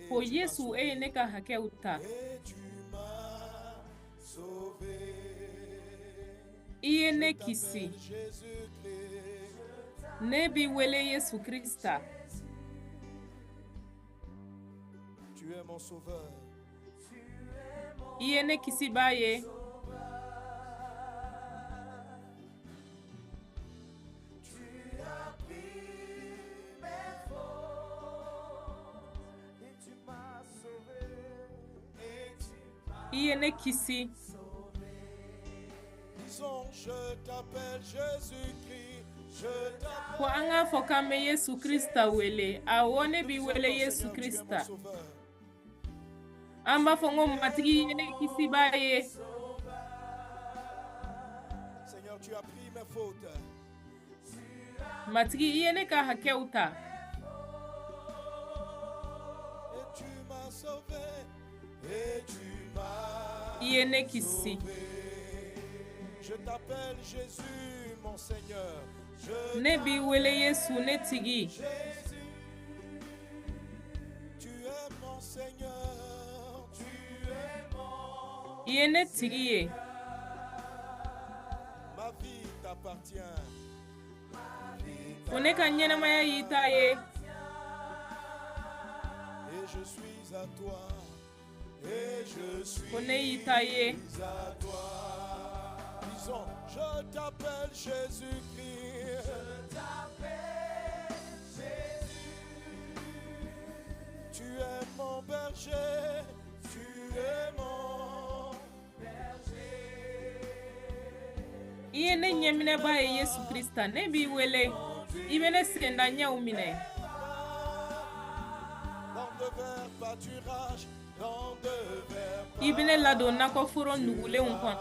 Ko Yesu, e ye ne ka hakɛw ta. I ye ne kisi. Ne b'i wele Yesu Krista. I ye ne kisibaa ye. I ye ne kisi. Ko an k'a fɔ k'an bɛ Yesu Krista wele. Awɔ, ne b'i wele Yesu Krista. An b'a fɔ ko Matigi ye ne kisibaa ye. Matigi, i ye ne ka hakɛw ta. I ye ne kisi. Ne b'i wele Yesu, ne tigi. I ye ne tigi ye. Ko ne ka ɲɛnamaya y'i ta ye. Ko ne y'i ta ye. Je t'appelle Jésus-Christ. Je t'appelle Jésus. Tu es mon berger. Tu es mon berger. I ye ne ɲɛminɛbaa ye Yesu Krista, ne b'i wele. I bɛ ne senda ɲɛw minɛ. I bɛ ne ladon nakɔforo nugulenw kɔnɔ.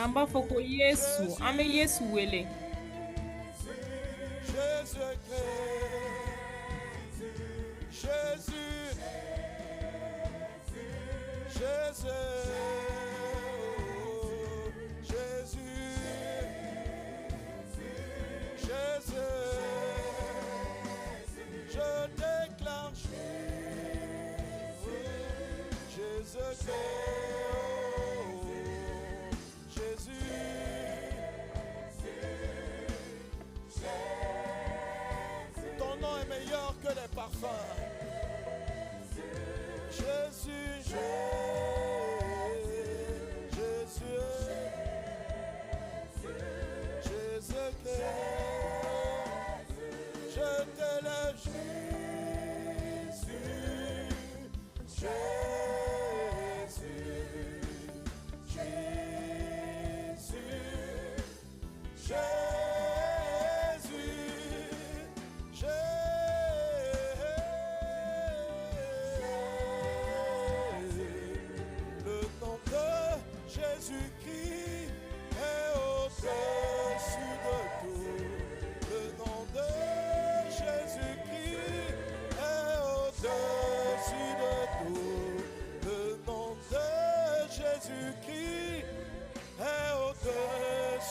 An b'a fɔ ko Yesu, an bɛ Yesu wele.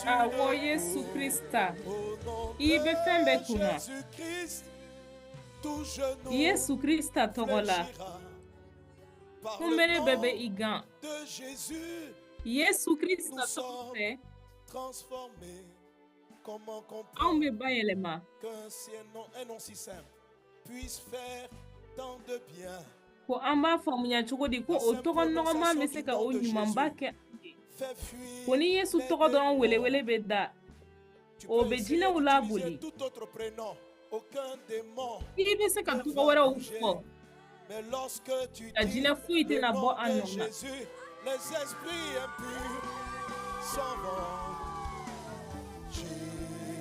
Awɔ, Yesu Krista, i bɛ fɛn bɛɛ kunna. Yesu Krista tɔgɔ la, kunbere bɛɛ bɛ i gan. Yesu Krista tɔgɔ fɛ, anw bɛ bayɛlɛma. Ko an b'a faamuya cogo di ko o tɔgɔ nɔgɔman bɛ se ka o ɲumanba kɛ. Ko ni Yesu tɔgɔ dɔrɔn welewele bɛ da, o bɛ jinɛw laboli. I bɛ se ka tɔgɔ wɛrɛw fɔ, nka jinɛ foyi tɛna bɔ a nɔ na.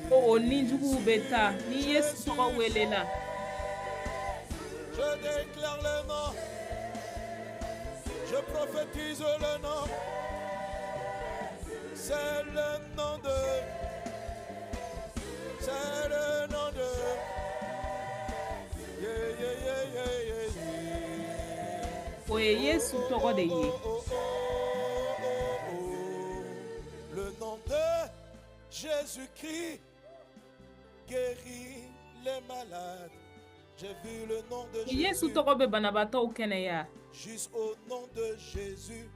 Ko o nijuguw bɛ taa ni Yesu tɔgɔ welela. Je déclare le nom, je prophétise le nom. C'est le nom de C'est le nom de Yeah, yeah, yeah, yeah, yeah, yeah. O ye Yesu tɔgɔ de ye. Oh, oh, oh, oh, oh. Le nom de Jésus-Christ guérit les malades. J'ai vu le nom de Yesu Jésus. tɔgɔ bɛ banabaatɔw kɛnɛya. Juste au nom de Jésus.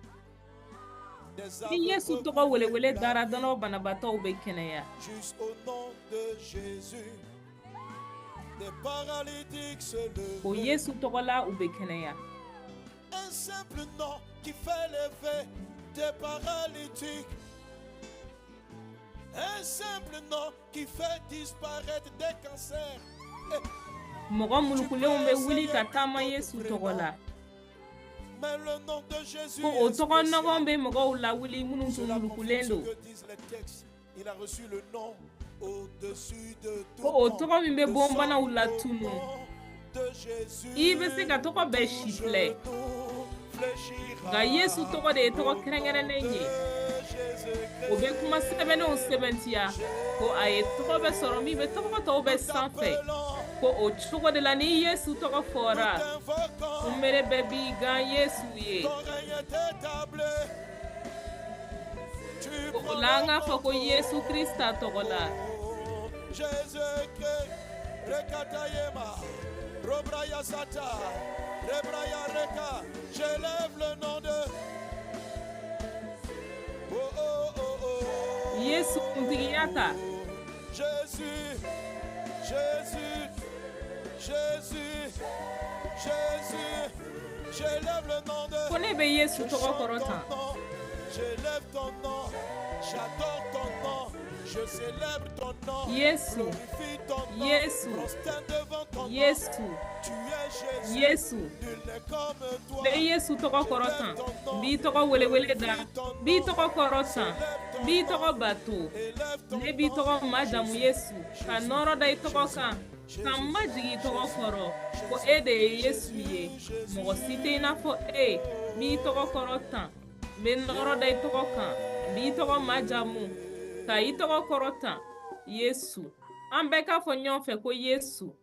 Des Ni Yesu aveugles tɔgɔ welewele la dara vue. dɔrɔn, banabaatɔw bɛ kɛnɛya. Juste au nom de Jésus. Des paralytiques se O levaient. Yesu tɔgɔ la, u bɛ kɛnɛya. Un simple nom qui fait lever des paralytiques. Un simple nom qui fait disparaître des cancers. Eh, Mɔgɔ mulukulenw bɛ wuli ka taama Yesu tɔgɔ la. Mais le nom de Jésus Ko o est tɔgɔ spécial. nɔgɔn bɛ mɔgɔw lawuli minnu tun Cela confirme mulukulen ce don. que disent les textes. Il a reçu le nom au-dessus de tout Ko o nom. tɔgɔ min bɛ Le sang bonbanaw au latunu. nom de Jésus. I bɛ se ka tɔgɔ bɛɛ Tout si filɛ. genou fléchira Nka Yesu tɔgɔ de ye tɔgɔ au nom kɛrɛnkɛrɛnnen de ye. Jésus-Christ. O bɛ kuma sɛbɛnnenw sɛbɛntiya ko a ye tɔgɔ bɛ sɔrɔ min bɛ tɔgɔ tɔw bɛɛ sanfɛ. T'appelons, Ko o cogo de la ni Yesu tɔgɔ nous fɔra, t'invoquons. kunbere bɛɛ b'i gan Yesu ye. Ton règne est établi. Tu Ko o prends la an le k'a fɔ ko contrôle. Yesu Krista tɔgɔ la. Jésus-Christ, Rekatayema, Robraya Sata, Rebraya Reka, j'élève le nom de. Oh oh oh oh. Yesu kuntigiya ta. Jésus, Jésus, Jésus, Jésus, j'élève le nom de. Ko ne bɛ Yesu Je tɔgɔ chante kɔrɔtan. ton nom, j'élève ton nom, j'adore ton nom, je célèbre ton nom, Yesu, glorifie ton nom, Yesu, prosterne devant ton nom. Yesu, Tu es Jésus, Yesu. nul n'est comme toi. N bɛ Yesu tɔgɔ kɔrɔtan. N b'i tɔgɔ welewele da. N b'i tɔgɔ kɔrɔtan. N b'i tɔgɔ bato. Élève ton Ne b'i nom, tɔgɔ majamu Yesu. Ka nɔrɔ da i tɔgɔ kan. Ka n majigin i tɔgɔ kɔrɔ. Ko e de ye Yesu ye. Mɔgɔ si tɛ i n'a fɔ e. N b'i tɔgɔ kɔrɔtan. N bɛ nɔrɔ da i tɔgɔ kan. N b'i tɔgɔ majamu. Ka i tɔgɔ kɔrɔtan. Yesu. An bɛɛ k'a fɔ ɲɔgɔn fɛ ko Yesu.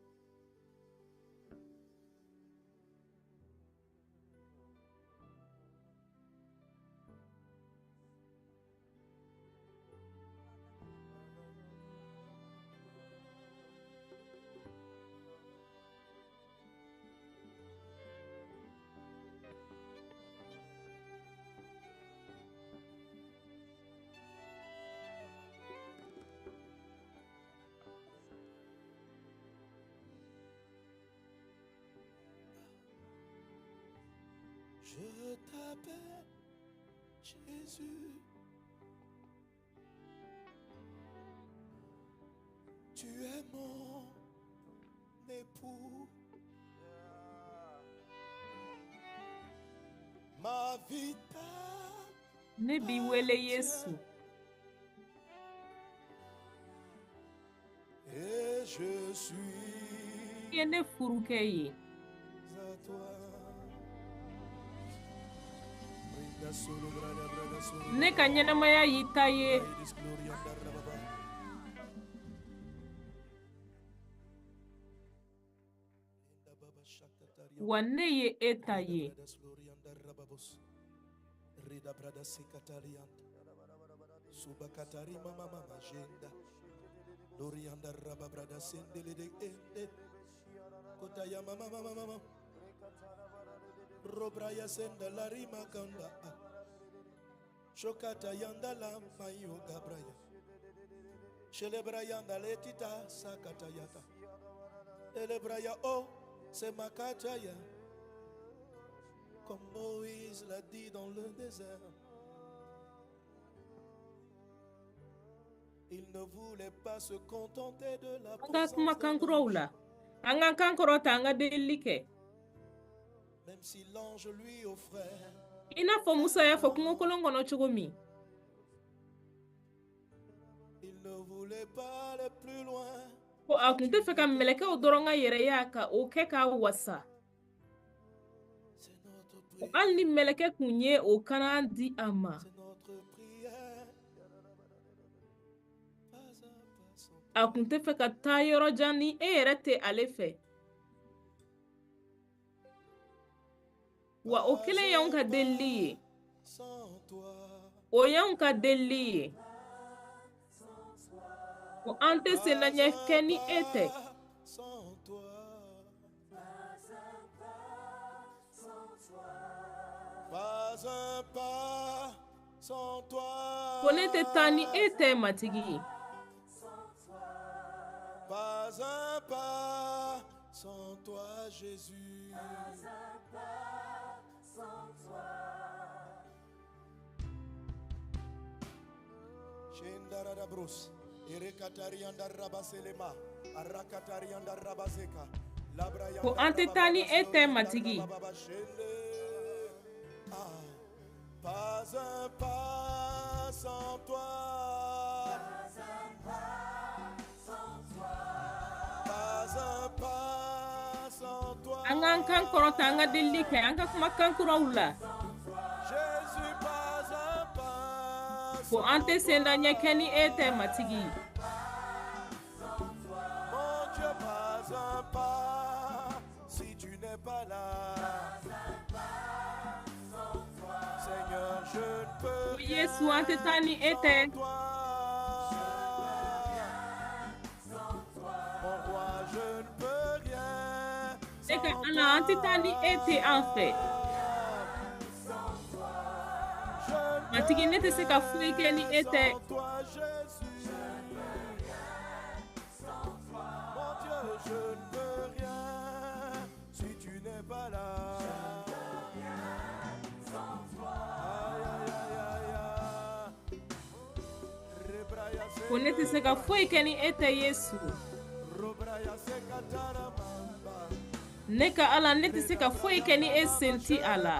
Je t'appelle Jésus. Tu es mon époux. Ma vie Ne b'i wele Yesu. Et je suis I ye ne furukɛ ye. à toi. Brinda solo, brada, brada, solo. Ne ka ɲɛnamaya y'i ta ye. Iris gloria, darra, baba. Inda baba, shakataria. Wa ne ye e ta ye. Brada, gloria, darra, babos. Rida, brada, sekatarianta. Subakatari, mama, mama, jenda. Lorianda, raba, brada, sendele de ende. Kotaya, mama, mama, mama. Robraya, senda, la rima, kanda. Shokata, yanda, la, mayo, gabraya. Shelebrayanda, letita, sakatayata. Elebraya, oh, c'est makataya. Comme Moïse l'a dit dans le désert. Il ne voulait pas se contenter de la An ka présence kuma d'un kan kuraw ange. la. An ka kan kɔrɔta, an ka delili kɛ. Même si l'ange lui offrait I n'a fɔ Musa y'a fɔ kungokolon kɔnɔ cogo min. Il ne voulait pas aller plus loin. Ko a tun tɛ fɛ ka mɛlɛkɛw dɔrɔn ka yɛrɛya ka o kɛ k'a wasa. C'est notre Ko prière. hali ni mɛlɛkɛ kun ye o kana di a ma. C'est notre prière. Pas à pas sans A kun tɛ fɛ ka taa yɔrɔ jan ni e yɛrɛ tɛ ale fɛ. Wa o kelen y'anw ka delili ye. O y'anw ka delili ye. Ko an tɛ sennaɲɛ kɛ ni e tɛ. Ko ne tɛ taa ni e tɛ, Matigi ye. Pas un pas sans toi, Jésus. Pas un pas sans toi. Shendaradabrus, Erekatarianda Rabaselema, Arakatarianda Rabaseka, Labraya. Ko an tɛ taa ni e tɛ, Matigi. Ah, pas un pas sans toi. Pas un pas sans toi. Pas un pas sans toi. An k'an kan kɔrɔta, an ka delili kɛ, an ka kuma kan kuraw la. Jésus, pas un pas Ko an tɛ sans sendaɲɛ kɛ ni e tɛ, Matigi. Mon Dieu, pas un pas si tu n'es pas là. Seigneur, je ne peux Ko rien Yesu, an tɛ taa ni e tɛ. sans toi. Mon roi, je ne peux rien Ne ka sans Ala, an tɛ taa ni e tɛ an fɛ. Je ne Matigi, ne tɛ se ka foyi kɛ ni e tɛ. sans toi, Jésus. Mon Dieu, je ne peux rien si tu n'es pas là. Aïe, aïe, aïe, aïe, aïe. Rebraya Ko ne tɛ se ka foyi kɛ ni e tɛ, Yesu. Robraya sekatara mamba. Ne ka Ala, ne tɛ se ka foyi kɛ ni e sen ti a la.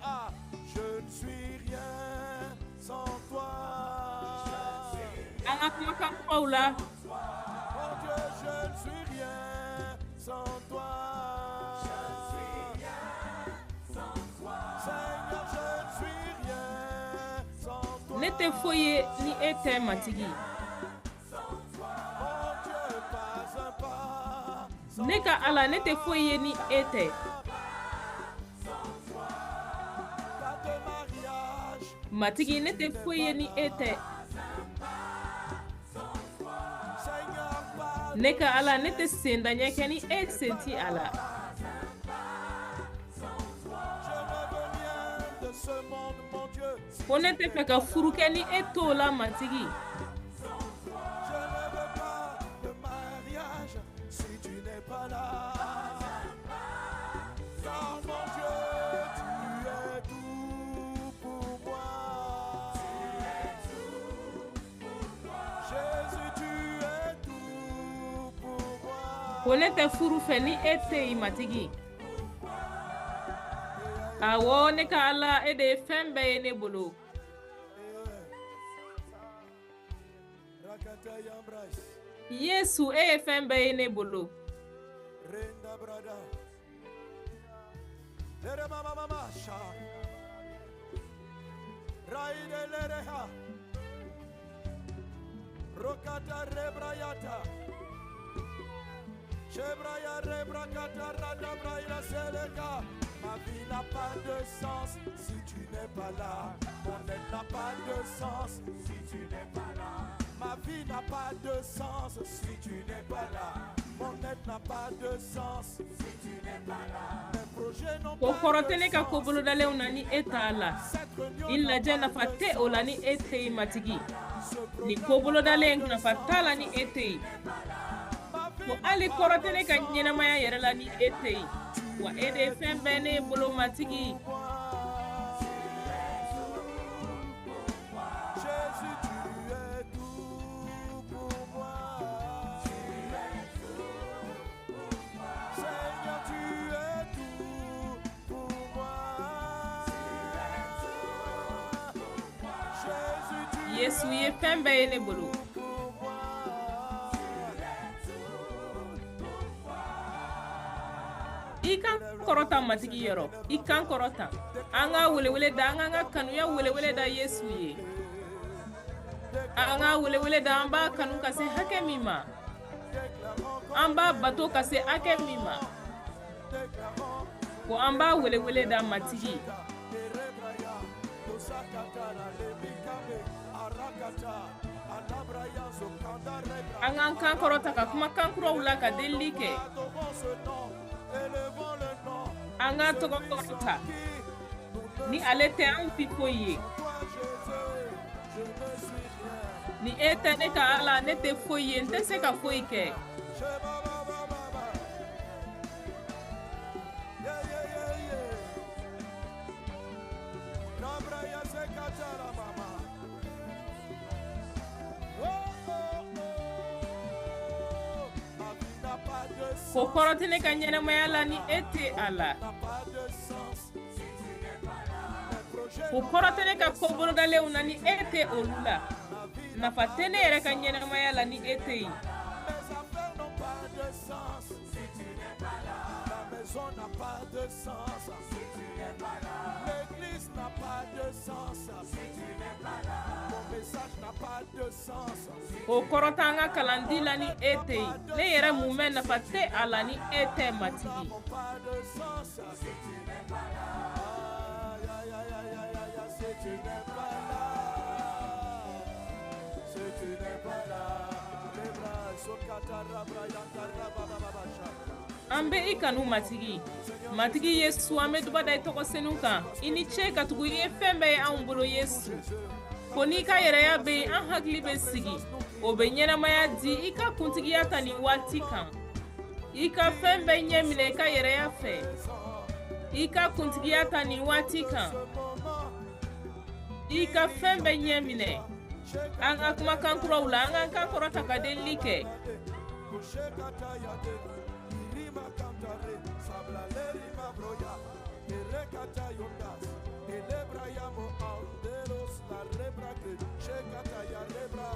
Ah, je ne suis rien sans toi. An ka kumakan kuraw la. Mon Dieu, je ne suis rien sans toi. Seigneur, je ne suis rien sans toi. Ne tɛ foyi ye ni e tɛ, Matigi. Mon Dieu, pas un pas sans Ne ka Ala, ne tɛ foyi ye ni e tɛ. pas de mariage. Matigi, ne tɛ foyi ye ni e tɛ. Seigneur, pas Ne ka Ala, ne tɛ sendaɲɛ kɛ ni e sen ti a la. Je ne veux rien de ce monde, mon Dieu. Si Ko ne tɛ fɛ ka furu kɛ ni e t'o la, Matigi. Je ne veux pas de mariage si tu n'es pas là. Car mon Dieu, tu es tout pour moi. Jésus, tu es tout pour moi. Ko ne tɛ furu fɛ ni e tɛ yen, Matigi. Awɔ, ne ka Ala, e de ye fɛn bɛɛ ye ne bolo. Rakata Yambrais, Yesu, e ye fɛn bɛɛ ye ne bolo. Renda Brada. Lere mama mama sha. Raide lereha. Rokata rebrayata. Shebraya rebrakata rada braila seleka. Ma vie n'a pas de sens si tu n'es pas là. Mon aide n'a pas de sens si tu n'es pas là. Ma vie n'a pas de sens si tu n'es pas là. Mon aide n'a pas de sens si tu n'es pas là. Mes projets n'ont Ko pas kɔrɔ de tɛ ne ka sens. ko bolodalenw na ni e t'a la. Cette réunion Ni n'a lajɛ pas nafa de tɛ o la ni sens. e tɛ yen, Matigi. Ce Nin programme ko n'a bolodalen pas de nafa t'a la sens. ni e tɛ yen. Ma vie Ko n'a hali pas kɔrɔ tɛ de ne ka sens. ɲɛnamaya yɛrɛ la ni e tɛ yen. Wa e de ye fɛn bɛɛ ne bolo, Matigi. Pour moi. Jésus, tu es tout pour moi. Seigneur, tu es tout pour moi. Jésus, tu Yesu es ye fɛn bɛɛ ye ne bolo. tout pour moi. I kan kɔrɔta Matigi yɔrɔ, i kan kɔrɔta. An ka welewele da, an k'an ka kanuya welewele da Yesu ye. An ka welewele da an b'a kanu ka se hakɛ min ma, an b'a bato ka se hakɛ min ma, ko an b'a welewele da Matigi. An k'an kan kɔrɔta ka kuma kan kuraw la ka delili kɛ. An k'a tɔgɔ kɔrɔta. Ni ale tɛ, anw tɛ foyi ye. Ni e tɛ ne ka Ala, ne tɛ foyi ye, n tɛ se ka foyi kɛ. Ko kɔrɔ tɛ ne ka ɲɛnamaya la ni e tɛ a la. Ko kɔrɔ tɛ ne ka ko bolodalenw na ni e tɛ olu la. Nafa tɛ ne yɛrɛ ka ɲɛnamaya la ni e tɛ yen. Maison n'a pas de sens. L'église n'a pas de sens. Mon message n'a pas de sens. O kɔrɔ t'an ka kalandi la ni e tɛ yen. Ne yɛrɛ mun bɛ, nafa tɛ a la ni e tɛ, Matigi. N'ont pas de sens. Aïe, aïe, aïe, aïe, aïe, aïe, si tu n'es pas là. Si tu n'es pas là. Les bras, sokata, rabra, yanta, raba, ba, ba, ba, sha. An bɛ i kanu, Matigi. Matigi Yesu, an bɛ duba da i tɔgɔ senu kan. I ni ce ka tugu i ye fɛn bɛɛ ye anw bolo, Yesu. Ko n'i ka yɛrɛya bɛ yen, an hakili bɛ sigi. O bɛ ɲɛnamaya di. I ka kuntigiya ta nin waati kan. I ka fɛn bɛɛ ɲɛ minɛ i ka yɛrɛya fɛ. I ka kuntigiya ta nin waati kan. I ka fɛn bɛɛ ɲɛ minɛ. An ka kumakan kuraw la, an k'an kan kɔrɔta ka delili kɛ. Kushekata yade, irima kantare, sabla lerima broya, erekata yondas, elebra yamo anderos, la rebra que, shekata ya rebra,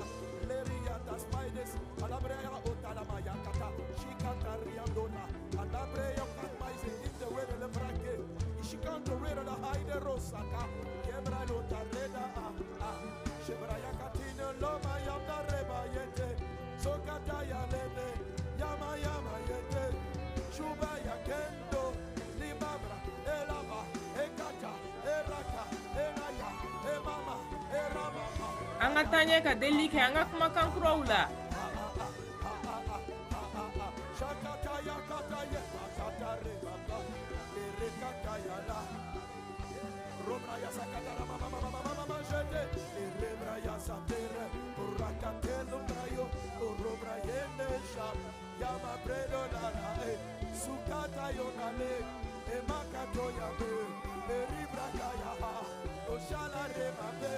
leria das maides, alabrea otalama yakata, shikata riandona, alabrea katmaize, in the way the lebrake, ishikanto reda la haide rosaka, yebra lota reda a, a, shebra yakatine loma yamda reba yete, Sokata ya lene, yama yama yete, shuba ya kendo, limabra, elaba, ekata, eraka, enaya, emama, eramama. An ka taa ɲɛ ka delili kɛ, an ka kumakan kuraw la. Shakata ya kata ye, akata rebaka, erekata ya la. Robra ya sakata rama mama mama mama mama jete, erebra ya satere, urakate lumbrayo, urobra yende sha, yama bredo la la e, sukata yonale, emakato ya be, eribra ya ha, oshala remabe,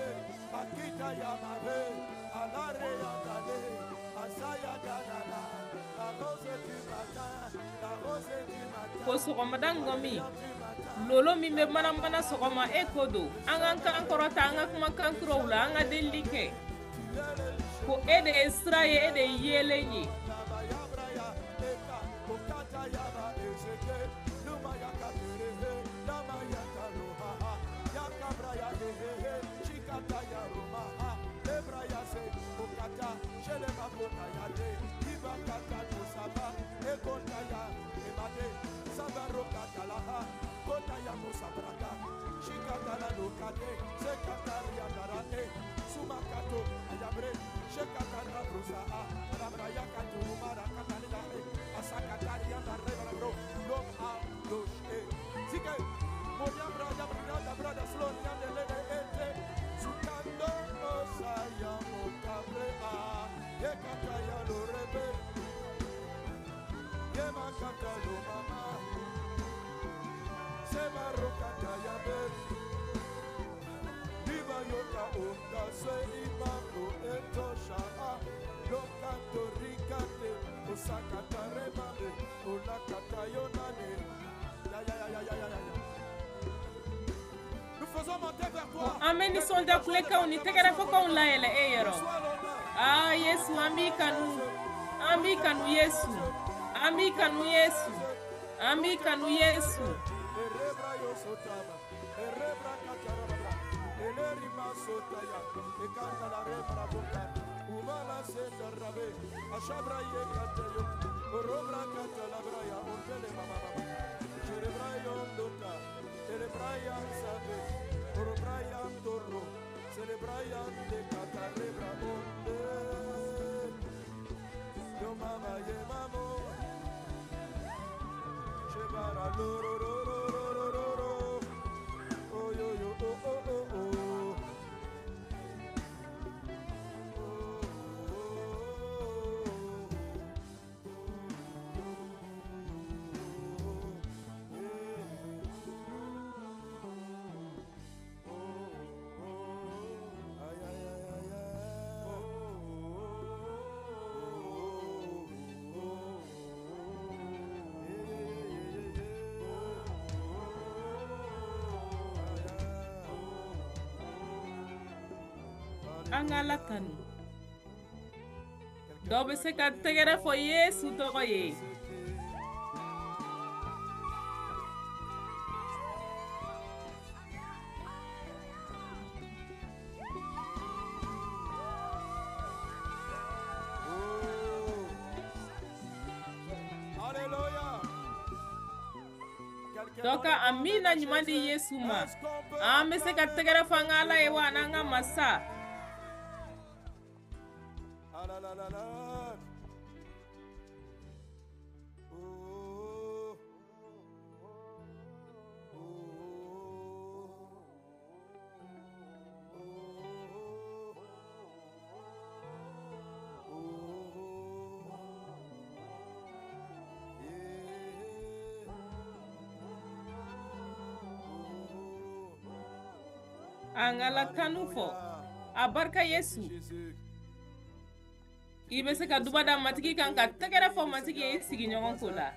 akita ya mabe, alare ya dale, asaya danala, la rose du matin, la rose du matin. Ko sɔgɔmada ngɔmi lolo min bɛ manamana sɔgɔma, e ko don. An k'an kan kɔrɔta, an ka kumakan kuraw la, an ka delili kɛ ko e de ye sira ye, e de ye yeelen ye. Yabraya, eka, okata yaba, ezeke, luma yakaterehe, lama yakaroha, yakabraya hehehe, chikata yaromaha, lebraya se, okata, shelema kota yade, ibakata nosaba, ekonta ya, emade, sabaroka talaha, kota ya mosabraka, shikata la lokate, sekataria darate, sumakato, ayabre, shekata rabrusa, rabraya katurumara katalida, asakataria darrebro, lom a dosh e. Zike, moriambra yabra dabra da slon yandele ete, sukando osaya mokabre a, yekata ya lorebe, yemakata lo mama, semarokata yabe, liba yota onda se imako etosha a, lokato rikate, osakata remame, olakata yonane, ya ya ya ya ya ya ya. Nous faisons monter vers toi. An bɛ nisɔndiya kulekanw ni tɛgɛrɛfɔkanw layɛlɛ e yɔrɔ. Sois l'honneur. Aa Yesu, an b'i kanu, an b'i kanu Yesu, an b'i kanu Yesu, an b'i kanu Yesu. Erebra yo sotama, erebra katarabra, elerima Sotaya, Ekanda la Rebra Boka, Umama Senda Rabe, Ashabra Yekatayo, Orobra Katalabraya, Ontele Mama, Cerebrayon Dota, Celebrayan Sabe, Orobrayan Toro, Celebrayan de Katarebra Onde, Yo Mama Ye Mamo, Shebara Loro Roro Roro Roro, Oh yo yo oh oh oh oh. An ka Ala tanu. Dɔ bɛ se ka tɛgɛrɛ fɔ Yesu tɔgɔ ye. Oh. Alléluia. Quelqu'un Dɔ ka amina ɲuman di Yesu ma. Est-ce qu'on peut An bɛ se ka tɛgɛrɛ fɔ an ka Ala ye wa n'an ka masa. Ah là là là là. Oh. Oh. Oh. Oh. Yeah. Oh. An ka Ala tanu fɔ. A barika Yesu. Jésus. I bɛ se ka duba da Matigi kan ka tɛgɛrɛ fɔ Matigi ye i sigiɲɔgɔn ko la.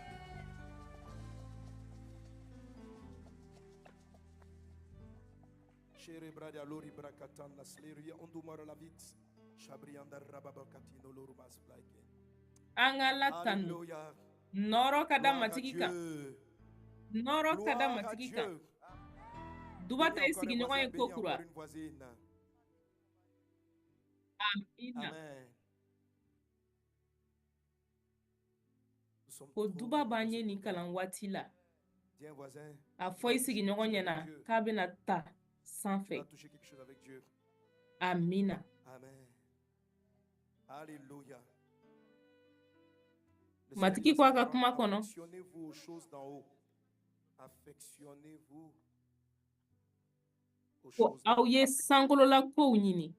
Sherebradia lori brakatan la sleria ondumara la vit. Shabrianda rababakatino lorumas blaike. An ka Ala tanu. Alléluia. Nɔrɔ ka da Gloire à Matigi kan. Dieu. Nɔrɔ ka da Gloire à Matigi kan. Dieu. Duba ta i Bénis encore un sigiɲɔgɔn voisin, ye ko bénis kura. encore une voisine. Amina. Amen. Nous sommes Ko trop duba dans b'an ce ye nin domaine. kalan waati la. Dis un voisin, A fɔ i sigiɲɔgɔn ɲɛna Dieu. k'a bɛna ta Tu sanfɛ. vas toucher quelque chose avec Dieu. Amina. Amen. Alléluia. Le Seigneur Matigi dit ko à a ses ka parents, kuma kɔnɔ. affectionnez-vous aux choses d'en haut. Affectionnez-vous aux Ko choses d'en aw haut. ye sankolola kow ɲini.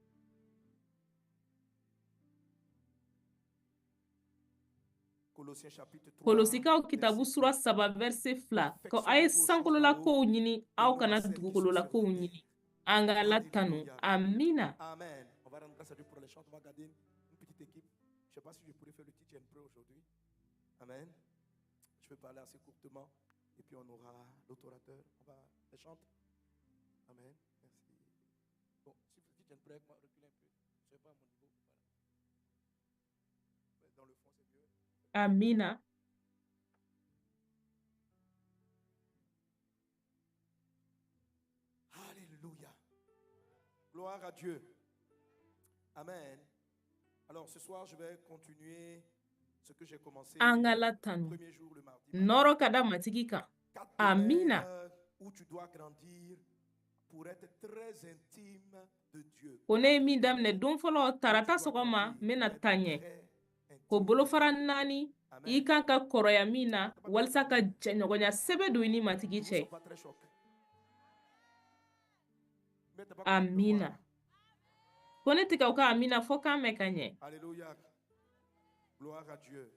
Colossiens chapitre 3, Kolosikaw kitabu verset sura 2. 3 verset 2 ko a ye Affectionnez-vous aux choses d'en sankolola haut kow ɲini et aw non à kana celles qui sont dugukolola sur la kow terre. ɲini. An ka Ala tanu. Alléluia. Amina. Amen. On va rendre grâce à Dieu pour les chants. On va garder une petite équipe. Je ne sais pas si je pourrais faire le teach and pray aujourd'hui. Amen. Je vais parler assez courtement. Et puis on aura l'autre orateur. On va les chanter. Amen. Merci. Bon, si vous teach and pray, moi, reculez un peu. Je ne sais pas à mon niveau. Voilà. Ouais, dans le fond, c'est mieux. Amina. Alléluia. Gloire à Dieu. Amen. Alors ce soir, je vais continuer ce que j'ai commencé An ka Ala le tanu. premier jour, le mardi matin. Nɔrɔ ka da Matigi kan. 4 domaines Amina. où tu dois grandir pour être très intime de Dieu. Ko ne ye min daminɛ don fɔlɔ Où tu tarata dois sɔgɔma grandir n bɛna pour être taa ɲɛ. très Ko intime de bolofara Dieu. 4 i Amen. kan ka kɔrɔya min na T'as pas walasa compris? ka jɛɲɔgɔnya sɛbɛ don i ni Matigi Ne cɛ. sois pas très choqué. Mais t'as pas compris de moi. Amina. Ko ne tɛ k'aw ka amina fɔ k'an mɛn ka ɲɛ. Alléluia. Gloire à Dieu.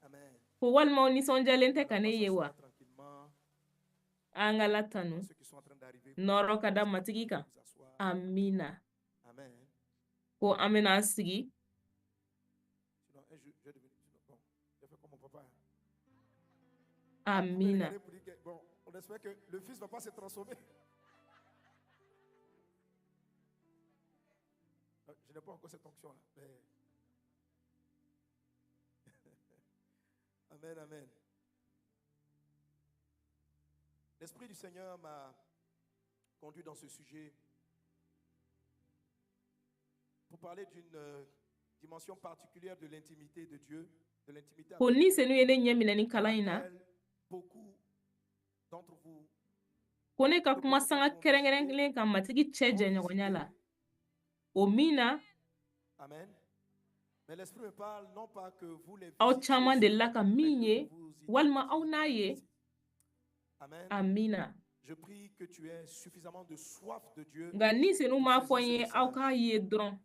Amen. Ko walima aw nisɔndiyalen tɛ Alors, ka on ne va ye s'asseoir wa? tranquillement. An ka Ala tanu. Ceux qui sont en train d'arriver, vous Nɔrɔ ka da Matigi kan. vous asseoir. Amina. Amen. Ko an bɛna an sigi. Sinon, un jour, je vais devenir. Sinon, bon, j'ai fait comme mon papa. Hein. Vous pouvez Amina. regarder pour dire que, bon, on espère que le fils ne va pas se transformer. Je n'ai pas encore cette onction-là. Mais... Amen, amen. L'Esprit du Seigneur m'a conduit dans ce sujet Ko Ni Senu ye ne ɲɛ minɛ ni kalan in na, ko ne ka kuma sanga kɛrɛnkɛrɛnlen kan Matigi cɛ jɛɲɔgɔnya la, o min na aw caman delila ka min ye walima aw n'a ye. Amina. Nka Ni Senu m'a fɔ n ye aw k'a ye dɔrɔn.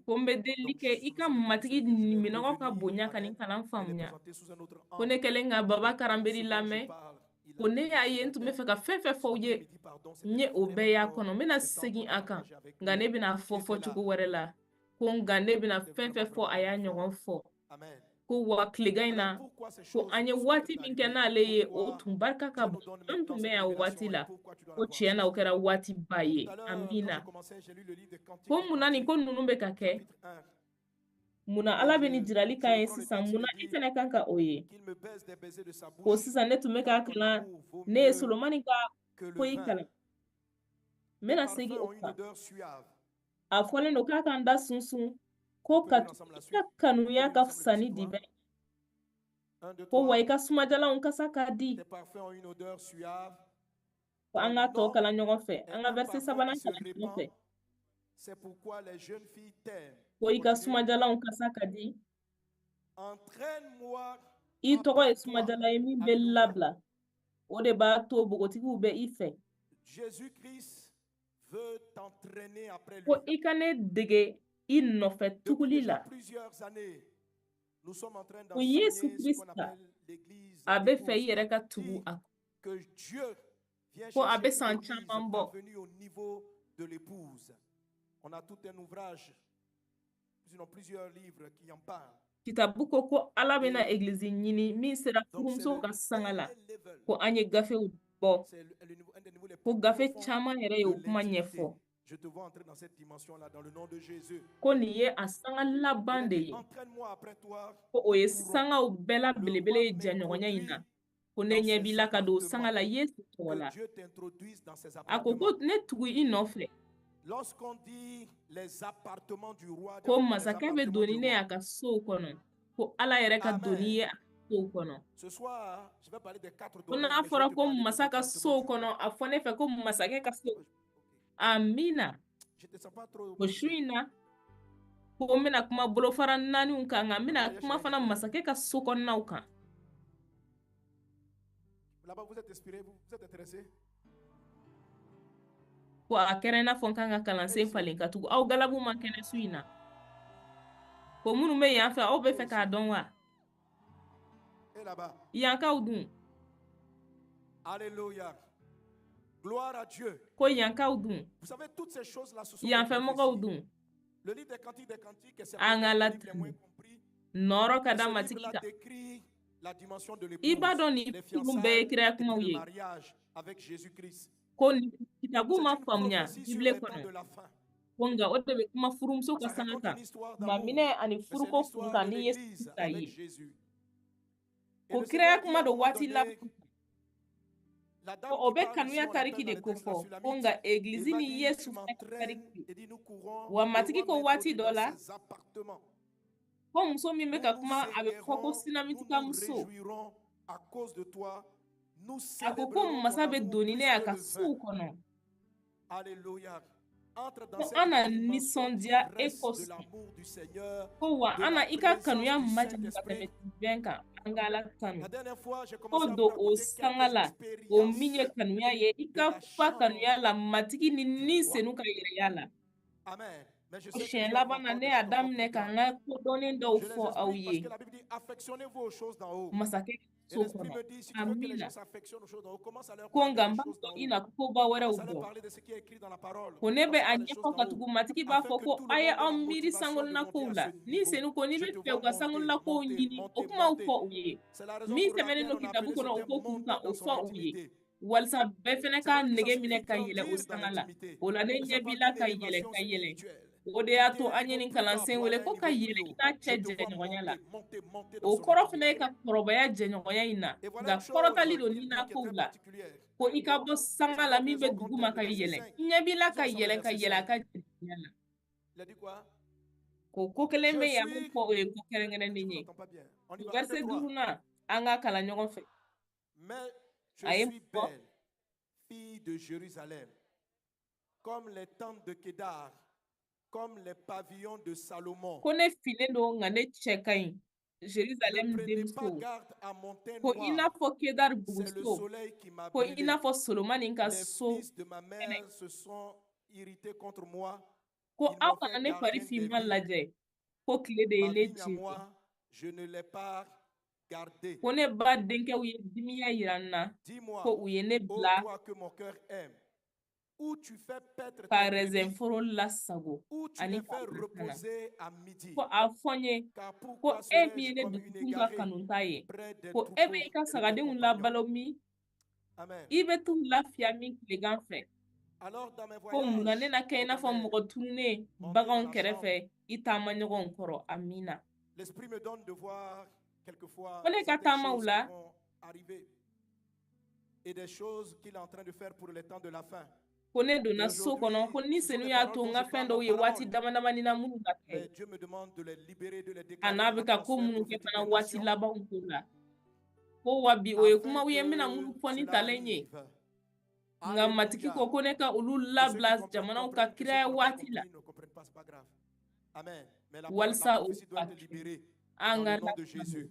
Ko n bɛ delili kɛ i ka Matigi minɔgɔ ka bonya ka nin kalan faamuya. Ko ne kɛlen ka Baba Karanberi lamɛn, ko ne y'a ye n tun bɛ fɛ ka fɛn fɛn fɔ aw ye, n ye o bɛɛ y'a kɔnɔ. N bɛna segin a kan, nka ne bɛna fɔ fɔcogo wɛrɛ la. Ko nka ne bɛna fɛn fɛn fɔ, a y'a ɲɔgɔn fɔ. Ko wa tilegan in na, ko an ye waati min kɛ n'ale ye, o tun barika ka bon. An tun bɛ yan o waati la. Ko tiɲɛ na, o kɛra waatiba ye. Amina. Ko munna nin ko ninnu bɛ ka kɛ? Munna Ala bɛ nin jirali k'an ye sisan? Munna e fana kan ka o ye? Ko sisan ne tun bɛ k'a kalan, ne ye Solomani ka koyi kalan. N bɛna segin o kan. A fɔlen don k'a k'an da sunsun, ko ka i ka kanuya ka fisa ni dibɛn. Ko wa i ka sumajalanw kasa ka di. Ko an ka tɔ kalan ɲɔgɔn fɛ, an ka verset sabanan kalan ɲɔgɔn fɛ. Ko i ka sumajalanw kasa ka di. I tɔgɔ ye sumajalan ye min bɛ labila. O de b'a to npogotigiw bɛ i fɛ. Ko i ka ne dege i nɔfɛ tuguli la. Ko Yesu Krista a bɛ fɛ i yɛrɛ ka tugu a kɔ. Ko a bɛ san caman bɔ. Kitabu ko ko Ala bɛna egilizi ɲini min sera furumuso ka sanga la. Ko an ye gafew bɔ. Ko gafe caman yɛrɛ ye o kuma ɲɛfɔ. Ko nin ye a sanga laban de ye. Ko o ye sangaw bɛɛ la belebele ye jɛɲɔgɔnya in na. Ko ne ɲɛ b'i la ka don sanga la Yesu tɔgɔ la. A ko ko ne tugu i nɔfɛ. Ko masakɛ bɛ don ni ne a ka sow kɔnɔ. Ko Ala yɛrɛ ka don ni ye a ka sow kɔnɔ. Ko n'a fɔra ko masa ka sow kɔnɔ, a fɔ ne fɛ ko masakɛ ka so. Amina. Ko su in na, ko n bɛna kuma bolofara naaniw kan, nka n bɛna kuma fana masakɛ ka so kɔnɔnaw kan. Ko a kɛra i n'a fɔ n kan ka kalansen falen ka tugu aw galabu man kɛnɛ su in na. Ko minnu bɛ yan fɛ, aw bɛ fɛ k'a dɔn wa? Yankaw dun. Ko yankaw dun. Yanfɛmɔgɔw dun. An ka Ala tanu. Nɔrɔ ka da Matigi kan. I b'a dɔn nin ninnu bɛɛ ye kiraya kumaw ye. Ko nin kitabu ma faamuya Bibile kɔnɔ. Ko nka o de bɛ kuma furumuso ka sanga kan, maminɛ ani furuko kun kan ni Yesu Krista ye. Ko kiraya kuma don waati laban. Ko o bɛ kanuya tariki de kofɔ. Ko nka egilizi ni Yesu fana ka tariki. Wa Matigi ko waati dɔ la, ko muso min bɛ ka kuma, a bɛ fɔ ko Sinamiti muso. A ko ko masa bɛ don ni ne a ka sow kɔnɔ. Ko an na nisɔndiya e kosɔn. Ko wa an na i ka kanuya majigin ka tɛmɛ bɛn kan. An ka Ala tanu. Ko don o sanga la, o min ye kanuya ye, i ka fa kanuya la Matigi ni Ni Senu ka yɛrɛya la. Siɲɛ laban na, ne y'a daminɛ ka n ka kodɔnnen dɔw fɔ aw ye. Masakɛ so kɔnɔ. Amina. Ko nka n b'a dɔn i na koba wɛrɛw bɔ. Ko ne bɛ a ɲɛfɔ ka tugu Matigi b'a fɔ ko a ye aw miiri sankɔrɔla kow la. Ni Senu ko n'i bɛ fɛ u ka sankɔrɔla kow ɲini, o kumaw fɔ u ye. Min sɛbɛnnen don kitabu kɔnɔ, o ko kun kan, o fɔ u ye. Walisa bɛɛ fɛnɛ k'a nege minɛ ka yɛlɛ o sanga la. O la ne ɲɛ b'i la ka yɛlɛ ka yɛlɛ. O de y'a to an ye nin kalansen wele ko ka yɛlɛ i n'a cɛ jɛɲɔgɔnya la. O kɔrɔ fana ye ka kɔrɔbaya jɛɲɔgɔnya in na, nka kɔrɔtali don ni na kow la, ko i ka bɔ sanga la min bɛ duguma ka yɛlɛ, ɲɛ b'i la ka yɛlɛ ka yɛlɛ a ka jɛɲɔgɔnya la. Ko ko kelen bɛ yan min fɔ, o ye ko kɛrɛnkɛrɛnnen ye. Verset 5nan, an ka kalan ɲɔgɔn fɛ. Mais je A ye suis fɔ belle, fille de Jérusalem, comme les tentes de Kédar, comme les pavillons de Salomon. Ko ne finnen don, nka ne cɛ ka ɲi, Ne Jerusalem prenez pas denmuso, garde à mon teint ko i n'a noir, fɔ Kedar c'est le buguso, soleil qui m'a ko i brûlé. n'a fɔ Solomani ka Les so fils de ma kɛnɛ, mère se sont irrités contre moi. ko Ils aw m'ont kana fait ne fari gardienne des finman vignes. lajɛ, ko tile de ye Ma ne vigne à jeni. moi, je ne l'ai pas gardée. Ko ne ba denkɛw ye dimiya yira n na, Dis-moi, ko u ye ne ô bila toi que mon cœur aime, où tu fais paître ka tes brebis, rɛzɛnforo lasago où tu ani les k'a fais lakana. reposer à midi. Ko a fɔ n ye Car ko pourquoi e min ye serais-je ne comme une dusukun ka égarée kanuta ye, près des ko e bɛ troupeaux i ka de tes sagadenw compagnons? labalo min, Amen. i bɛ t'u lafiya min tilegan fɛ, Alors dans mes ko munna ne voyages, na kɛ i ô n'a fɔ tonnerre, mɔgɔ tununnen monté dans baganw la chambre, kɛrɛfɛ i taama ɲɔgɔnw kɔrɔ? Amina. l'Esprit me donne de voir quelquefois Ko ne ka certaines taamaw choses qui la, vont arriver et des choses qu'il est en train de faire pour les temps de la fin. Ko ne Et donna so kɔnɔ, aujourd'hui, ko ni ce sont senu des y'a paroles to n dont ka je fɛn parle dɔw en ye waati parole. dama damani na minnu ka kɛ, Mais Dieu me demande de les libérer, de les a déclarer n'a dans bɛ ka ko l'atmosphère minnu kɛ prophétique fana des waati nations, labanw ko la, ko wa bi o ye afin kumaw ye n bɛna minnu que fɔ ni cela talen ye, arrive. nka Matigi Alléluia. ko ko ne ka olu Que ceux qui labila comprennent jamanaw ka comprennent, que ceux qui kiraya n'ont pas waati la, compris ne comprennent pas, c'est pas grave. Amen. Mais la walisa olu prophétie doit ka être kɛ libérée an dans ka le nom de lakana. Jésus.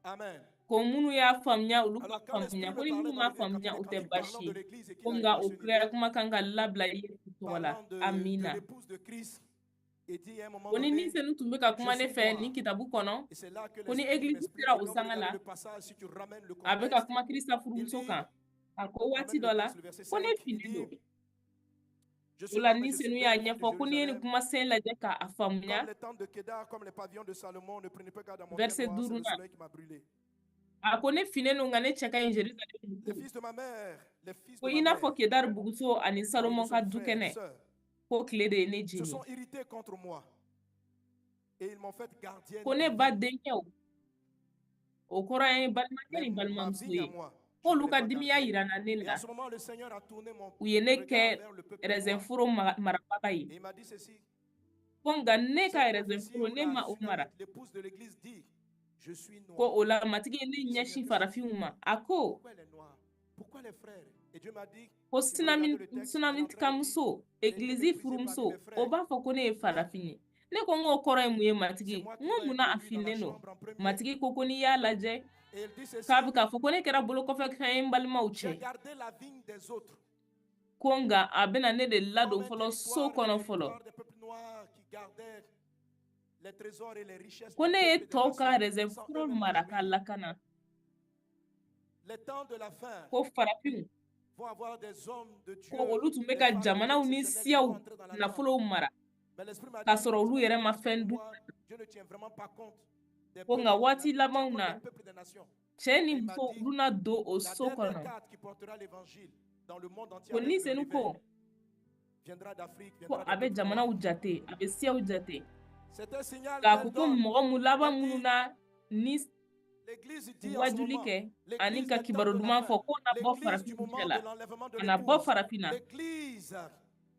Amen. Ko minnu y'a faamuya, olu ka Alors quand l'Esprit faamuya, me ko ni parlait minnu dans m'a le livre faamuya, o catholique, tɛ parlant baasi de ye, l'Église et ko qu'il a nka écrit o ce kiraya livre, kuma kan ka labila Yesu tɔgɔ la. parlant de Amina. l'épouse de Christ, et dit à un moment Ko ni donné, Senu tun bɛ ka je kuma ne suis fɛ nin noir. kitabu kɔnɔ, Et c'est là que ko ni l'Esprit egilizi m'explique sera que o quand vous sanga regardez la, le passage, si tu ramènes le a bɛ ka contexte, kuma Kirisa il furumuso dit, kan, a ko waati ramène dɔ le la texte, le verset ko ne 5, il finnen don. dit, je O suis la noir, mais ni je suis Senu y'a belle, fille de ɲɛfɔ ko n'i ye nin Jérusalem. kumasen lajɛ k'a faamuya, Comme les tentes de Kédar, comme les pavillons de Salomon, ne prenez pas garde à mon teint verset noir, c'est le 5nan, soleil qui m'a brûlé. a ko ne finnen don, nka ne cɛ ka ɲi, Jerusalem Les muso, fils de ma mère, les fils ko de i ma n'a fɔ mère, Kedar buguso ani oui, Salomon nous ka sommes du frères, kɛnɛ, sœurs, ko tile de ye ne se jeni. sont irrités contre moi et ils m'ont fait gardienne Ko des ne ba vignes. denkɛw, o kɔrɔ ye balimakɛ Mais ni ma balimamuso vigne à ye, moi, je ne k'olu l'ai ka pas dimiya gardée. yira na ne Et à la, ce moment, le Seigneur a tourné mon u ye ne regard kɛ vers le peuple noir. rɛzɛnforo marabaga ye, Et il m'a dit ceci, ko nka ne ka cette prophétie rɛzɛnforo où ne la ma o mara. Sulamite, l'épouse de l'église, dit, je suis Ko noir. o la Matigi ye ne Je dis, Seigneur, ɲɛsin qu'est-ce que tu farafinw ma, a ko Pourquoi elle est noire? Pourquoi les frères? Et Dieu m'a dit, ko si vous regardez le texte, elle est en train de dire, sunamikamuso, j'ai été egilizi méprisée parmi furumuso, mes o frères. b'a fɔ ko ne ye Mais farafin ye. Ne ko n k'o kɔrɔ ye mun ye c'est Matigi? moi N qui ko vais munna a introduire dans la finnen don? chambre en premier. Matigi ko ko n'i y'a lajɛ, Et il dit k'a ceci, bɛ k'a fɔ ko ne kɛra bolokɔfɛ fɛn ye n balimaw j'ai cɛ, gardé la vigne des autres. ko nka a bɛna ne de Comme ladon un fɔlɔ so territoire, un kɔnɔ fɔlɔ. territoire des peuples noirs qui gardaient les trésors et les richesses Ko des ne ye peuples et des tɔw ka nations, sans rɛzɛnforo eux-mêmes mara jouir. k'a lakana. Les temps de la fin Ko farafinw, vont avoir des hommes de ko Dieu, olu tun bɛ des ka femmes de Dieu jamanaw ni exceptionnelles qui vont siyaw entrer dans la chambre. nafolow mara, Mais l'Esprit m'a k'a dit, sɔrɔ olu c'est yɛrɛ ma parce que fɛn dun. moi, Dieu ne tient vraiment pas compte des Ko peuples nka et des waati nations. Il tient labanw compte na, des peuples et des nations. cɛ Et ni il m'a muso dit, olu na don o la so dernière kɔnɔ. carte qui portera l'évangile dans le monde entier Ko avec ni le Senu réveil ko viendra d'Afrique, ko viendra a des bɛ peuples noirs. jamanaw jate, a bɛ siyaw jate, C'est un signal k'a qu'elle ko ko donne. mɔgɔ mun laban Elle minnu dit, na ni l'Église dit en ce wajuli moment, kɛ ani l'Église ka des temps de kibaru la duman fin, fɔ, ko na bɔ l'Église du farafinw cɛ moment la, de l'enlèvement de ka na bɔ l'épouse, farafin na. l'Église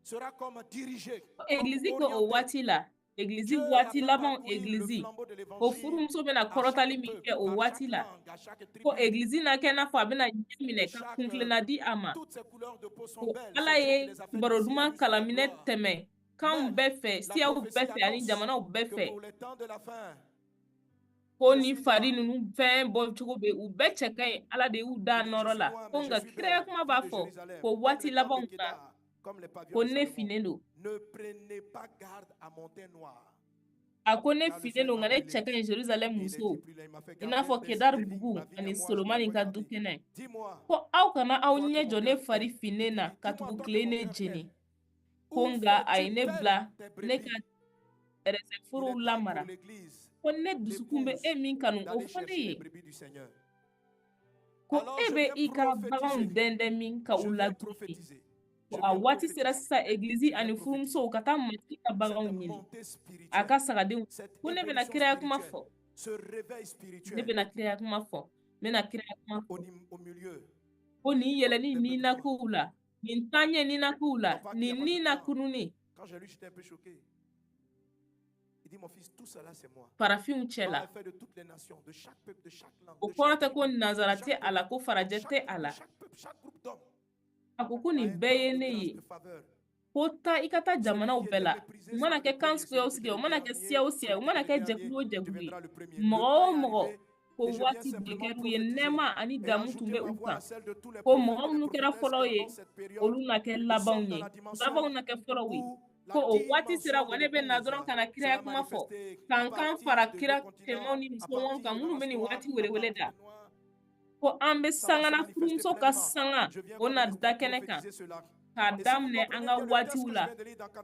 sera comme dirigée, comme Egilizi ko o orientée. waati la, egilizi Dieu a waati fait laban parcourir le egilizi, flambeau de ko l'évangile furumuso bɛna à chaque kɔrɔtali min peuple, kɛ o par waati chaque la, langue, à chaque ko tribu. egilizi na kɛ i n'a fɔ a bɛna ɲɛ minɛ Et ka chaque, kuntilenna di a ma, toutes ces couleurs de peau sont ko belles, Ala c'est Dieu qui ye les a fait kibaru ici à duman lui soit la kalanminɛ gloire. tɛmɛ kanw Mais bɛɛ fɛ, la siyaw prophétie bɛɛ fɛ ani annonce jamanaw bɛɛ que fɛ, pour les temps de la fin, ko je ni suis fari noir. ninnu fɛn bɔ cogo bɛ u bɛɛ cɛ ka ɲi, Ala de y'u da Il dit, je nɔrɔ suis la, noir, ko mais je nka suis kiraya belle, kuma fille b'a de fɔ Jérusalem, ko comme waati les tentes de labanw na, Kédar, comme les pavillons ko de ne Salomon. finnen don. Ne prenez pas garde à mon teint noir, A ko ne car le finnen soleil don, m'a nka ne brûlé. cɛ ka ɲi, Jerusalem Et il a muso, été brûlé, il m'a fait i n'a garder fɔ des Kedar vignes, bugu ma vigne à ani moi, je ne l'ai Solomani point ka du gardée. kɛnɛ, Dis-moi, ko aw kana aw toi que ɲɛ mon jɔ ne cœur fari aime, finnen na il dit, ka dis-moi, tugu toi que tile mon ne cœur aime, jeni, ko où nka a ye fais-tu ne bila paître tes ne brebis? ka Il rɛzɛnforow est temps lamara, pour l'Église, ko ne dusukun bɛ l'épouse, e min kanu, o d'aller fɔ ne chercher les ye, brebis du Seigneur. ko Alors e je bɛ viens i ka baganw prophétiser, dɛndɛn min ka je u viens ladumuni, prophétiser. Ko a waati sera sisan, egilizi ani furumusow ka taa Matigi ka baganw ɲini, a ka sagadenw. Ko ne bɛna kiraya kuma fɔ, ne bɛna kiraya kuma fɔ, n bɛna kiraya kuma fɔ ko nin yɛlɛni ninakow la, nin taaɲɛ ninakow la, nin ni na kununi farafinw cɛ la. O kɔrɔ tɛ ko nanzara tɛ a la, ko farajɛ tɛ a la. A ko ko nin bɛɛ ye ne ye. Ko taa, i ka taa jamanaw bɛɛ la, u mana kɛ kan suguya o suguya, u mana kɛ siya o siya, u mana kɛ jɛkulu o jɛkulu ye, mɔgɔ o mɔgɔ, ko waati de kɛr'u ye, nɛɛma ani damu tun bɛ u kan. Ko mɔgɔ minnu kɛra fɔlɔ ye, olu na kɛ labanw ye, labanw na kɛ fɔlɔw ye. Ko o waati sera wa, ne bɛ na dɔrɔn ka na kiraya kuma fɔ, k'an kan fara kira cɛmanw ni musomanw kan minnu bɛ nin waati welewele da, ko an bɛ sangana furumuso ka sanga, o na da kɛnɛ kan k'a daminɛ an ka waatiw la,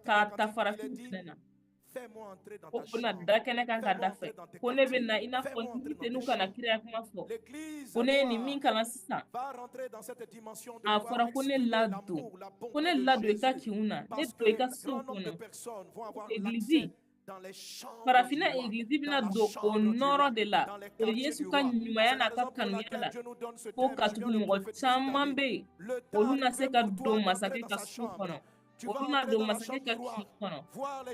k'a ta farafin fɛnɛ na, ko o na da kɛnɛ kan ka da fɛ. Ko ne bɛ na i n'a fɔ ni tenu ka na kiraya kuma fɔ. Ko ne ye nin min kalan sisan, a fɔra ko ne ladon, ko ne ladon i ka kinw na, ne don i ka sow kɔnɔ. Egilizi, farafinna egilizi bɛna don o nɔrɔ de la, o Yesu ka ɲumanya n'a ka kanuya la, ko katugu mɔgɔ caman bɛ yen, olu na se ka don masakɛ ka so kɔnɔ, olu na don masakɛ ka kin kɔnɔ.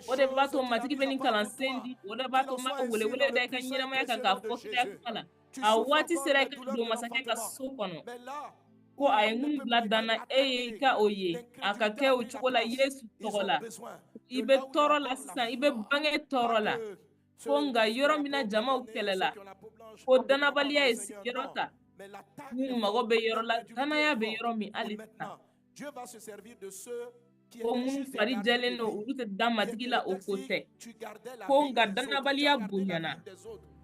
O de b'a to Matigi bɛ nin kalansen di, o de b'a to n b'a welewele da i ka ɲɛnamaya kan k'a fɔ kiraya kuma la, a waati sera i ka don masakɛ ka so kɔnɔ. Ko a ye minnu bila dan na e ye, i ka o ye, a ka kɛ o cogo la Yesu tɔgɔ la. I bɛ tɔɔrɔ la sisan, i bɛ bange tɔɔrɔ la. Ko nka yɔrɔ min na jamaw kɛlɛla, ko danabaliya ye sigiyɔrɔ ta, k'u mago bɛ yɔrɔ la danaya bɛ yɔrɔ min hali sisan. Ko minnu fari jɛlen don, olu tɛ da Matigi la, o ko tɛ. Ko nka danabaliya bonyana,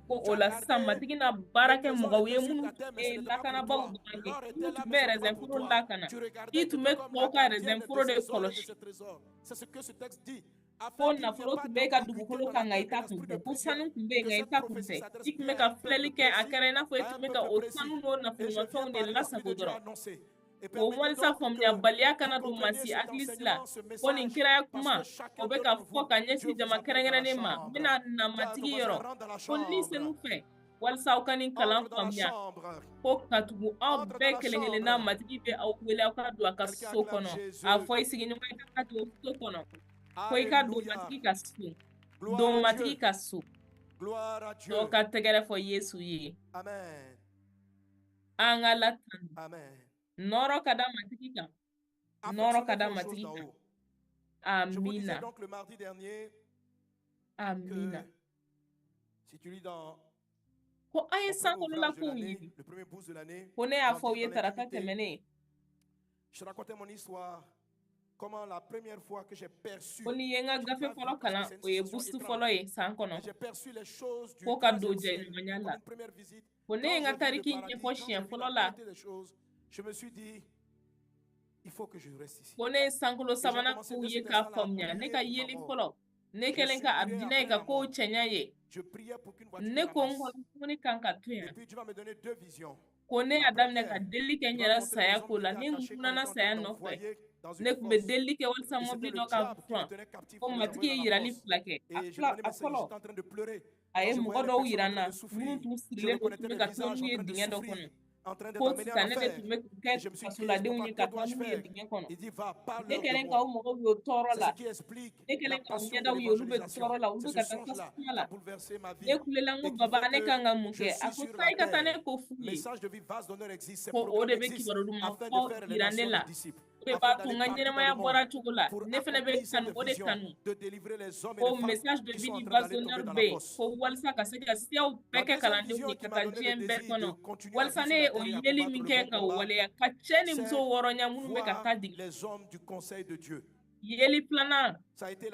ko o la sisan Matigi na baara kɛ mɔgɔw ye minnu tun bɛ lakanabaaw dɔrɔn ye, minnu tun bɛ rɛzɛnforo lakana. I tun bɛ tɔw ka rɛzɛnforo de kɔlɔsi, ko nafolo tun bɛ e ka dugukolo kan, nka i ta kun tɛ. Ko sanu tun bɛ yen, nka i ta kun tɛ. I tun bɛ ka filɛli kɛ, a kɛra i n'a fɔ i tun bɛ ka o sanu n'o nafolomafɛnw de lasago dɔrɔn, ko walisa faamuyabaliya kana don maa si hakili la ko nin kiraya kuma, o bɛ ka fɔ ka ɲɛsin jama kɛrɛnkɛrɛnnen ma. N bɛna na Matigi yɔrɔ ko ni senu fɛ, walisa aw ka nin kalan faamuya, ko katugu aw bɛɛ kelen kelenna, Matigi bɛ aw wele aw ka don a ka so kɔnɔ. A fɔ i sigiɲɔgɔn ye ka don so kɔnɔ, ko i ka don Matigi ka so, don Matigi ka so. Dɔw ka tɛgɛrɛ fɔ Yesu ye. An ka latanu. Nɔrɔ ka da Matigi kan, nɔrɔ ka da Matigi kan. Amina, amina. Ko an ye sankolola kow ɲini. Ko ne y'a fɔ aw ye tarata tɛmɛnen, ko n'i ye n ka gafe fɔlɔ kalan, o ye boost fɔlɔ ye san kɔnɔ, ko ka don jɛɲɔgɔnya la. Ko ne ye n ka tariki ɲɛfɔ siɲɛ fɔlɔ la, ko ne ye sankolo sabanan kow ye k'a faamuya. Ne ka yeli fɔlɔ, ne kɛlen ka arijinɛ ye ka kow cɛɲa ye, ne ko n kɔnɔ ko ne kan ka to yan. Ko ne y'a daminɛ ka deli kɛ n yɛrɛ saya ko la. Ni n kunana saya nɔfɛ, ne tun bɛ deli kɛ walisa mɔbili dɔ ka furan. Ko Matigi ye yirali fila kɛ. A fila, a fɔlɔ, a ye mɔgɔ dɔw yira n na minnu tun sirilen don, tun bɛ ka taa n'u ye dingɛ dɔ kɔnɔ. Ko sisan ne de tun bɛ kɛ kasoladenw ye ka taa n'u ye dingɛ kɔnɔ. Ne kɛlen ka o mɔgɔw ye o tɔɔrɔ la, ne kɛlen ka u ɲɛdaw ye, olu bɛ tɔɔrɔ la, olu bɛ ka taa tasuma la, ne kulela, n ko: "Baba, ne kan ka mun kɛ?" A ko: "Taa, i ka taa ne ko f'u ye." Ko o de bɛ kibaru duman fɔ yira ne la, o de b'a to n ka ɲɛnamaya bɔra cogo la. Ne fana bɛ kanu, o de kanu, ko message de vie du vase d'honneur bɛ yen, ko walisa ka se ka siyaw bɛɛ kɛ kalandenw ye ka taa diɲɛ bɛɛ kɔnɔ, walisa ne ye o yeli min kɛ, ka o waleya, ka cɛ ni muso wɔrɔnya minnu bɛ ka taa dingɛ. Yeli filanan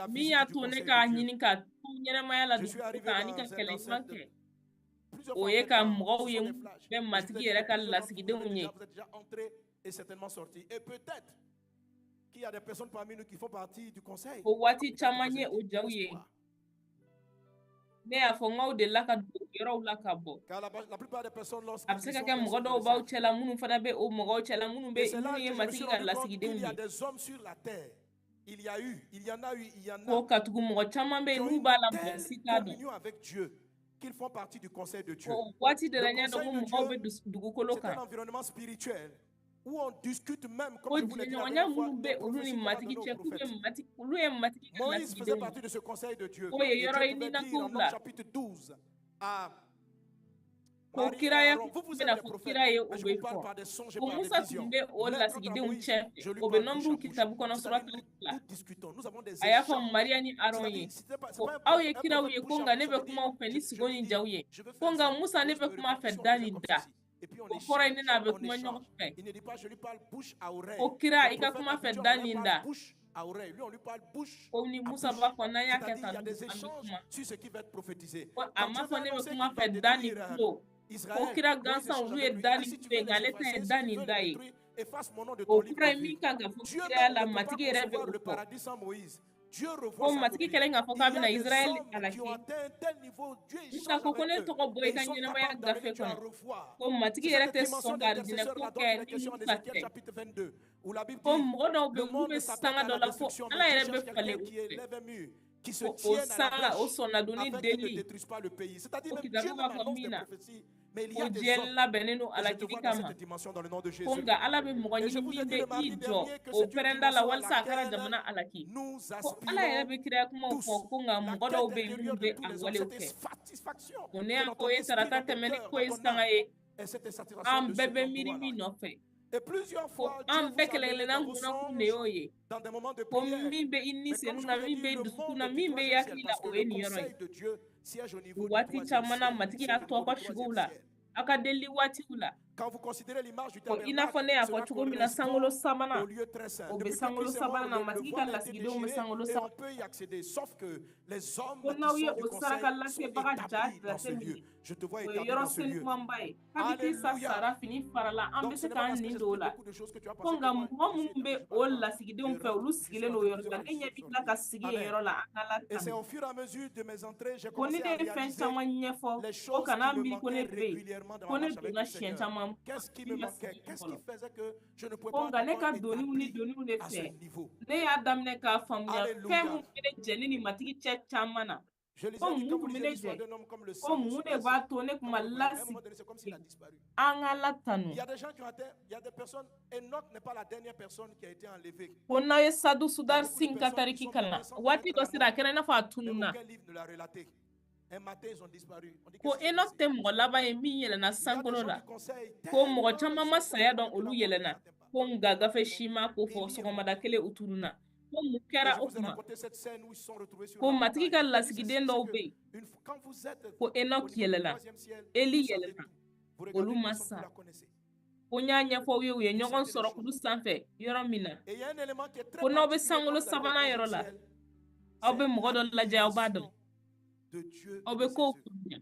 min y'a to ne k'a ɲini ka to ɲɛnamaya la dugukolo kan ani ka kɛlɛ ɲuman kɛ, o ye ka mɔgɔw ye bɛ Matigi yɛrɛ ka lasigidenw ye. Et certainement sorti. Et peut-être qu'il y a des personnes parmi nous qui font partie du conseil. O waati caman ye o jaw ye. Ne y'a fɔ n k'aw delila ka don yɔrɔw la ka bɔ. A bɛ se ka kɛ mɔgɔ dɔw b'aw cɛla minnu fana bɛ o mɔgɔw cɛla minnu bɛ minnu ye Matigi ka lasigidenw ye. Ko katugu mɔgɔ caman bɛ yen n'u b'a la, mɔgɔ si t'a dɔn. O waati de la, n y'a dɔn ko mɔgɔw bɛ dugukolo kan, ko jɛɲɔgɔnya minnu bɛ olu ni Matigi cɛ, k'u bɛ Matigi, olu ye Matigi ka lasigidenw, k'o ye yɔrɔ ye ninakow la, ko kiraya bɛna fɔ kira ye, o bɛ fɔ ko Musa tun bɛ o lasigidenw cɛ. O bɛ Nɔnburuw kitabu kɔnɔ, sura 12. A y'a fɔ Mariya ni Aron ye ko aw ye kiraw ye, ko nka ne bɛ kuma aw fɛ ni sugo ni jaw ye, ko nka Musa, ne bɛ kuma fɛ da ni da. O kɔrɔ ye ne n'a bɛ kuma ɲɔgɔn fɛ. Ko kira, i ka kuma fɛ da ni da. Ko ni Musa b'a fɔ n'an y'a kɛ tan, an bɛ kuma. Ko a ma fɔ ne bɛ kuma fɛ da ni tulo. Ko kira gansan, olu ye da ni tulo ye, nka ale ta ye da ni da ye. O kɔrɔ ye min kan ka fɔ kiraya la, Matigi yɛrɛ bɛ o fɔ. Ko Matigi kɛlen k'a fɔ k'a bɛna Israɛl halaki, Musa ko ko ne tɔgɔ bɔ i ka ɲɛnamaya gafe kɔnɔ. Ko Matigi yɛrɛ tɛ sɔn ka arijinɛ ko kɛ ni Musa tɛ. Ko mɔgɔ dɔw bɛ yen, olu bɛ sanga dɔ la fo Ala yɛrɛ bɛ falen u fɛ. Ko o sanga, o sɔnnadonni deli, ko kitabu b'a fɔ min na ko diɲɛ labɛnnen don alakili kama, ko nka Ala bɛ mɔgɔ ɲini min bɛ i jɔ o pɛrɛnda la walasa a kana jamana alaki. Ko Ala yɛrɛ bɛ kiraya kumaw fɔ, ko nka mɔgɔ dɔw bɛ yen minnu bɛ a walew kɛ. Ko ne y'a ko ye tarata tɛmɛnen ko ye sanga ye an bɛɛ bɛ miiri min nɔfɛ, ko an bɛɛ kelen-kelenna kunnakun de y'o ye, ko min bɛ i ni senu na, min bɛ i dusukun na, min bɛ i hakili la, o ye nin yɔrɔ ye. Waati caman na, Matigi y'a to aw ka sugow la, aw ka delili waatiw la, ko i n'a fɔ ne y'a fɔ cogo min na, sankolo sabanan, o bɛ sankolo sabanan na, Matigi ka lasigidenw bɛ sankolo sabanan. Ko n'aw ye o saraka lasebaga ja jate minɛ, o ye yɔrɔ senumanba ye. Kabi Krista sara, fini farala, an bɛ se k'an nin don o la. Ko nka mɔgɔ minnu bɛ o lasigidenw fɛ, olu sigilen don o yɔrɔ la. Ne ɲɛ bɛ tila ka sigi yen yɔrɔ la. An ka Ala tanu. Ko ni ne ye fɛn caman ɲɛfɔ, ko kana miiri ko ne bɛ yen, ko ne donna siɲɛ caman min ma sigi fɔlɔ. Ko nka ne ka doniw ni doniw de fɛ, ne y'a daminɛ k'a faamuya fɛn mun bɛ ne jɛ ne ni Matigi cɛ caman na. Ko mun tun bɛ ne jɛ? Ko mun de b'a to ne kun ma lasigi? An ka Ala tanu. Ko n'aw ye Sadu Sudar Singh ka tariki kalan, waati dɔ sera, a kɛra i n'a fɔ a tununna. Ko Enoch tɛ mɔgɔ laban ye min yɛlɛnna sankolo la. Ko mɔgɔ caman ma saya dɔn, olu yɛlɛnna. Ko nka gafe si ma ko fɔ, sɔgɔmada kelen u tununna. Ko mun kɛra o kuma? Ko Matigi ka lasigiden dɔw bɛ yen, ko Enoch yɛlɛla, Eli yɛlɛla, olu ma sa. Ko n y'a ɲɛfɔ aw ye, u ye ɲɔgɔn sɔrɔ kulu sanfɛ yɔrɔ min na. Ko n'aw bɛ sankolo sabanan yɔrɔ la, aw bɛ mɔgɔ dɔ lajɛ, aw b'a dɔn, aw bɛ kow faamuya.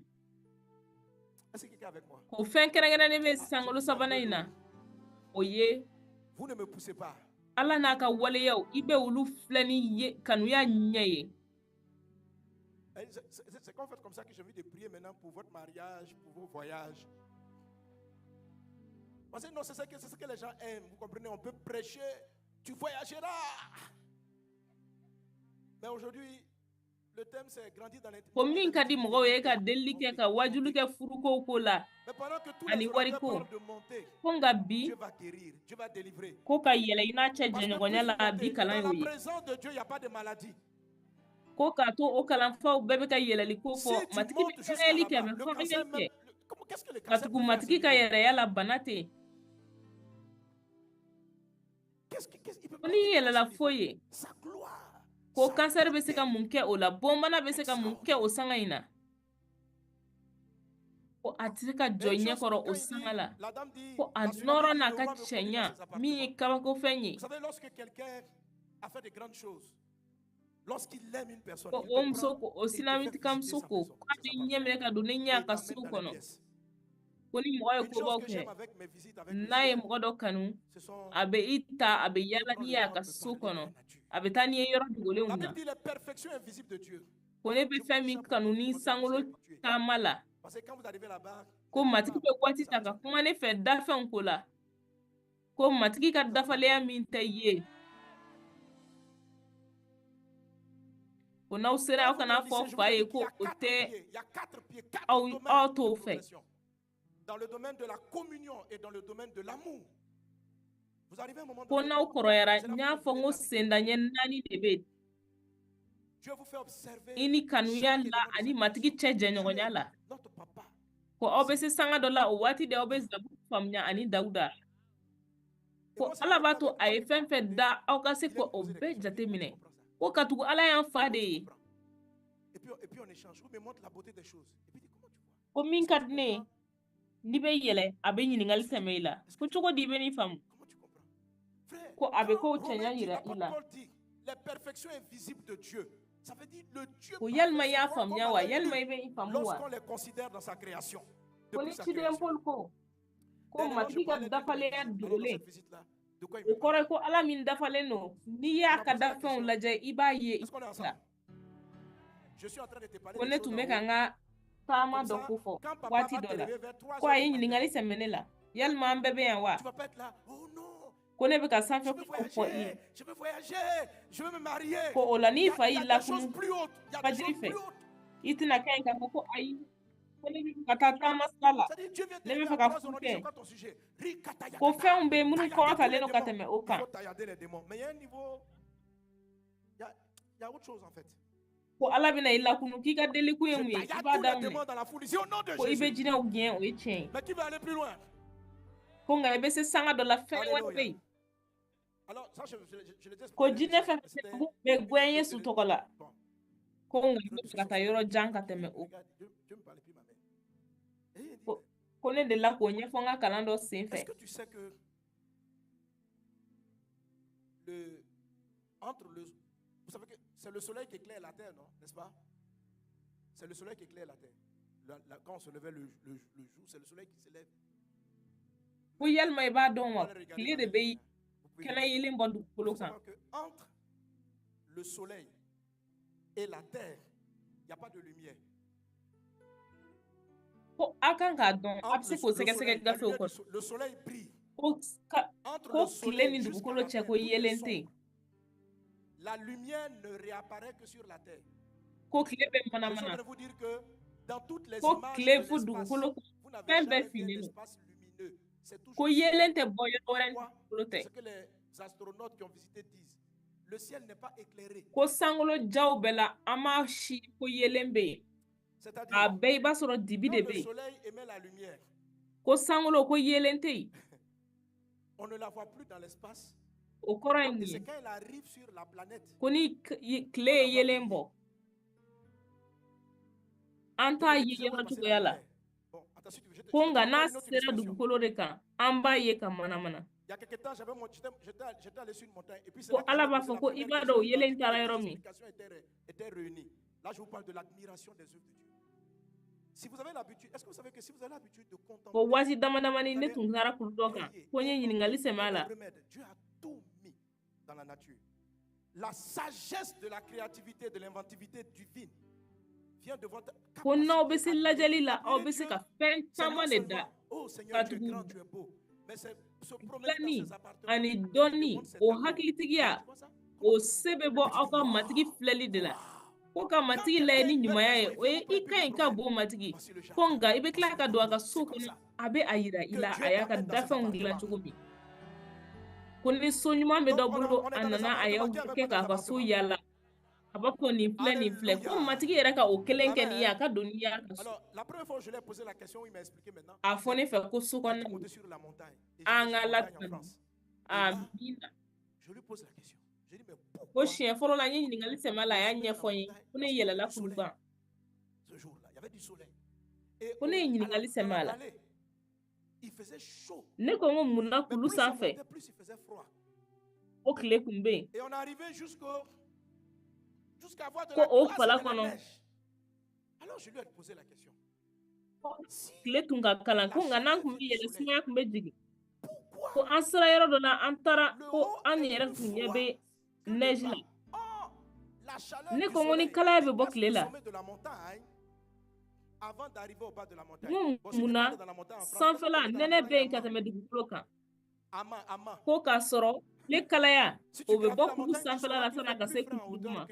Ko fɛn kɛrɛnkɛrɛnnen bɛ sankolo sabanan in na, o ye Ala n'a ka waleyaw, i bɛ olu filɛ ni ye kanuya ɲɛ ye. C'est quand fait comme ça que j'ai envie de prier maintenant pour votre mariage, pour vos voyages. Parce que non, c'est ce que les gens aiment. Vous comprenez, on peut prêcher, tu voyageras. Mais aujourd'hui, le thème, c'est grandir dans l'intimité. Ko min ka di mɔgɔw ye ka delili kɛ, ka wajulu kɛ furukow ko la ani wariko. Ko nka bi, ko ka yɛlɛ i n'a cɛ jɛɲɔgɔnya la, bi kalan y'o ye. Ko k'a to o kalanfaw bɛɛ bɛ ka yɛlɛli ko fɔ, Matigi bɛ kɛnɛyali kɛ, a bɛ furakɛli kɛ, ka tugu Matigi ka yɛrɛya la, bana tɛ yen. Ko n'i yɛlɛla foyi ye, ko kansɛri bɛ se ka mun kɛ o la? Bɔnbana bɛ se ka mun kɛ o sanga in na? Ko a tɛ se ka jɔ i ɲɛkɔrɔ o sanga la. Ko a nɔrɔ n'a ka cɛɲa min ye kabakofɛn ye. Ko o muso ko, o sinamitigamuso ko k'a bɛ ɲɛ minɛ ka don ne ɲɛ a ka so kɔnɔ. Ko ni mɔgɔ ye kobaw kɛ, n'a ye mɔgɔ dɔ kanu, a bɛ i ta, a bɛ yaala n'i ye a ka so kɔnɔ, a bɛ taa n'i ye yɔrɔ dogolenw na. Ko ne bɛ fɛn min kanu ni sankolo taama la. Ko Matigi bɛ waati ta ka kuma ne fɛ dafɛnw ko la, ko Matigi ka dafalenya min tɛ ye, ko n'aw sera, aw kana fɔ fa ye ko o tɛ aw, aw t'o fɛ. Dans le domaine de la communion et dans le domaine de l'amour. Vous arrivez à un moment Ko n'aw kɔrɔyara, n y'a fɔ n ko sendaɲɛ naani de bɛ yen i ni kanuya la ani Matigi cɛ jɛɲɔgɔnya la. Ko aw bɛ se sanga dɔ la, o waati de aw bɛ Zaburu faamuya ani Dawuda. Ko Ala b'a to a ye fɛn fɛn da, aw ka se ko o bɛɛ jate minɛ, ko katugu Ala y'an fa de ye. Ko min ka di ne ye, n'i bɛ yɛlɛ, a bɛ ɲininkali tɛmɛ i la ko cogo di i bɛ nin faamu, ko a bɛ kow cɛɲa yira i la, ko yalima i y'a faamuya wa, yalima i bɛ i faamu wa? Ko ni ciden Paul ko Matigi ka dafalenya dogolen, o kɔrɔ ye ko Ala min dafalen don, n'i y'a ka dafɛnw lajɛ, i b'a ye i la. Ko ne tun bɛ ka n ka taama dɔ ko fɔ waati dɔ la, ko a ye ɲininkali sɛmɛ ne la, yalima an bɛɛ bɛ yan wa? Ko ne bɛ ka sanfɛ kumaw fɔ i ye, ko o la n'i fa y'i lakunu fajiri fɛ, i tɛna kɛ yen k'a fɔ ko ayi, ko ne bɛ fɛ ka taa taama sira la, ne bɛ fɛ ka furu kɛ, ko fɛnw bɛ yen minnu kɔrɔtalen don ka tɛmɛ o kan. Ko Ala bɛna i lakunu k'i ka delikun ye mun ye, i b'a daminɛ ko i bɛ jinɛw gɛn, o ye tiɲɛ ye. Ko nka i bɛ se sanga dɔ la, fɛn wɛrɛ bɛ yen, ko jinɛ fɛn fɛn bɛ gɛn Yesu tɔgɔ la, ko nka i bɛ fɛ ka taa yɔrɔ jan ka tɛmɛ o. Ko ne delila k'o ɲɛfɔ n ka kalan dɔ sen fɛ. C'est le soleil qui éclaire la terre, non? N'est-ce pas? C'est le soleil qui éclaire la terre. Quand on se levait le jour, c'est le soleil qui se lève. Ko yalima i b'a dɔn wa, tile de bɛ kɛnɛ yelen bɔ dugukolo kan. Entre le soleil et la terre, il n'y a pas de lumière. Ko a kan k'a dɔn, a bɛ se k'o sɛgɛsɛgɛ gafew kɔnɔ. Le soleil brille. Ko tile ni dugukolo cɛ, ko yeelen tɛ yen. La lumière ne réapparaît que sur la terre. Ko tile bɛ manamana. Ko tile fo dugukolo fɛn bɛɛ finnen don. Ko yeelen tɛ bɔ yɔrɔ wɛrɛ ni dugukolo tɛ. Ko sankolo jaw bɛɛ la, an m'a si ko yeelen bɛ yen. A bɛɛ i b'a sɔrɔ dibi de bɛ yen. Ko sankolo, ko yeelen tɛ yen. O kɔrɔ ye mun ye? Ko ni tile ye yeelen bɔ, an t'a ye yɔrɔ cogoya la. Ko nka n'a sera dugukolo de kan, an b'a ye ka manamana. Ko Ala b'a fɔ ko i b'a dɔn o yeelen taara yɔrɔ min. Ko waati dama damani ne tun taara kulu dɔ kan, ko n ye ɲininkali sɛmɛ a la. Dans la nature. La sagesse de la créativité, de l'inventivité divine vient de votre Ko n'aw bɛ se lajɛli la, aw bɛ se ka fɛn caman de da ka tugu dilanni ani dɔnni, o hakilitigiya, o se bɛ bɔ aw ka Matigi filɛli de la. Ko ka Matigi lajɛ ni ɲumanya ye, o ye i ka ɲi ka bon Matigi. Ko nka i bɛ tila ka don a ka so kɔnɔ, a bɛ a yira i la a y'a ka dafɛnw dilan cogo min. Ko ni so ɲuman bɛ dɔ bolo, a nana a y'aw kɛ k'a ka so yaala, a b'a fɔ nin filɛ, nin filɛ. Ko Matigi yɛrɛ ka o kelen kɛ nin ye, a ka don n'i y'a ka so. A fɔ ne fɛ ko so kɔnɔna an ka Ala tanu, amiina. Ko siɲɛ fɔlɔ la, n ye ɲininkali sɛmɛ a la, a y'a ɲɛfɔ n ye ko ne yɛlɛla kulu kan. Ko ne ye ɲininkali sɛmɛ a la, ne ko n ko mun na kulu sanfɛ o tile kun bɛ yen, ko o fala kɔnɔ tile tun ka kalan, ko nka n'an tun bɛ yɛlɛ, sumaya tun bɛ jigin. Ko an sera yɔrɔ dɔ la, an taara ko an yɛrɛ tun ɲɛ bɛ neige la. Ne ko n ko ni kalaya bɛ bɔ tile la, N ko mun na sanfɛla nɛnɛ bɛ yen ka tɛmɛ dugukolo kan? Ko k'a sɔrɔ tile kalaya o bɛ bɔ kulu sanfɛla la san'a ka se kulu duguma.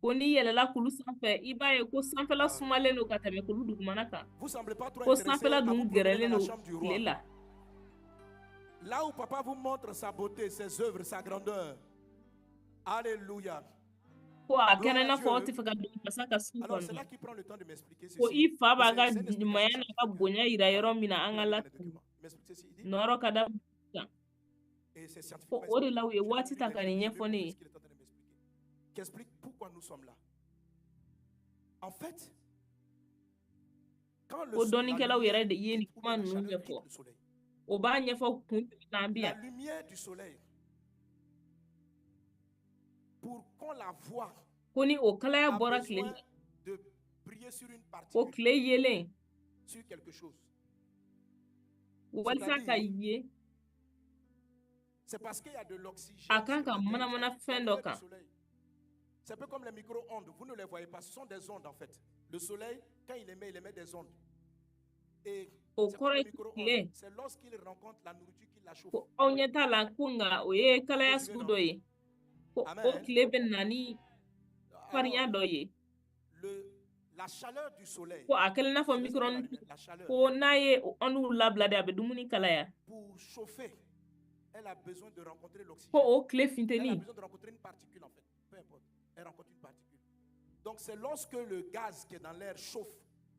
Ko n'i yɛlɛla kulu sanfɛ, i b'a ye ko sanfɛla sumalen don ka tɛmɛ kulu dugumana kan. Ko sanfɛla dun gɛrɛlen don tile la. Là où papa vous montre sa beauté, ses œuvres, sa grandeur. Alléluia. Ko a kɛra i n'a fɔ aw tɛ fɛ ka don masa ka so kɔnɔ. Ko i fa b'a ka ɲumanya n'a ka bonya yira yɔrɔ min na, an ka latɛmɛ. Nɔrɔ ka da kan. Ko o de la u ye waati ta ka nin ɲɛfɔ ne ye. Qui explique pourquoi nous sommes là. En fait, quand le Ko dɔnnikɛlaw yɛrɛ de ye nin kuma ninnu ɲɛfɔ. O b'a ɲɛfɔ kun jumɛn na an bɛ la yan. Lumière du soleil, pour qu'on la voie, Ko ni o kalaya a bɔra tile besoin la, de briller sur une ko particule, tile yelen sur quelque chose. walisa ka ye, C'est parce qu'il y a de l'oxygène a kan sur ka la terre. manamana La fɛn dɔ lumière du kan. soleil. C'est un peu comme les micro-ondes. Vous ne les voyez pas. Ce sont des ondes en fait. Le soleil, quand il émet des ondes. Et O c'est comme kɔrɔ le ye micro-ondes. tile C'est lorsqu'il rencontre la nourriture qu'il la chauffe. ko aw ɲɛ t'a la, ko nka o ye kalaya sugu dɔ ye. Ko o tile bɛ na ni farinya dɔ ye. La chaleur du soleil, Ko a kɛlen i n'a fɔ c'est ce qu'on micro-ondes, appelle la chaleur. ko n'a ye o ondes labila de, a bɛ dumuni kalaya. Pour chauffer, elle a besoin de rencontrer l'oxygène. Ko o tile Elle a funteni besoin de rencontrer une particule en fait. Peu importe. Elle rencontre une particule. Donc c'est lorsque le gaz qui est dans l'air chauffe.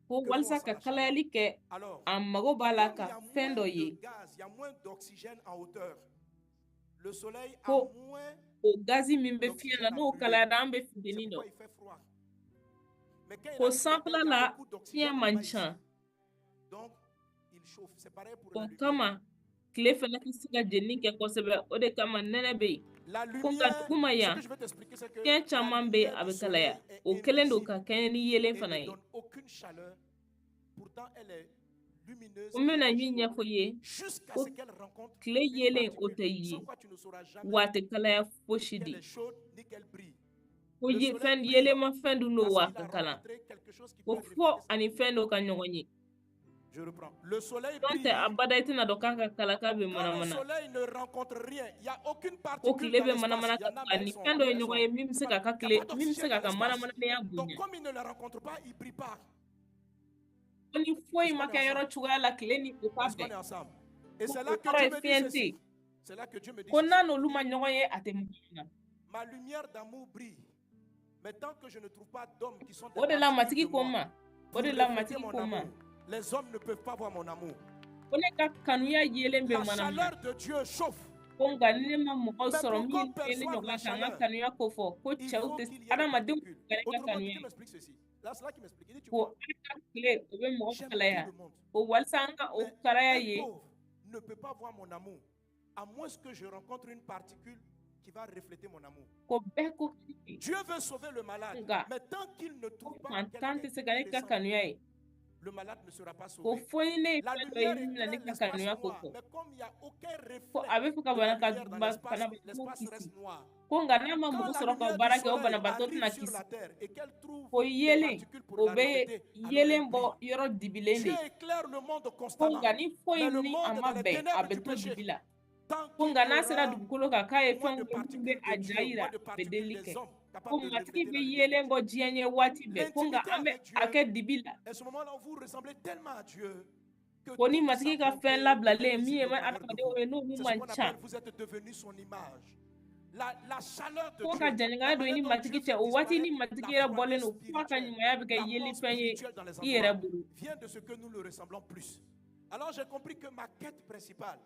Ko walisa ka kalayali kɛ, Alors, a mago b'a la comme il y ka a fɛn moins dɔ de ye. gaz, il y a moins d'oxygène en hauteur. Le soleil a Ko moins o gazi min bɛ fiɲɛ na, d'oxygène à n'o brûler. kalayara, an bɛ C'est funteni pourquoi dɔn. il fait froid. Mais quand il Ko arrive sur la terre, sanfɛla il y a la beaucoup fiɲɛ d'oxygène en man bas ici. ca. Donc, il chauffe. C'est pareil pour la O lumière. kama tile fana tɛ se ka jenini kɛ kosɛbɛ, o de kama nɛnɛ bɛ yen. La Ko nka lumière, duguma ce yan, que je veux t'expliquer, c'est que fiɲɛ la caman bɛ yen, lumière a du bɛ kalaya. soleil est O kɛlen don invisible ka kɛɲɛ ni yelen et fana ne ye. donne aucune chaleur. Pourtant, elle est lumineuse Ko n bɛna et min chaude ɲɛfɔ i ye, jusqu'à ko ce qu'elle rencontre tile une yelen o particule. tɛ ye, Sans quoi tu ne sauras jamais wa a tɛ kalaya fosi qu'elle di. est chaude ni qu'elle brille. Ko Le ye soleil fɛn brille yelenma fɛn dun don, parce wa a qu'il ka a kalan. rencontré quelque chose qui Ko peut fɔ refléter sa ani lumière. fɛn dɔ ka ɲɔgɔn ye. Je reprends. Le soleil N'o tɛ brille. abada i tɛna dɔn k'a ka kala k'a bɛ Quand le manamana. soleil ne rencontre rien, il n'y a aucune Ko particule tile dans bɛ l'espace. manamana Il y ka en a, sɔrɔ mais a elles ni sont, fɛn dɔ ye elles ɲɔgɔn sont ye min bɛ se pas- k'a ka il n'y a tile pas min bɛ se d'oxygène k'a dans ka l'espace. manamanadenya Donc, bonya. comme il ne la rencontre pas, il ne brille pas. Ko ni foyi Est-ce ma qu'on kɛ est yɔrɔ ensemble? cogoya la, tile ni o ka Est-ce qu'on bɛn. est ensemble? Et Ko c'est o là que kɔrɔ Dieu ye me dit fiɲɛ tɛ ceci. yen. C'est là que Dieu me dit Ko ceci. n'a n'olu ma ɲɔgɔn ye, a tɛ manamana. Ma lumière d'amour brille. Mais tant que je ne trouve pas d'hommes qui sont des O de la particule matigi de ko n moi ma, o pour de la refléter matigi mon ko n ma amour, les hommes ne peuvent pas voir mon amour. Ko ne ka kanuya yelen bɛ La manamana. chaleur de Dieu chauffe. Ko nka ni ne ma mɔgɔw Mais sɔrɔ pour min qu'on ye ne perçoive ɲɔgɔn la ka n ka chaleur, kanuya ko fɔ, ko il cɛw faut tɛ qu'il y ait des adamadenw particules. tɛ ka ne ka Autrement dit, kanuya Dieu ye. M'explique ceci. Là, c'est là qu'il m'explique. Il dit, tu Ko vois, an ka tile o bɛ mɔgɔ j'aime tout kalaya. le monde. Ko walisa an ka o Mais kalaya un ye, pauvre ne peut pas voir mon amour, à moins que je rencontre une particule qui va refléter mon amour. Ko bɛɛ ko ka di. Dieu veut sauver le malade, Nka mais tant qu'il ne ko trouve pas fantan quelqu'un tɛ se qui ka ne lui ka ressemble, kanuya ye. le malade ne sera pas Ko sauvé. fo ni ne ye La fɛn dɔ ye lumière min bɛna ne éclaire ka l'espace kanuya ko noir, fɔ. mais comme il n'y a aucun Ko reflet a bɛ fɛ ka de la bana ka lumière dans ba l'espace, banabaatɔ l'espace kisi. reste noir. Ko nka n'a ma Quand mɔgɔ la sɔrɔ ka o lumière du baara kɛ, o soleil banabaatɔ arrive tɛna sur kisi. la terre et qu'elle trouve Ko des yelen particules pour o la bɛ refléter, alors elle yelen bɔ brille. yɔrɔ dibilen de. Dieu éclaire le monde Ko constamment, nka ni foyi mais le ni a monde est ma dans les bɛn, a ténèbres bɛ du to péché. dibi la. Tant Ko qu'il nka y n'a sera aura dugukolo kan k'a ye moins fɛnw de ye minnu bɛ particules a de ja Dieu, yira, moins de a bɛ particules delili des kɛ. hommes Ko capables de matigi refléter bɛ la lumière de yelen Dieu. bɔ diɲɛ ɲɛ waati bɛɛ. Ko nka L'intimité an bɛ avec a Dieu, kɛ dibi la. à ce moment-là, vous ressemblez tellement à Dieu que Ko ni toute sa matigi ka fɛn bonté est labilalen min ye visible au travers de adamadenw vous. ye, n'olu C'est ce man qu'on ca. appelle, vous êtes devenu son image. La chaleur de Ko ka Dieu, jɛɲɔgɔnya la don i manière ni dont matigi Dieu cɛ, fait o waati ni disparaître matigi la yɛrɛ froideur bɔlen don, fo a ka spirituelle, ɲumanya bɛ kɛ la mort yelifɛn ye spirituelle dans les i yɛrɛ endroits, bolo. Vient de ce que nous le ressemblons plus. Alors j'ai compris que ma quête principale,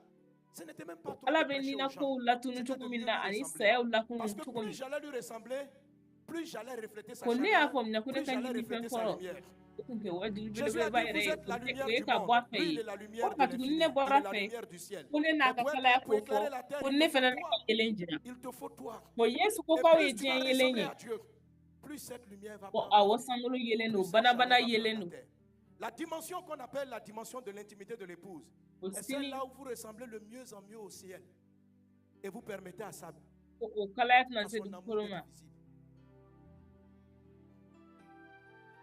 ce n'était même pas Ko trop Ala de bɛ prêcher nina aux gens, kow latunu c'était cogo de min mieux na lui ani ressembler. sayaw lakunu Parce que cogo plus min. j'allais lui ressembler, plus j'allais refléter sa Ko ne y'a chaleur, faamuya ko ne plus ka j'allais ɲinifɛn refléter sa fɔlɔ, lumière. O tun tɛ wajibi Jésus a belebeleba dit, yɛrɛ vous ye, êtes o la tɛ lumière o ye du ka monde. bɔ a fɛ Lui, il yen. est la Ko lumière de katuguni l'infini. ne Il bɔra est la fɛ, lumière du ciel. Ko ne n'a Mais ka pour kalaya être, pour ko fɔ, éclairer la terre, ko il ne te fɛnɛ faut n'a toi. ka yelen jira. Il te faut toi. Ko Yesu ko Et k'aw plus ye tu vas diɲɛ yelen ressembler ye. à Dieu, plus cette lumière va Ko prendre awɔ la terre. sankolo yelen don, Plus sa chaleur banabana va prendre yelen la don. terre. La dimension qu'on appelle la dimension de l'intimité de l'épouse O est sini celle-là où vous ressemblez le mieux en mieux au ciel. Et vous permettez à sa Ko o kalaya tɛna à se son amour dugukolo d'être ma. visible.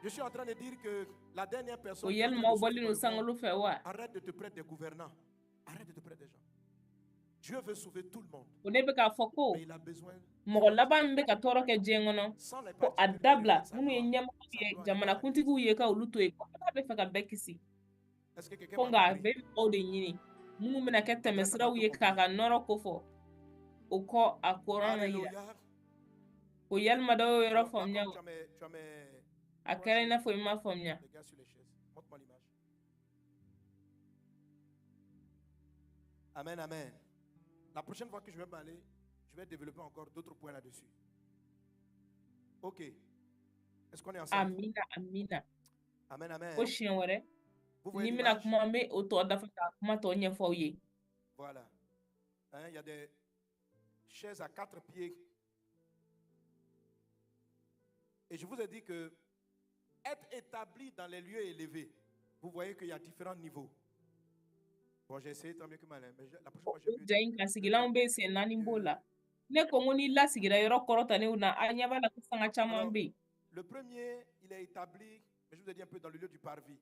Je suis en train de dire que la dernière O personne qui est en train yalima de aw souffrir bɔlen dans don le monde, sankolo fɛ wa? arrête de te prêtre des gouvernants. Arrête de te prêtre des gens. Dieu veut sauver tout le monde, Ko ne bɛ k'a fɔ ko mais il a besoin, mɔgɔ laban min bɛ ka tɔɔrɔ kɛ diɲɛ kɔnɔ, sans les ko a particules qui dabila reflètent sa minnu ye gloire. ɲɛmɔgɔw Sa ye, gloire n'est pas la jamanakuntigiw ye, ka olu to yen, ko Ala bɛ fɛ ka bɛɛ kisi. Est-ce que quelqu'un Ko m'a nka a compris? bɛ mɔgɔw de ɲini minnu bɛna kɛ André, ça va tɛmɛsiraw tout ye k'a compris. ka nɔrɔ kofɔ, o kɔ a kɔrɔ na yira. Alléluia. Ko yalima dɔ y'o yɔrɔ Alors là, faamuya comme wa? tu as mes A trois kɛra i chaises, n'a fɔ i m'a faamuya. les gars sur les chaises. Montre-moi l'image. Amen, amen. La prochaine fois que je vais parler, je vais développer encore d'autres points là-dessus. Ok. Est-ce qu'on est ensemble? Amina, amina. Amen, Ko amen. siɲɛ wɛrɛ Vous voyez ni n bɛna l'image? kuma, n bɛ o tɔ dafa ka kuma tɔ ɲɛfɔ aw ye. Voilà. Hein, il y a des chaises à quatre pieds. Et je vous ai dit que être établi dans les lieux élevés, vous voyez qu'il y a différents niveaux. Bon, j'ai essayé tant mieux que mal, hein, mais la prochaine O fois, je vais mieux ja in kan, sigilanw bɛ sen naani b'o la. Ne ko n ko n'i lasigira yɔrɔ kɔrɔtalenw na, a ɲɛ b'a la ko sanga caman Alors, bɛ yen. le premier, il est établi, mais je vous ai dit un peu dans le lieu du parvis.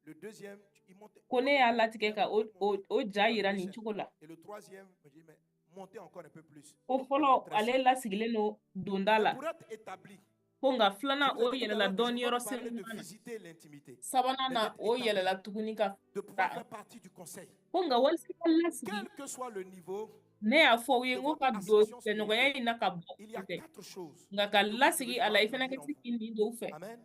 Le deuxième, il monte, Ko il ne monte y'a un peu, latigɛ il un ka peu o plus o monté o ja dans le yira lieu nin saint. cogo la. Et le troisième, je dis, mais montez encore un peu plus Ko dans le fɔlɔ très ale saint. lasigilen don donda Mais la. pour être établi, Ko nka je filanan vous ai o dit tout à yɛlɛla l'heure que je dɔɔni ne vais yɔrɔ pas parler de senuman na. visiter l'intimité, Sabanan mais na d'être o établi, yɛlɛla tuguni ka de pouvoir taa. faire partie du conseil. Ko nka walisa i ka lasigi, Quel que soit le niveau ne y'a fɔ aw ye de n ko votre ka don ascension jɛɲɔgɔnya spirituelle, in na ka bɔ il y o a tɛ. quatre choses Nka ka que vous devez lasigi a la, voir i fana ka grandir en se vous. k'i nin don fɛ. Amen.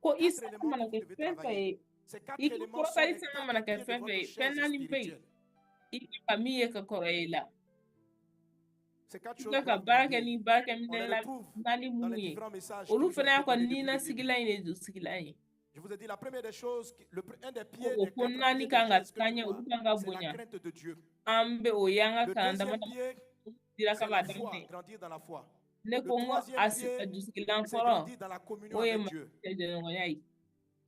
Ko i Quatre sanga éléments mana que vous kɛ devez fɛn fɛn travailler. ye, Ces quatre i ka éléments sont kɔrɔtali les sanga mana quatre kɛ pieds de fɛn fɛn votre ye, fɛn chaise naani bɛ yen spirituelle. i ka ka min ye ka kɔrɔ i la. Ces quatre I choses ka ka doivent baara kɛ grandir. ni On les baarakɛminɛn la retrouve naani dans minnu les ye, différents messages qui olu nous ont fana été y'a ka donnés depuis nina le début. sigilan in de dusigilan ye. Je vous ai dit, la première des choses, un des Ko pieds, o des ko quatre naani pieds des kan ka chaises que taa tu ɲɛ, vois, olu kan ka c'est la bonya. crainte de Dieu. An bɛ o ye an ka Le kalan deuxième dama dama pied, dira c'est ka b'a la foi, daminɛ. grandir dans la foi. Ne Le ko n ko troisième a pied, dusigilan c'est fɔlɔ, grandir dans la communion o ye avec matigi Dieu. cɛ jɛɲɔgɔnya ye.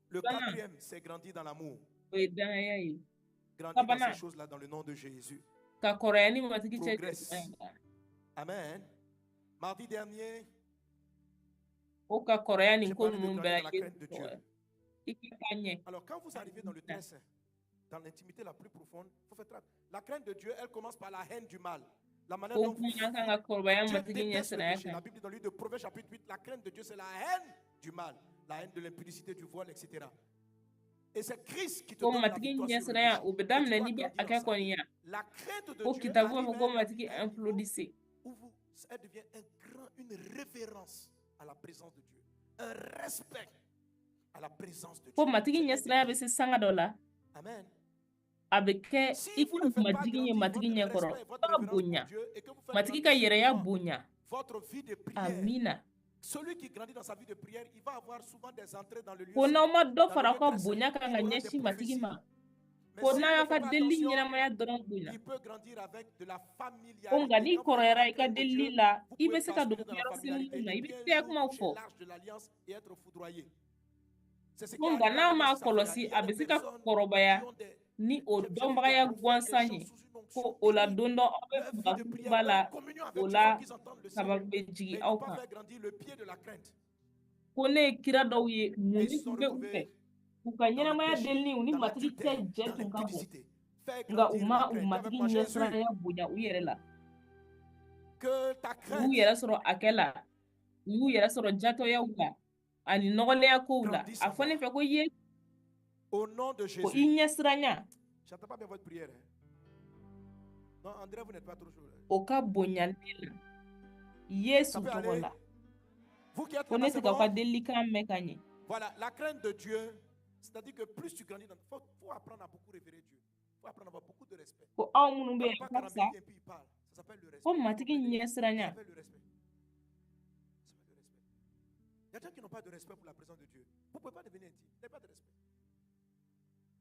Le Filanan, quatrième, c'est grandir dans l'amour. o ye danaya ye. Grandir dans ces Sabanan, choses-là dans le nom de Jésus. ka kɔrɔya ni matigi cɛ Progresse. jɛɲɔgɔnya ye. Amen. Mardi dernier, O ka kɔrɔya nin j'ai ko parlé de ninnu grandir bɛɛ dans la la Yesu crainte de tɔgɔ Dieu. la. I ka taa ɲɛ. Alors, quand vous arrivez dans le Amina. très saint, dans l'intimité la plus profonde, il faut faire très. La crainte de Dieu, elle commence par la haine du mal. La manière Ko dont vous. kuma kan ka kɔrɔbaya Dieu matigi déteste le ɲɛsiranya péché. kan. La Bible dit dans le livre de Proverbes chapitre 8, la crainte de Dieu, c'est la haine du mal, la haine de l'impudicité, du voile, etc. Et c'est Christ qui te Ko donne la matigi victoire sur le ɲɛsiranya péché. o bɛ Et tu daminɛ dois n'i bɛ grandir a en kɛ ça. kɔni ya. La crainte de Ko Dieu kitabu b'a arrive fɔ ko à matigi un niveau applaudissez. où vous, elle devient une révérence à la présence de Dieu, un respect à la présence de Ko Dieu. matigi C'est un des ɲɛsiranya bɛ pieds. se sanga dɔ la, Amen. a bɛ kɛ Si i vous ka ne faites pas majigin ye grandir matigi votre ɲɛkɔrɔ, respect et votre b'a révérence pour bonya. Dieu et que vous faites Matigi grandir ka yɛrɛya simplement bonya. votre vie de prière, Amina. celui qui grandit dans sa vie de prière, il va avoir souvent des entrées dans le lieu Ko saint, n'aw ma dɔ dans le fara lieu aw ka très saint. bonya kan Il ka aura des ɲɛsin matigi prophéties. ma, Mais ko s'il n'a ne y'a fait ka pas delili attention, ɲɛnamaya dɔrɔn bonya. il peut grandir avec de la Ko nka familiarité. n'i Quand vous avez kɔrɔyara la i ka crainte de delili Dieu, la, vous i bɛ pouvez se ka don basculer dans la yɔrɔ senumanw familiarité na, et i bɛ puis un tɛgɛ jour kumaw toucher fɔ. l'arche de l'alliance et être foudroyé. C'est ce qui Ko est nka arrivé n'a à m'a Ananias et Saphira. kɔlɔsi, Il y a a des bɛ se ka personnes qui kɔrɔbaya ont des. ni o J'ai vu des dɔnbagaya prophètes, des gansan gens ye. sous une onction Ko o la terrible. don dɔ aw bɛ Leur vie faga de prière, suguba leur la, communion o avec Dieu, la faut qu'ils entendent le ciel. sababu bɛ Mais jigin ils aw n'ont pas kan. fait grandir le pied de la crainte. Ko ne ye kira dɔw ye, Et mun ils ni se sont tun bɛ u fɛ, retrouvés u ka dans le ɲɛnamaya péché, delili u ni dans matigi cɛ l'adultère, jɛ dans tun ka bon. l'impudicité. Fais Nka u grandir la ma u crainte. Tu es avec matigi moi, Jésus. ɲɛsiranya bonya u yɛrɛ la. Que ta U y'u crainte yɛrɛ sɔrɔ a kɛ la, u y'u yɛrɛ sɔrɔ jatɔyaw la ani nɔgɔlenya kow la. Grandisse A en fɔ ne moi. fɛ ko ye Au nom de ko Jésus. i ɲɛsiranya J'entends pas bien votre prière, hein. Non, André, vous n'êtes pas trop chaud. o ka bonya ne la Yesu Ça peut tɔgɔ aller. la. Vous qui êtes Ko là-bas, ne c'est tɛ k'aw ka bon. delilikan mɛn ka ɲɛ. Voilà, la crainte de Dieu, c'est-à-dire que plus tu grandis, il faut apprendre à beaucoup révérer Dieu. Il faut apprendre à avoir beaucoup de respect. Ko aw minnu bɛ Quand yen Papa ka Karambiri fisa, vient puis il parle, ça s'appelle le ko respect. matigi Comprenez? Ça ɲɛsiranya. s'appelle le respect. Ça s'appelle le respect. Il y a des gens qui n'ont pas de respect pour la présence de Dieu. Vous ne pouvez pas devenir intime. Vous n'avez pas de respect.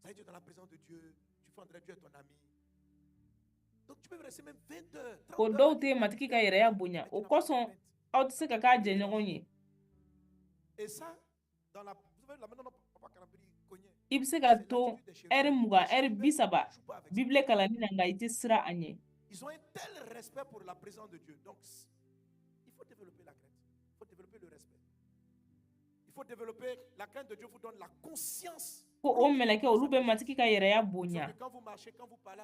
Ça veut dire dans la présence de Dieu, tu fais entrer Dieu est ton ami. Donc tu peux rester même 20 heures, Ko 30 heures dɔw à tɛ lire la matigi Bible, ka yɛrɛya bonya. mais tu O n'as pas de kosɔn crainte. aw tɛ se ka k'a jɛɲɔgɔn ye. Et ça, dans la, vous savez, la maintenant, Papa Karambiri cognait. I bɛ se ka C'est to l'attitude des ɛri chérubins. 20, Les ɛri chérubins 30 ne jouent pas avec ça. Bible kalanni na, nka i tɛ siran a ɲɛ. Ils ont un tel respect pour la présence de Dieu. Donc, Ko o mɛlɛkɛ, olu bɛ Matigi ka yɛrɛya bonya.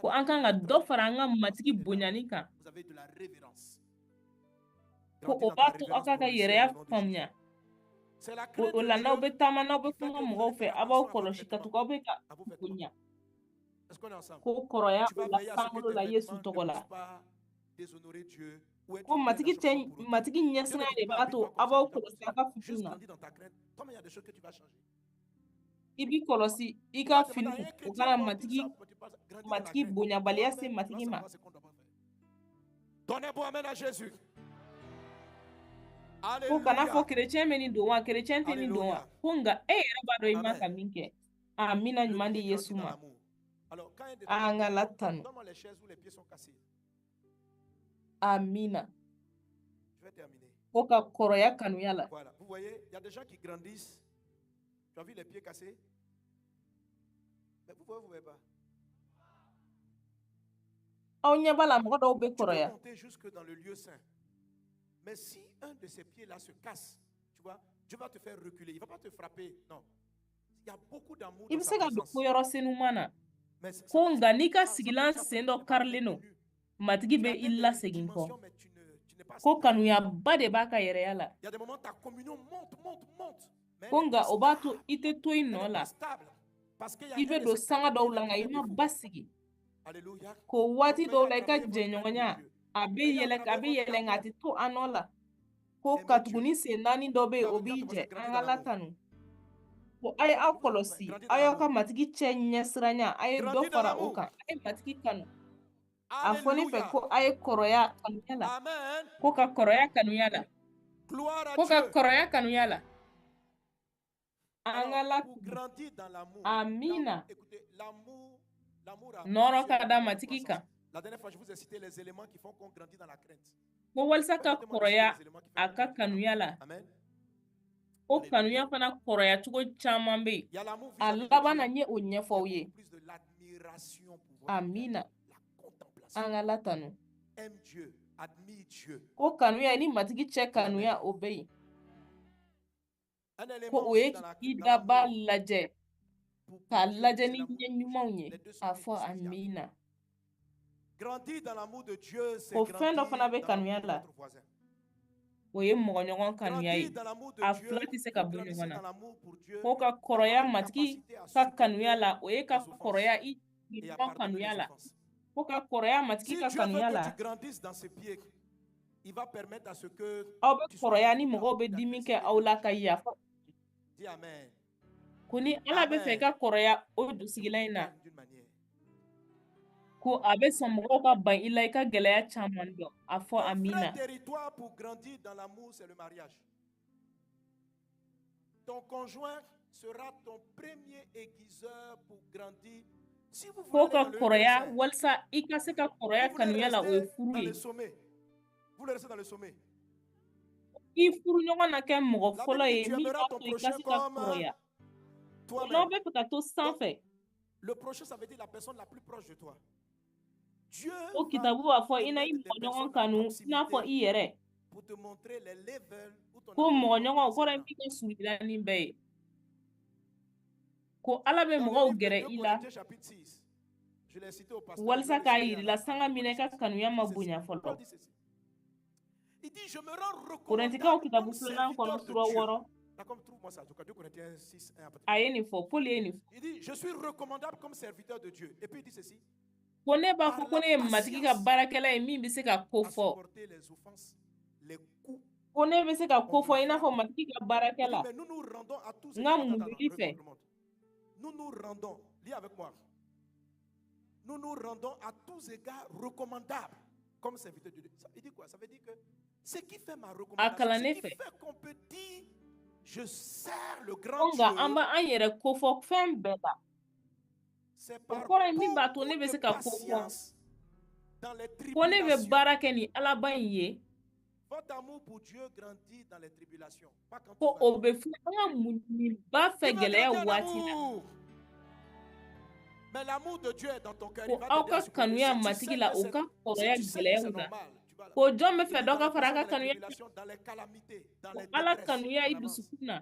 Ko an kan ka dɔ fara an ka Matigi bonyani kan, ko o b'a to aw ka yɛrɛya faamuya. O la, n'aw bɛ taama, n'aw bɛ kuma mɔgɔw fɛ, aw b'aw kɔlɔsi, ka tugu aw bɛ ka bonya, ko kɔrɔya o la sankolo la Yesu tɔgɔ la. Ko Matigi cɛ, Matigi ɲɛsiranya de b'a to aw b'aw kɔlɔsi aw ka finiw na. I b'i kɔlɔsi i ka finiw, o kana Matigi bonyabaliya se Matigi ma. Donnez bon amen à Jésus. Ko kana fɔ kerecɛn bɛ nin don wa, kerecɛn tɛ nin don wa. Ko nka e yɛrɛ b'a dɔn i man ka min kɛ. Amina ɲuman di Yesu ma. An ka Ala tanu. Amina. Ko ka kɔrɔya kanuya la. Voilà, vous voyez, il y a des gens qui grandissent. Tu as vu les pieds cassés? Mais vous voyez, vous voyez pas. Aw ɲɛ b'a la, mɔgɔ dɔw bɛ Tu peux kɔrɔya. Monter jusque dans le lieu saint. Mais si un de ces pieds-là se casse, tu vois, Dieu va te faire reculer. Il ne va pas te frapper. Non. Il y a beaucoup d'amour I dans bɛ sa se ka don présence. ko yɔrɔ senuman na. Mais Ko nka n'i ka sigilan sen dɔ karilen don, Matigi bɛ i lasegin kɔ. Ko kanuyaba de b'a ka yɛrɛya la. Il y a des moments, ta communion monte, monte, monte. Mais Ko nka o b'a to i tɛ to i nɔ la. I bɛ don sanga dɔw la, nka i ma basigi. Alléluia. Ko waati dɔw la, i ka jɛɲɔgɔnya a bɛ yɛlɛ, a bɛ yɛlɛ, nka a tɛ to a nɔ la. Ko katuguni sen naani dɔ bɛ yen, o b'i jɛ. An ka Ala tanu. Ko a ye aw kɔlɔsi, aw y'aw ka Matigi cɛ ɲɛsiranya, a ye dɔ fara o kan, a ye Matigi kanu. A fɔ ne fɛ ko a ye kɔrɔya kanuya la. Amen. Ko ka kɔrɔya kanuya la. Gloire à Ko ka Dieu. kɔrɔya kanuya la. An ka Ala. Pour grandir dans l'amour. Amina. Écoutez, l'amour, l'amour a Nɔrɔ ka da Matigi kan. La dernière fois, je vous ai cité les éléments qui font qu'on grandit dans la crainte. Ko walisa ka kɔrɔya a ka kanuya la. Amen. O kanuya fana kɔrɔya cogo caman bɛ yen. Il y a l'amour A vis-à-vis de laban Dieu. na, n ye o ɲɛfɔ aw ye. Plus de l'admiration pour voir Amina. la contemplation. An ka Ala tanu. Aime Dieu, admire Dieu. Ko kanuya ni Matigi cɛ kanuya, o bɛ yen. Un élément Ko o aussi ye dans la k'i dans daba l'amour lajɛ, pour k'a Dieu, lajɛ c'est ni l'amour ɲɛ pour Dieu. ɲumanw ye. Les deux sont A fɔ indissociables. amina. Grandir dans l'amour de Dieu, c'est Ko fɛn dɔ fana grandir bɛ dans kanuya l'amour de la, notre voisin. o ye mɔgɔɲɔgɔn kanuya Grandir ye. dans l'amour de A Dieu, fila tɛ se ka vous bɔ grandissez ɲɔgɔn na. dans l'amour pour Dieu, Ko ka d'avoir kɔrɔya la Matigi capacité à ka supporter kanuya la, o ye ka les offenses kɔrɔya i et à ɲɔgɔn pardonner kanuya les la. offenses. Ko ka kɔrɔya Matigi Si ka Dieu veut kanuya que la. tu grandisses dans ses pieds, il va permettre à ce que Aw bɛ tu sois kɔrɔya ni capable mɔgɔw bɛ dimi kɛ d'adresser aw la, ka yafa. Dis Amen. Ko ni Ala bɛ fɛ i ka kɔrɔya o dusugilan in na, D'une manière. ko a bɛ sɔn mɔgɔw ka ban i la, i ka gɛlɛya caman dɔn. A fɔ Un vrai amina. territoire pour grandir dans l'amour, c'est le mariage. Ton conjoint sera ton premier aiguiseur pour grandir. Si vous voulez Ko aller ka dans le kɔrɔya, désert, walasa i ka se ka kɔrɔya vous voulez kanuya la, o ye rester furu dans ye. le sommet. Vous voulez rester dans le sommet. I furuɲɔgɔn na kɛ mɔgɔ La fɔlɔ Bible dit, ye tu min aimeras b'a ton to i ka prochain se ka comme kɔrɔya. Ko n'aw toi-même. bɛ fɛ ka to sanfɛ, Le prochain, ça veut dire la personne la plus proche de toi. Dieu o va kitabu b'a fɔ te i na i mettre des mɔgɔɲɔgɔn personnes à kanu i n'a fɔ proximité i yɛrɛ. pour te montrer les levels où ton Ko amour mɔgɔɲɔgɔn, o est kɔrɔ ye grand. min ka surun i la ni bɛɛ ye. Ko Ala bɛ Dans le mɔgɔw livre de gɛrɛ 2 i la Corinthiens chapitre 6, je l'ai cité au pasteur, je vais walasa le k'a citer yir'i à la la sanga min na i ka connaissance. kanuya Il ma dit ceci. bonya Paul fɔlɔ. dit ceci. Il dit, je me rends Korintikaw recommandable kitabu comme filanan kɔnɔ, serviteur de sura Dieu. 6. D'accord, trouve-moi ça. En tout cas, 2 Corinthiens 6, 1 à partir A ye nin fɔ, Paul ye nin fɔ. Il dit, je suis recommandable comme serviteur de Dieu. Et puis il dit ceci. Ko ne b'a Par fɔ ko la ne ye Matigi ka patience baarakɛla ye min bɛ se ka ko à fɔ. supporter les offenses, les coups Ko ne bɛ se ka qu'on ko nous fɔ i n'a frappe. fɔ Matigi ka Il dit, baarakɛla. mais nous nous rendons à tous N ka égards. Attends, attends, muɲuli fɛ. remonte. Nous nous rendons, lis avec moi. Nous nous rendons à tous égards recommandables comme serviteur de Dieu. Ça veut dire quoi? Ça veut dire que ce qui fait ma A recommandation, kalan ce ne qui fɛ. fait qu'on peut dire je sers le Ko grand nka an Dieu, b'an yɛrɛ kofɔ fɛn bɛɛ la. c'est O par kɔrɔ ye min b'a to beaucoup ne bɛ de se ka ko fɔ. patience dans les Ko ne bɛ tribulations. baara kɛ ni Alaba in ye. Votre amour pour Dieu grandit dans les tribulations, pas quand Ko tout va o bien. bɛ fɔ an ka muɲuba fɛ Tu veux gɛlɛya grandir en waati la. amour. Mais l'amour de Dieu est dans ton cœur, Ko il va aw t'aider à ka supporter. kanuya Si tu Matigi sais la, que o c'est ka si kɔrɔya tu sais que c'est gɛlɛyaw la. normal, tu vas là. Ko jɔn bɛ Il fɛ dit dɔ dans ka les fara a pressions, ka dans les kanuya kan? tribulations, dans les calamités, dans Ko les Ala détresses, kanuya on i avance. dusukun na.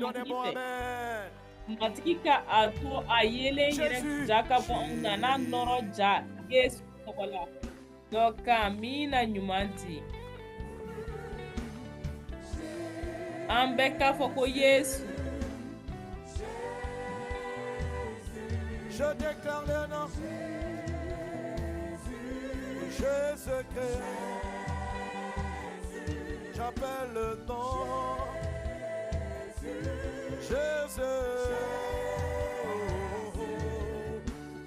donne un Matigi bon fɛ. Amen. Matigi ka a to a yelen yɛrɛ Jésus. ja ka bɔ anw na n'a nɔrɔ ja Yesu tɔgɔ la. Dɔ ka min na ɲuman di. An bɛɛ k'a fɔ ko Yesu. Je déclare le nom. Jésus-Christ. J'appelle le nom. Jésus.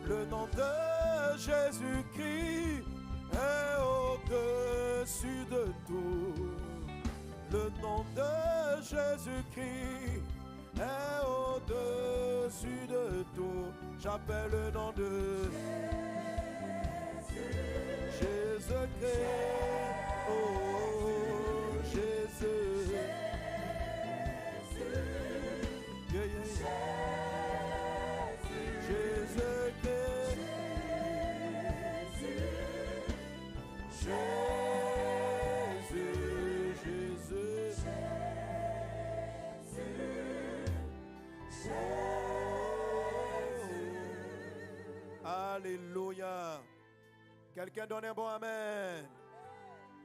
Le nom de Jésus-Christ est au-dessus de tout. Le nom de Jésus-Christ est au-dessus de tout. J'appelle le nom de Jésus-Christ. Oh, Jésus. Yeah, yeah. Jésus-Christ. Jésus, Jésus. Alléluia. Quelqu'un donne un bon amen.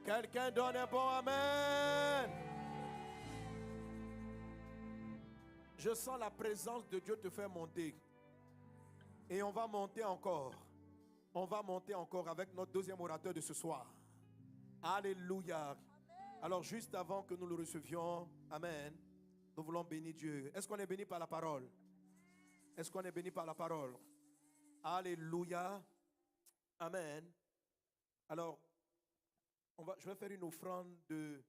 Quelqu'un donne un bon amen. Je sens la présence de Dieu te faire monter. Et on va monter encore. On va monter encore avec notre deuxième orateur de ce soir. Alléluia. Alors juste avant que nous le recevions, amen, nous voulons bénir Dieu. Est-ce qu'on est béni par la parole? Est-ce qu'on est béni par la parole? Alléluia. Amen. Alors, je vais faire une offrande de...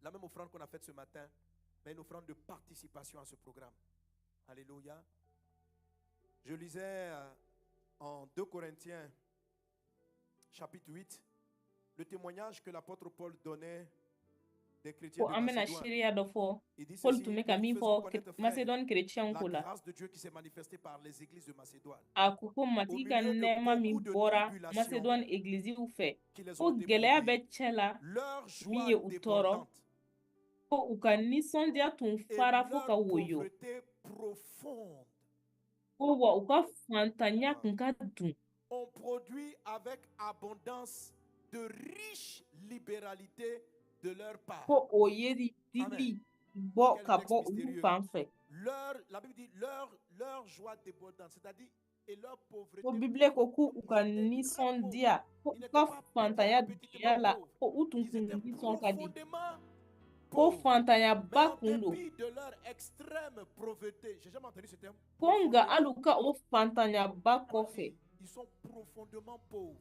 La même offrande qu'on a faite ce matin, mais une offrande de participation à ce programme. Alléluia. Je lisais en 2 Corinthiens, chapitre 8, le témoignage que l'apôtre Paul donnait des chrétiens Ko de an bɛna Macédoine. seereya dɔ fɔ Il dit Paul ceci, tun bɛ ka nous min faisons fɔ connaître, frères, Macédoine chrétienw la ko la. grâce de Dieu qui s'est manifestée par les églises de Macédoine. A ko ko Au Matigi ka milieu de nɛɛma min beaucoup de bɔra tribulations Macédoine egiliziw fɛ, qui les ko ont gɛlɛya éprouvées, bɛ cɛ la leur min joie ye u tɔɔrɔ, débordante ko u ka nisɔndiya tun et fara fo leur ka woyo, pauvreté profonde ko wa u ka fantanya kun ka dun, ont produit avec abondance de riches libéralités de leur part. ko o ye dili bɔ Quel ka texte bɔ olu mystérieux. fan fɛ. La Bible dit leur joie débordante, c'est-à-dire et leur pauvreté. Ko Bibile ko k'u Ils ka étaient très pauvres. nisɔndiya, ko Ils u n'étaient ka pas fantanya petitement dunya la, pauvres. ko u tun Ils kun étaient nisɔn ka di, profondément ko pauvres. Mais fantanyaba en kun don. dépit de leur extrême pauvreté, j'ai jamais entendu ce terme. Ko nka profondément. hali u ka o fantanyaba kɔfɛ, Ils sont profondément pauvres.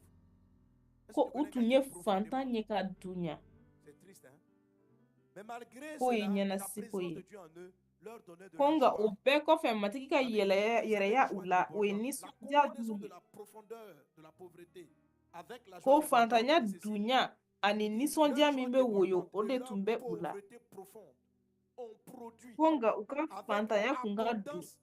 Est-ce que ko tu u connais tun quelqu'un ye qui est fantan profondément? ye ka dunya. C'est triste, hein? Mais malgré K'o ye cela, la ɲɛnasiko présence ye. de Dieu en eux leur donnait de Ko la nka joie. o bɛɛ kɔfɛ Matigi ka Amen. yɛlɛya Ils avaient yɛrɛya une u joie la, o ye débordante. La nisɔndiya combinaison d'u de ye. la profondeur de la pauvreté avec la joie Ko débordante, fantanya c'est ceci. dunya ani Leur nisɔndiya joie min bɛ woyo, débordante o et de leur tun bɛ u la. pauvreté profonde ont produit Ko nka u ka avec fantanya kun ka dun, abondance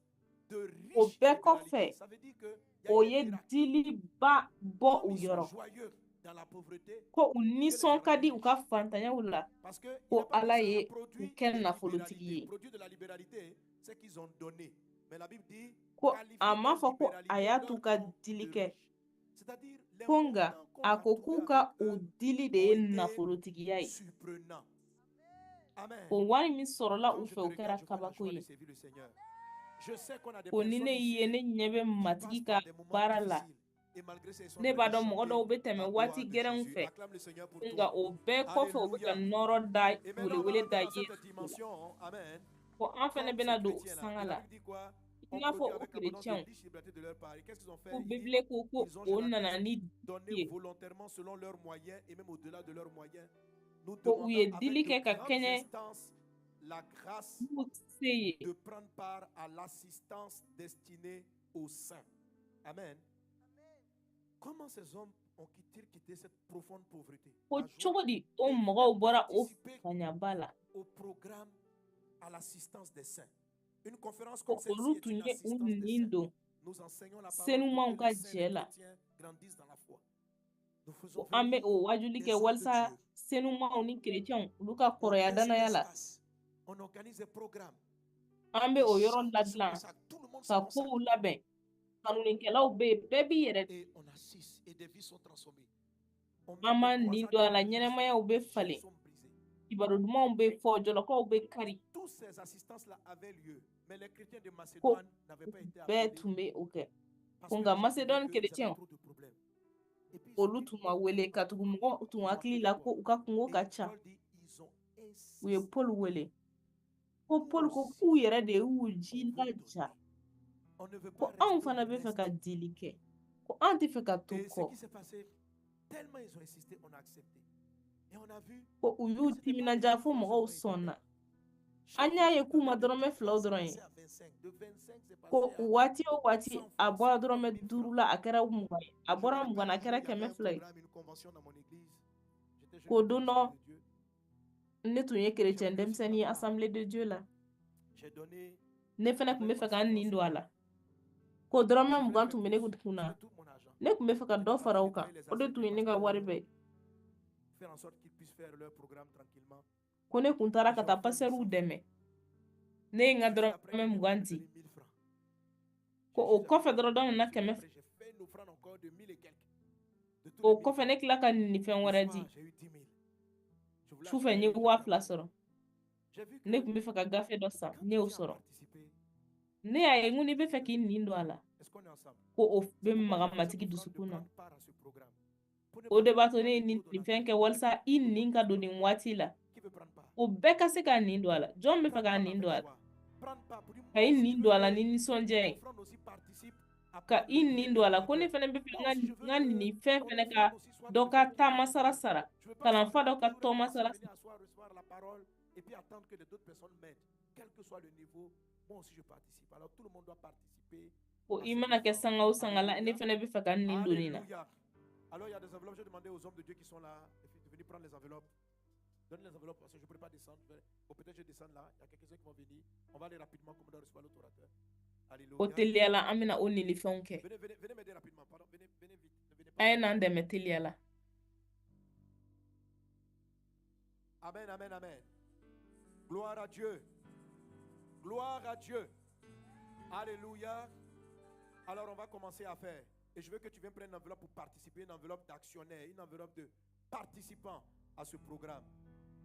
de o riches bɛɛ libéralités. kɔfɛ, Ça veut dire qu'il y a o eu un ye miracle. diliba bɔ Comme u ils sont yɔrɔ. joyeux dans la pauvreté, Ko u Dieu les a nisɔn ka rendus di u ka riches. fantanyaw la, Parce que il ko n'est pas dit Ala ça a ye u produit kɛ des nafolotigi libéralités. ye. Produit de la libéralité, c'est qu'ils ont donné. Mais la Bible dit, Ko qualifie a ma leur fɔ ko a libéralité y'a t'u leur ka don dili de kɛ. riche. C'est-à-dire les Ko nka montants qu'on a a ko trouvés k'u ka avec o eux dili de ont ye été nafolotigiya ye. surprenants. Amen. O wari min sɔrɔla Quand u je fɛ, te o kɛra regarde, je vois la kabako joie de ye. servir le Seigneur. Je sais qu'on a des Ko ni personnes ne y'i ye, ici ne ɲɛ bɛ qui Matigi passent ka par des moments baara la. difficiles. Et malgré ça, ils sont en Ne train b'a de dɔn mɔgɔ chanter dɔw bɛ la tɛmɛ gloire waati de gɛlɛnw Jésus. fɛ, Acclame le Seigneur pour nka toi. o bɛɛ kɔfɛ u bɛ ka Alléluia. nɔrɔ da, Et maintenant, on va welewele rentrer da dans Yesu cette ko la. dimension. Amen. Ko an fɛnɛ Comme bɛna ces don o chrétiens-là. sanga Et la la. Bible dit quoi? I On n'a fɔ produit o avec abondance de chrétienw, riches libertés de leur part. Et qu'est-ce qu'ils ont fait? ko Il dit, Bibile ko ko ils ont o nana généralement ni dili donné ye, volontairement selon leurs moyens et même au-delà de leurs moyens. Nous ko u demandons ye avec dili de kɛ ka grandes kɛɲɛ instances la grâce n'u se ye. de prendre part à l'assistance destinée aux saints. Amen. Comment ces hommes ont-ils quitté cette profonde pauvreté? Ko La joie cogo di o et mɔgɔw bɔra o participer fantanyaba la? au programme à l'assistance des saints. Une conférence Ko comme celle-ci olu est tun une ye u assistance des nin saints. don Nous enseignons la parole pour senumanw que ka les saints, jɛ les la. chrétiens grandissent dans la foi. Nous faisons Ko an bɛ venir o wajuli des kɛ hommes de walisa Dieu. senumanw ni kerecɛnw olu ka On kɔrɔya crée cet danaya la. espace. On organise des programmes. An bɛ Et o yɔrɔ chacun se ladilan consacre. Tout le monde se ka consacre. kow labɛn. Kanunikɛlaw bɛ yen, bɛɛ b'i yɛrɛ. Et on assiste et des vies sont transformées. On An met b'an des nin croisades don a la, de prière. ɲɛnɛmayaw bɛ Des chaînes falen. sont brisées. Kibaru dumanw bɛ fɔ, jɔlɔkɔw bɛ kari. Ko bɛɛ tun bɛ o kɛ. Ko nka Masedɔni kerecɛnw, olu tun ma wele, katugu mɔgɔ tun hakili la ko u ka kungo ka ca. U ye Paul wele. Ko Paul ko k'u yɛrɛ de y'u jilaja. Ko anw fana bɛ fɛ ka dili kɛ. Ko an tɛ fɛ ka to kɔ. Ko u y'u timinanja fo mɔgɔw sɔnna. An y'a ye k'u ma dɔrɔmɛ 2 dɔrɔn ye. Ko waati o waati a bɔra dɔrɔmɛ 5 la, a kɛra 20 ye. A bɔra 20 na, a kɛra 200 ye. Ko don dɔ ne tun ye kerecɛn denmisɛnnin ye Assemblée de Dieu la. Ne fana tun bɛ fɛ ka n nin don a la. Ko dɔrɔmɛ 20 tun bɛ ne kun na. Ne tun bɛ fɛ ka dɔ fara o kan. O de tun ye ne ka wari bɛɛ ye. Ko ne kun taara ka taa pasɛriw dɛmɛ. Ne ye n ka dɔrɔmɛ 20 di. Ko o kɔfɛ dɔrɔn dɔ nana 100. O kɔfɛ ne tila ka nin fɛn wɛrɛ di. Sufɛ n ye 2000 sɔrɔ. Ne tun bɛ fɛ ka gafe dɔ san, ne y'o sɔrɔ. Ne y'a ye n ko n'i bɛ fɛ k'i nin don a la, ko o bɛ maga Matigi dusukun na. O de b'a to ne ye nin fɛn kɛ walasa i nin ka don nin waati la. O bɛɛ ka se k'a nin don a la. Jɔn bɛ fɛ k'a nin don a la? Ka i nin don a la ni nisɔndiya ye. Ka i nin don a la ko ne fana bɛ fɛ n ka nin fɛn fana ka dɔ ka taama sara sara, kalanfa dɔ ka tɔma sara sara. Ko i mana kɛ sanga o sanga la, ne fana bɛ fɛ ka nin don nin na. Alors il y a des enveloppes, j'ai demandé aux hommes de Dieu qui sont là de venir prendre les enveloppes. Donne les enveloppes parce que je ne pourrais pas descendre. Ou peut-être je descends là, il y a quelques-uns qui vont venir. On va aller rapidement comme on doit recevoir l'autre orateur. O teliya la, an bɛna o nilifɛnw kɛ. Venez, venez, venez m'aider rapidement. Pardon, venez, venez vite. Ne venez pas. A ye n'an dɛmɛ teliya la. Amen, amen, amen. Gloire à Dieu. Gloire à Dieu. Alléluia. Alors on va commencer à faire. Et je veux que tu viennes prendre une enveloppe pour participer, une enveloppe d'actionnaire, une enveloppe de participants à ce programme.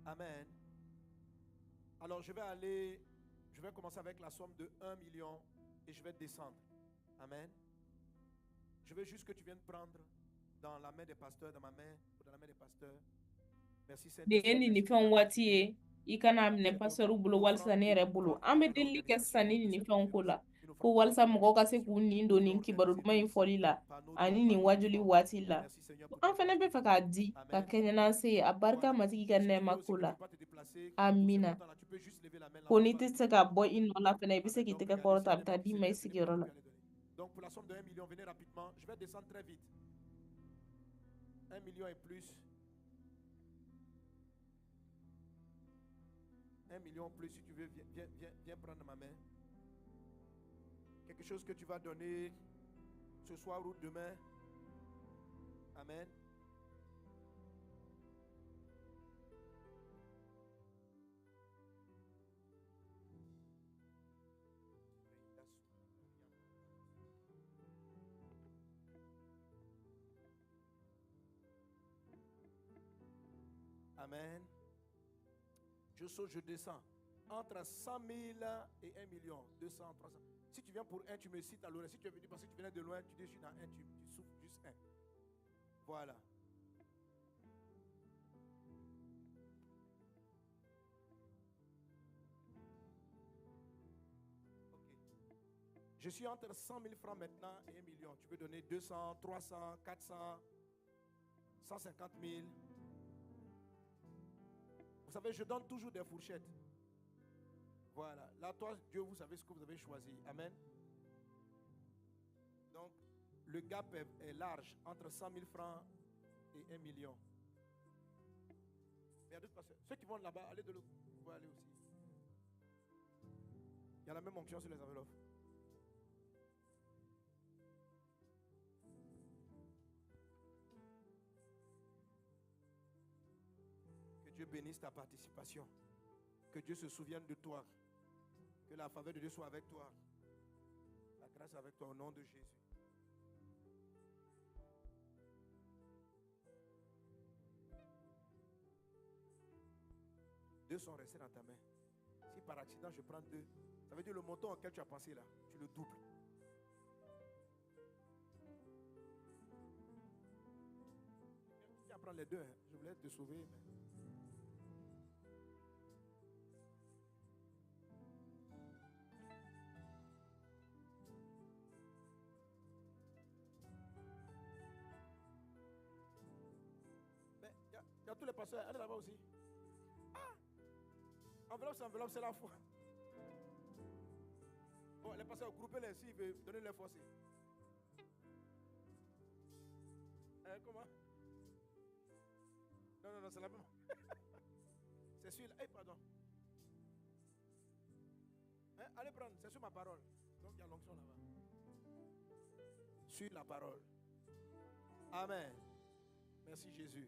Amen. Alors je vais commencer avec la somme de 1 million et je vais descendre. Amen. Je veux juste que tu viennes prendre dans la main des pasteurs, dans ma main, ou dans la main des pasteurs. Merci Seigneur. Nin ye nin waati ye, i kana minɛ pasɛriw bolo walisa ne yɛrɛ bolo. An bɛ delili kɛ sisan ni nin fɛnw ko la. Ko walasa mɔgɔw ka se k'u nin don nin kibaru duman in fɔli la ani nin wajuli waati la. An fana bɛ fɛ k'a di ka kɛɲɛ n'an se ye, a barika Matigi ka nɛɛma ko la. Amina. Ko n'i tɛ se ka bɔ i nɔ la fana, i bɛ se k'i tɛgɛ kɔrɔta, a bɛ taa d'i ma i sigiyɔrɔ la. Donc pour la somme de 1 million, venez rapidement. Je vais descendre très vite. 1 million et plus. 1 million plus, si tu veux, viens, viens, viens, viens prendre ma main. Quelque chose que tu vas donner ce soir ou demain. Amen. Amen. Je saute, je descends. Entre 100 000 et 1 million, 200, 300. Si tu viens pour un, tu me cites à l'oreille. Si tu es venu parce que tu venais de loin, tu dis je suis dans un, tu souffles juste un. Voilà. Ok. Je suis entre 100 000 francs maintenant et 1 million. Tu peux donner 200, 300, 400, 150 000. Vous savez, je donne toujours des fourchettes. Voilà. Là, toi, Dieu, vous savez ce que vous avez choisi. Amen. Donc, le gap est large entre 100 000 francs et 1 million. Mais il y a d'autres personnes. Ceux qui vont là-bas, allez de l'autre. Vous pouvez aller aussi. Il y a la même onction sur les enveloppes. Que Dieu bénisse ta participation. Que Dieu se souvienne de toi. Que la faveur de Dieu soit avec toi. La grâce avec toi au nom de Jésus. 2 sont restés dans ta main. Si par accident je prends 2, ça veut dire le montant auquel tu as pensé là, tu le doubles. Tu vas prendre les 2, hein. Je voulais te sauver. Mais il y a tous les pasteurs, allez là-bas aussi. Ah! Enveloppe, c'est enveloppe, c'est la foi. Bon, les pasteurs, groupez-les s'ils veulent donner les forces. Hein, comment? Non, non, non, c'est la même. C'est celui-là. Eh, pardon. Hein, allez prendre, c'est sur ma parole. Donc, il y a l'onction là-bas. Sur la parole. Amen. Merci Jésus.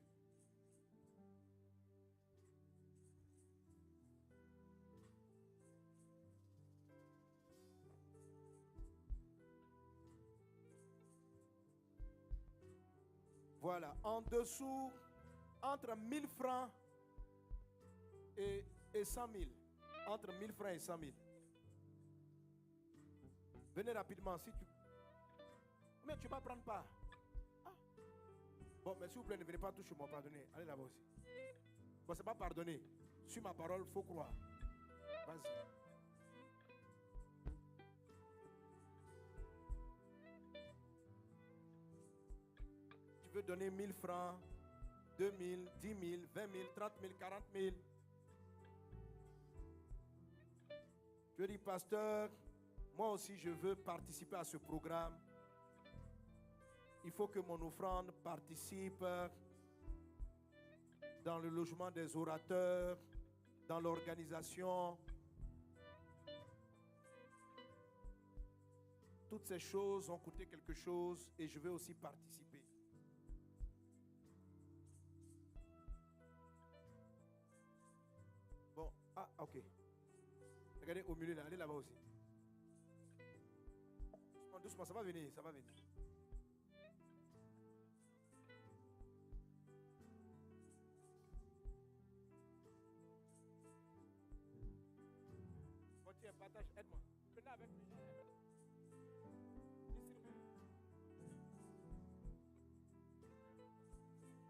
Voilà, en dessous, entre 1000 francs et 100 000. Entre 1000 francs et 100 000. Venez rapidement si tu... Mais tu ne vas prendre pas. Ah. Bon, mais s'il vous plaît, ne venez pas toucher moi, pardonnez. Allez là-bas aussi. Bon, ce n'est pas pardonner. Sur ma parole, il faut croire. Vas-y. Tu veux donner 1000 francs, 2000, 10 000, 20 000, 30 000, 40 000. Je dis, pasteur, moi aussi je veux participer à ce programme. Il faut que mon offrande participe dans le logement des orateurs, dans l'organisation. Toutes ces choses ont coûté quelque chose et je veux aussi participer. Bon, ah, ok. Regardez au milieu là, allez là-bas aussi. Doucement, doucement, ça va venir, ça va venir. Bon, tiens, partage, aide-moi. Venez avec lui. Distribue.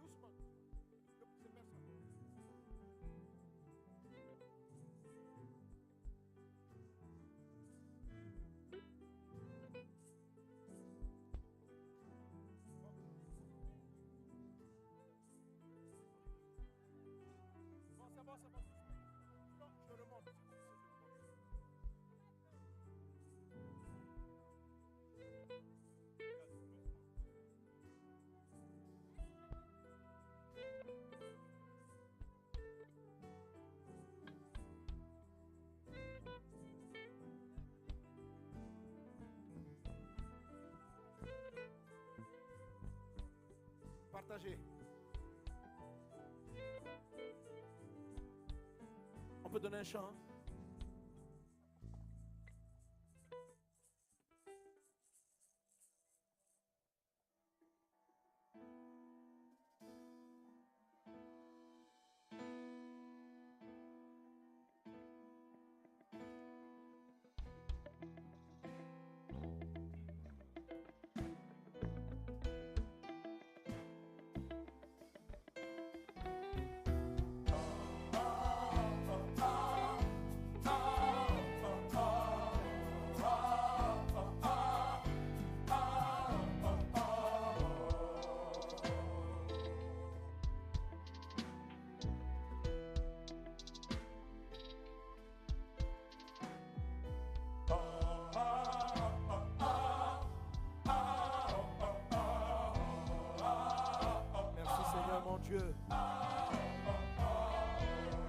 Doucement. Ne poussez personne. Bon, ça va. Non, je remonte. Partagez. On peut donner un chant. Dieu.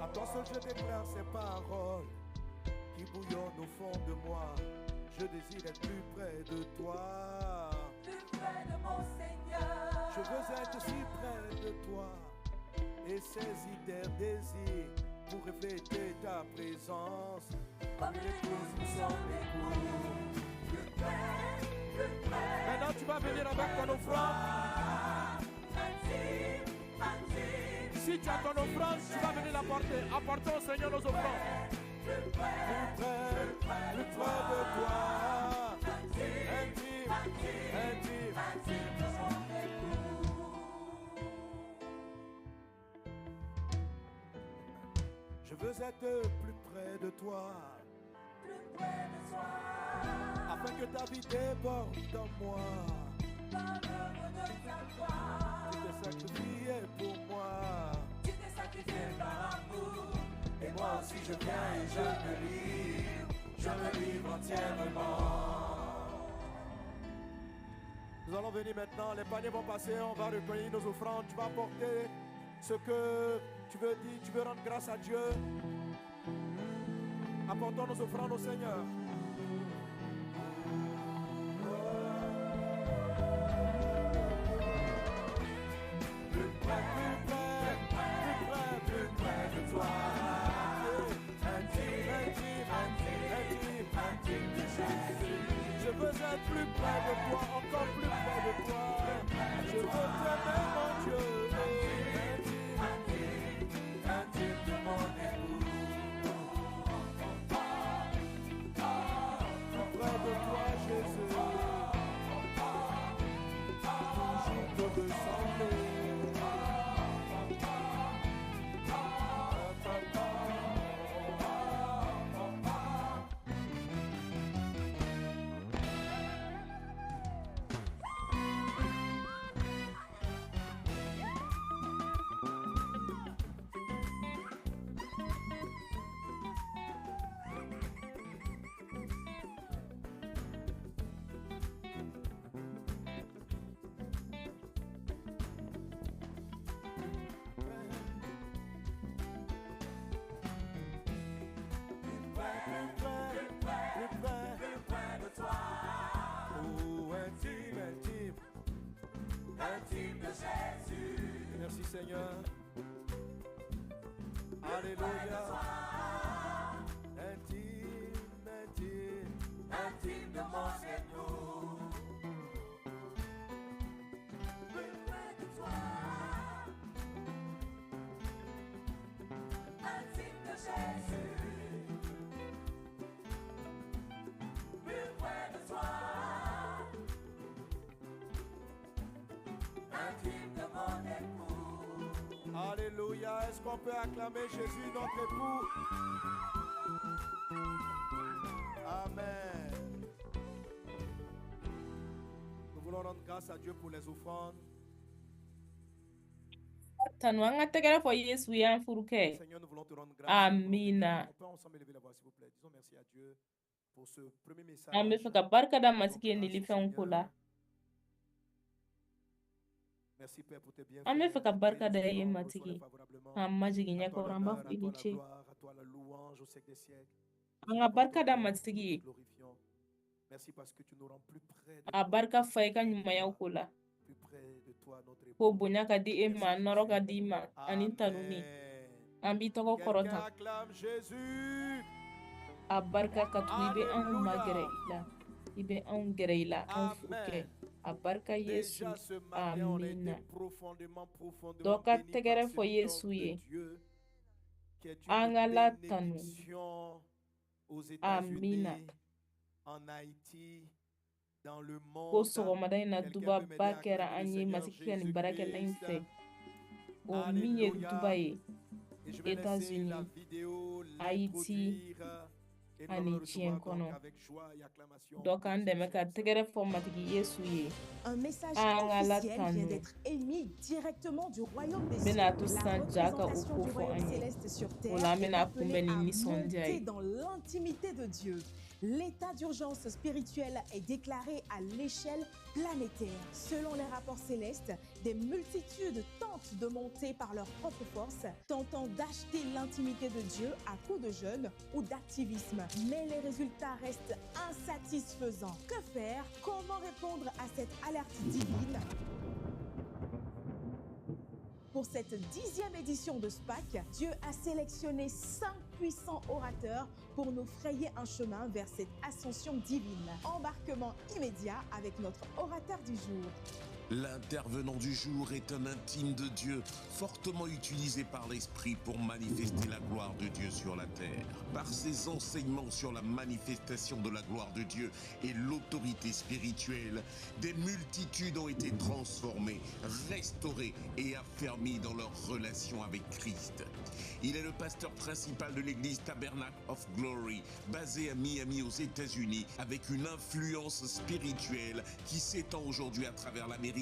À toi seul je déclare ces paroles qui bouillonnent au fond de moi. Je désire être plus près de toi. Plus près de mon Seigneur. Je veux être si près de toi et saisir tes désirs pour refléter ta présence. Comme l'épouse pour son époux. Plus près, plus près. Maintenant tu vas venir avec ton offrande. Si tu as ton offrande, tu vas venir l'apporter. Apportons au Seigneur nos offrandes. Plus près, plus près de toi. Intime, intime, intime. Je veux être plus près de toi. Plus près de toi. Afin que ta vie déborde dans moi. Dans l'œuvre de ta croix. Tu t'es sacrifié pour moi. Tu t'es sacrifié par amour. Et moi aussi je viens et je me livre. Je me livre entièrement. Nous allons venir maintenant. Les paniers vont passer. On va recueillir nos offrandes. Tu vas apporter ce que tu veux dire. Tu veux rendre grâce à Dieu. Apportons nos offrandes au Seigneur. Plus près, plus près, plus près, plus près de toi. Intime, intime, intime, intime de Jésus. Je veux être plus près de toi, encore plus près de toi. Je veux t'aimer, mon Dieu. Intime, intime, intime de mon époux. Plus près de toi, Jésus. Toujours te ressembler. Merci Seigneur. Alléluia. Intime, intime, intime de mon Seigneur. Plus près de toi. Intime de Jésus. Plus près de toi. Intime de mon époux. Alléluia. Est-ce qu'on peut acclamer Jésus, notre époux? Amen. Nous voulons rendre grâce à Dieu pour les offrandes. Tanu an ka tɛgɛrɛ fɔ Yesu ye an furukɛ. Seigneur, nous voulons te rendre grâce. Amina. On peut ensemble élever la voix, s'il vous plaît. Disons merci à Dieu pour ce premier message. An bɛ fɛ ka barika da Matigi ye nilifɛnw ko la. Merci Père pour tes bienfaits. An bɛ fɛ ka barika da i ye Matigi. K'an majigin ɲɛkɔrɔ an b'a fɔ i ni ce. An ka barika da Matigi ye. Merci parce que tu nous rends plus près de A barika fa i ka ɲumanyaw ko la. plus près de toi, notre époux. Ko bonya ka di e ma, nɔrɔ ka di i ma, ani tanuni. Amen. An b'i tɔgɔ Quelqu'un kɔrɔta. acclame Jésus. A barika ka tugu i bɛ anw magɛrɛ Alléluia. i la. I bɛ anw gɛrɛ i la, anw furukɛ. Amen. A barika Yesu. Déjà ce matin, on a été Amina. profondément, Dɔ profondément ka béni par tɛgɛrɛ cet fɔ homme Yesu de ye. Dieu qui est An une ka Ala tanu. bénédiction aux Amina. États-Unis, en Haïti, dans le Ko monde. sɔgɔmada in na Quelqu'un peut m'aider dubaba à kɛra acclamer le an ye Seigneur Matigi ka nin baarakɛla in Jésus-Christ. fɛ. O min ye Alléluia. duba ye Et je vais laisser la États-Unis, vidéo Haïti l'introduire et nous allons ani le diɲɛ recevoir donc kɔnɔ. avec joie et acclamation. Dɔ k'an dɛmɛ ka tɛgɛrɛ fɔ Matigi Yesu ye. Un message An ka Ala officiel vient tanu. d'être émis directement du royaume des N cieux. bɛna to La sisan ja ka o représentation ko du fɔ royaume an ye. céleste sur O terre la an est bɛna appelée kunbɛn ni à nisɔndiya monter ye. dans l'intimité de Dieu. L'état d'urgence spirituelle est déclaré à l'échelle planétaire. Selon les rapports célestes, des multitudes tentent de monter par leur propre force, tentant d'acheter l'intimité de Dieu à coups de jeûne ou d'activisme. Mais les résultats restent insatisfaisants. Que faire? Comment répondre à cette alerte divine? Pour cette 10e édition de SPAC, Dieu a sélectionné 5 puissants orateurs pour nous frayer un chemin vers cette ascension divine. Embarquement immédiat avec notre orateur du jour. L'intervenant du jour est un intime de Dieu, fortement utilisé par l'Esprit pour manifester la gloire de Dieu sur la terre. Par ses enseignements sur la manifestation de la gloire de Dieu et l'autorité spirituelle, des multitudes ont été transformées, restaurées et affermies dans leur relation avec Christ. Il est le pasteur principal de l'église Tabernacle of Glory, basée à Miami aux États-Unis, avec une influence spirituelle qui s'étend aujourd'hui à travers l'Amérique,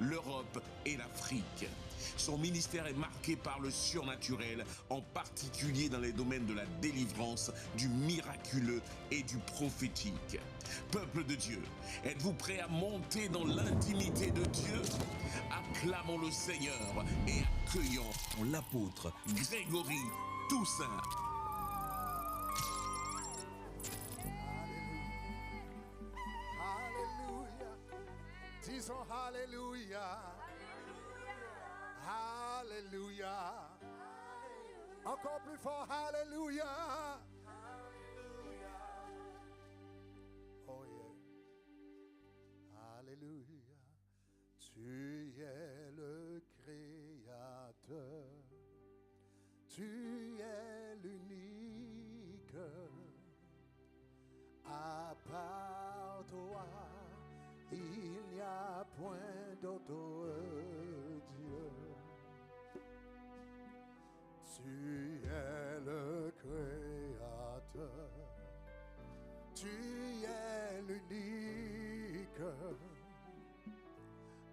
l'Europe et l'Afrique. Son ministère est marqué par le surnaturel, en particulier dans les domaines de la délivrance, du miraculeux et du prophétique. Peuple de Dieu, êtes-vous prêt à monter dans l'intimité de Dieu? Acclamons le Seigneur et accueillons l'apôtre Grégory Toussaint. Disons Alléluia, Alléluia, encore plus fort, Alléluia, oh yeah, Alléluia, tu es le Créateur, tu es l'unique, à part toi, il n'y a point d'autre Dieu. Tu es le Créateur, tu es l'unique,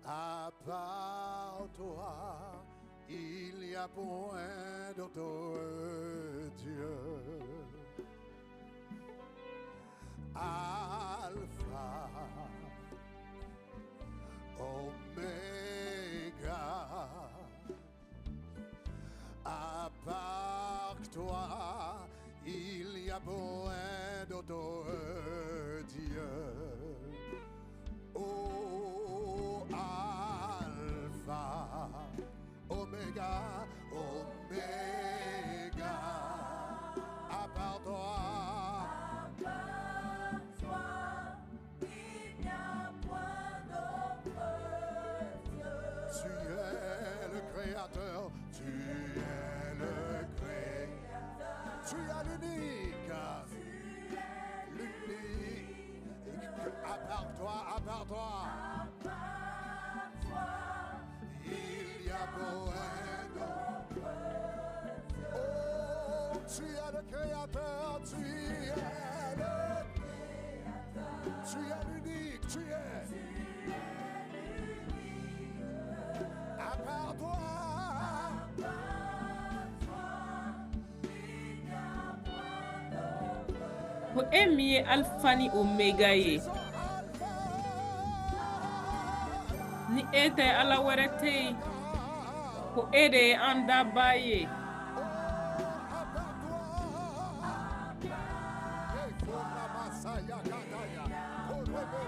à part toi, il n'y a point d'autre Dieu. Alpha, Oméga, à part toi, il n'y a point d'autre Dieu. Oh, Alpha, Oméga, Oméga, à part toi. Tu es le Créateur, tu es le Créateur, tu es l'unique, l'unique, à part toi, à part toi, à part toi, il y a point d'autre. Oh, tu es le Créateur, tu es le Créateur, tu es l'unique, tu es. À part toi, à part toi, il n'y a point d'autre. Ko e min ye Alpha ni Omega ye, ni e tɛ Ala wɛrɛ tɛ yen, ko e de ye an dabaa ye.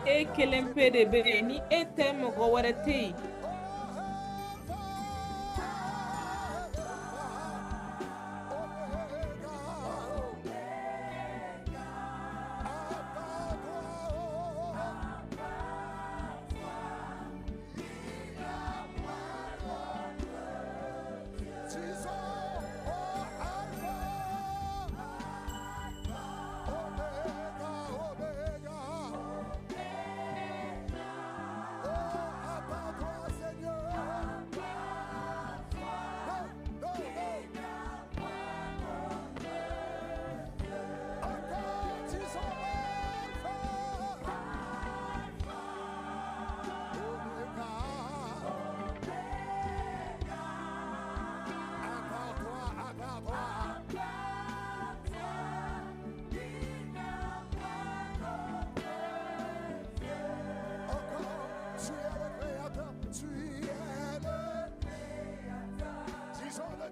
E kelen pe de bɛ yen, ni e tɛ mɔgɔ wɛrɛ tɛ yen.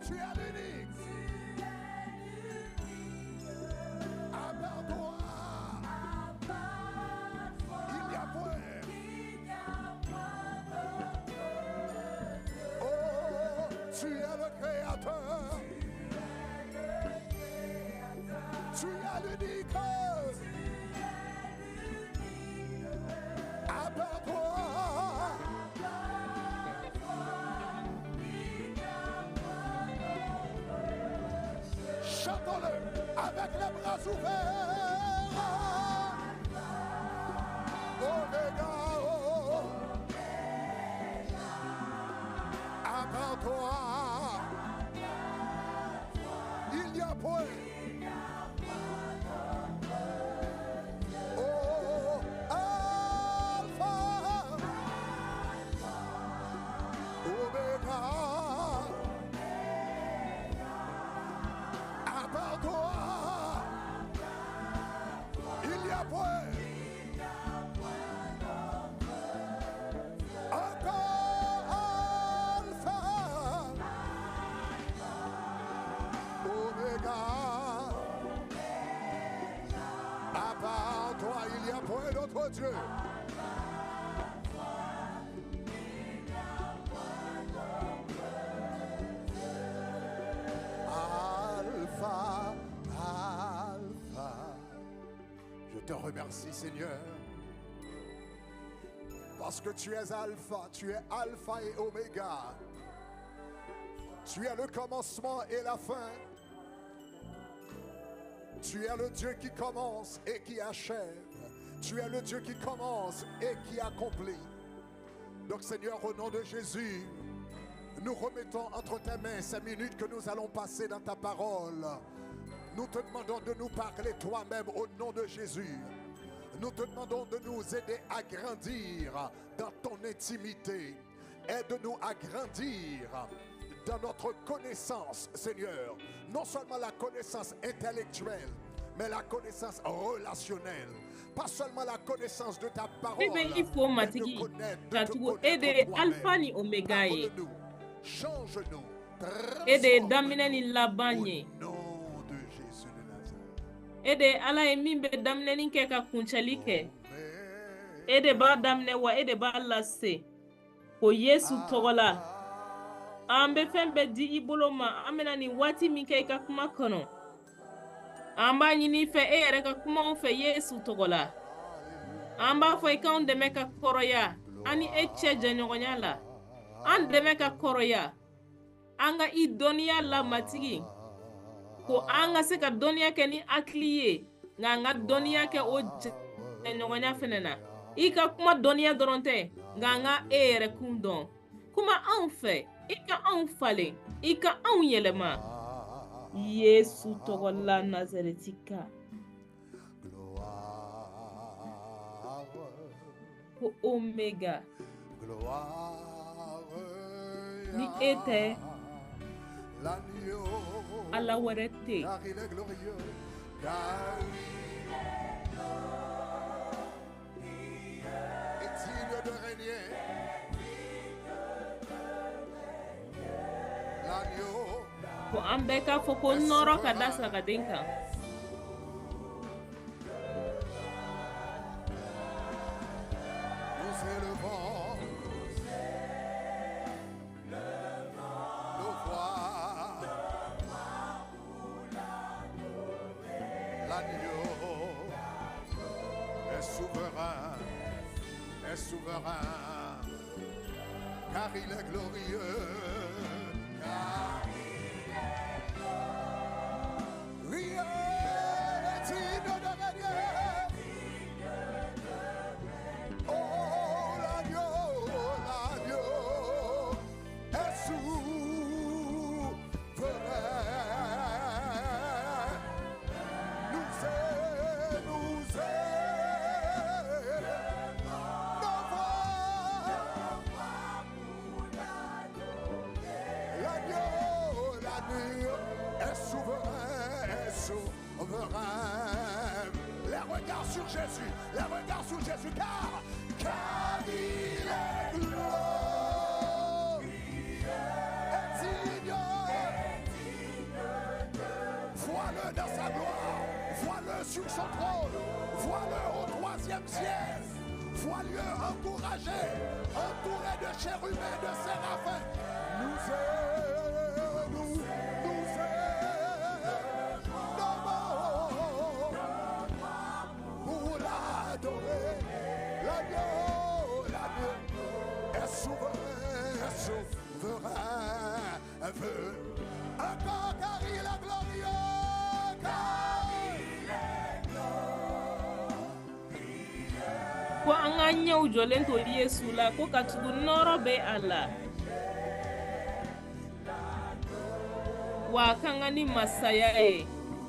Tu es l'unique. À part toi, il n'y a point. Oh, tu es le Créateur. Tu es l'unique. À part toi. les bras ouverts. Oméga, oh, à part toi, il n'y a point. Oh, Alpha, Oméga, à part toi, il n'y a point. Encore Alpha, Oméga, à part toi, il n'y a point d'autre Dieu. Alpha, Alpha. Je te remercie, Seigneur, parce que tu es Alpha, tu es Alpha et Oméga. Tu es le commencement et la fin. Tu es le Dieu qui commence et qui achève. Tu es le Dieu qui commence et qui accomplit. Donc Seigneur, au nom de Jésus, nous remettons entre tes mains ces minutes que nous allons passer dans ta parole. Nous te demandons de nous parler toi-même au nom de Jésus. Nous te demandons de nous aider à grandir dans ton intimité. Aide-nous à grandir dans notre connaissance, Seigneur. Non seulement la connaissance intellectuelle, mais la connaissance relationnelle. Pas seulement la connaissance de ta parole, Ne bɛ i fo mais de Matigi connaître, de ka te tugu e connaître de ye toi-même. Alpha ni Omega ye. Parle-nous, change-nous, E de ye transforme-nous daminɛ ni laban au ye. nom de Jésus de Nazareth. E de ye Ala ye min bɛ daminɛni kɛ ka kuncɛli kɛ. E de b'a daminɛ wa e de b'a lase. Ko Yesu tɔgɔ la, an bɛ fɛn bɛɛ di i bolo ma. An bɛna nin waati min kɛ i ka kuma kɔnɔ, an b'a ɲini i fɛ e yɛrɛ ka kumaw fɛ Yesu tɔgɔ la. An b'a fɔ i k'anw dɛmɛ ka kɔrɔya an ni e cɛ jɛɲɔgɔnya la. An dɛmɛ ka kɔrɔya an ka i dɔnniya la, Matigi, ko an ka se ka dɔnniya kɛ ni hakili ye, nka an ka dɔnniya kɛ o jɛɲɔgɔnya fɛnɛ na. I ka kuma dɔnniya dɔrɔn tɛ, nka an ka e yɛrɛ kun dɔn. Kuma anw fɛ, i ka anw falen, i ka anw yɛlɛma. Yesu tɔgɔ la, Nazareti ka. Gloire, Ko Omega, gloire ni e tɛ, à l'agneau, Ala wɛrɛ tɛ yen. car il est glorieux, car il est digne de régner. L'agneau Ko an bɛɛ k'a fɔ ko nɔrɔ ka da sagaden kan. Nous élevons nos voix. L'agneau est souverain, est souverain, car il est glorieux. Car il est digne de régner. Oh, l'agneau, l'agneau est souverain. Nous est, nous est, nos voix. L'agneau, l'agneau est souverain, est souverain. Les regards sur Jésus, les regards sur Jésus, car il est glorieux, est digne. Vois-le dans sa gloire, vois-le sur son trône, vois-le au troisième ciel, vois-le encouragé, entouré de chérubins et de séraphins. Nous est, nous, nous est, pour l'adorer. L'agneau, l'agneau est souverain, est souverain. Veut encore car il est glorieux, car il Ko an ka ɲɛw jɔlen to Yesu la, ko katugu nɔɔrɔ bɛ a la. Wa a ka kan ni masaya ye.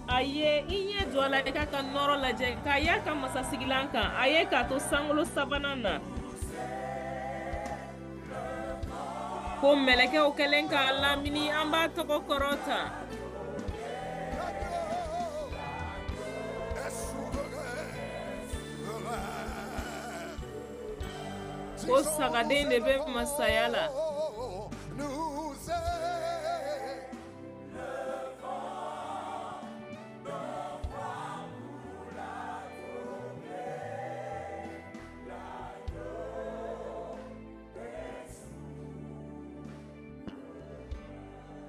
A ye i ɲɛ jɔ a la, i k'a ka nɔɔrɔ lajɛ, k'a y'a ka masasigilan kan, a ye k'a to sankolo sabanan na. Ko mɛlɛkɛw kɛlen k'a lamini, an b'a tɔgɔ kɔrɔta. Ko sagaden de bɛ masaya la.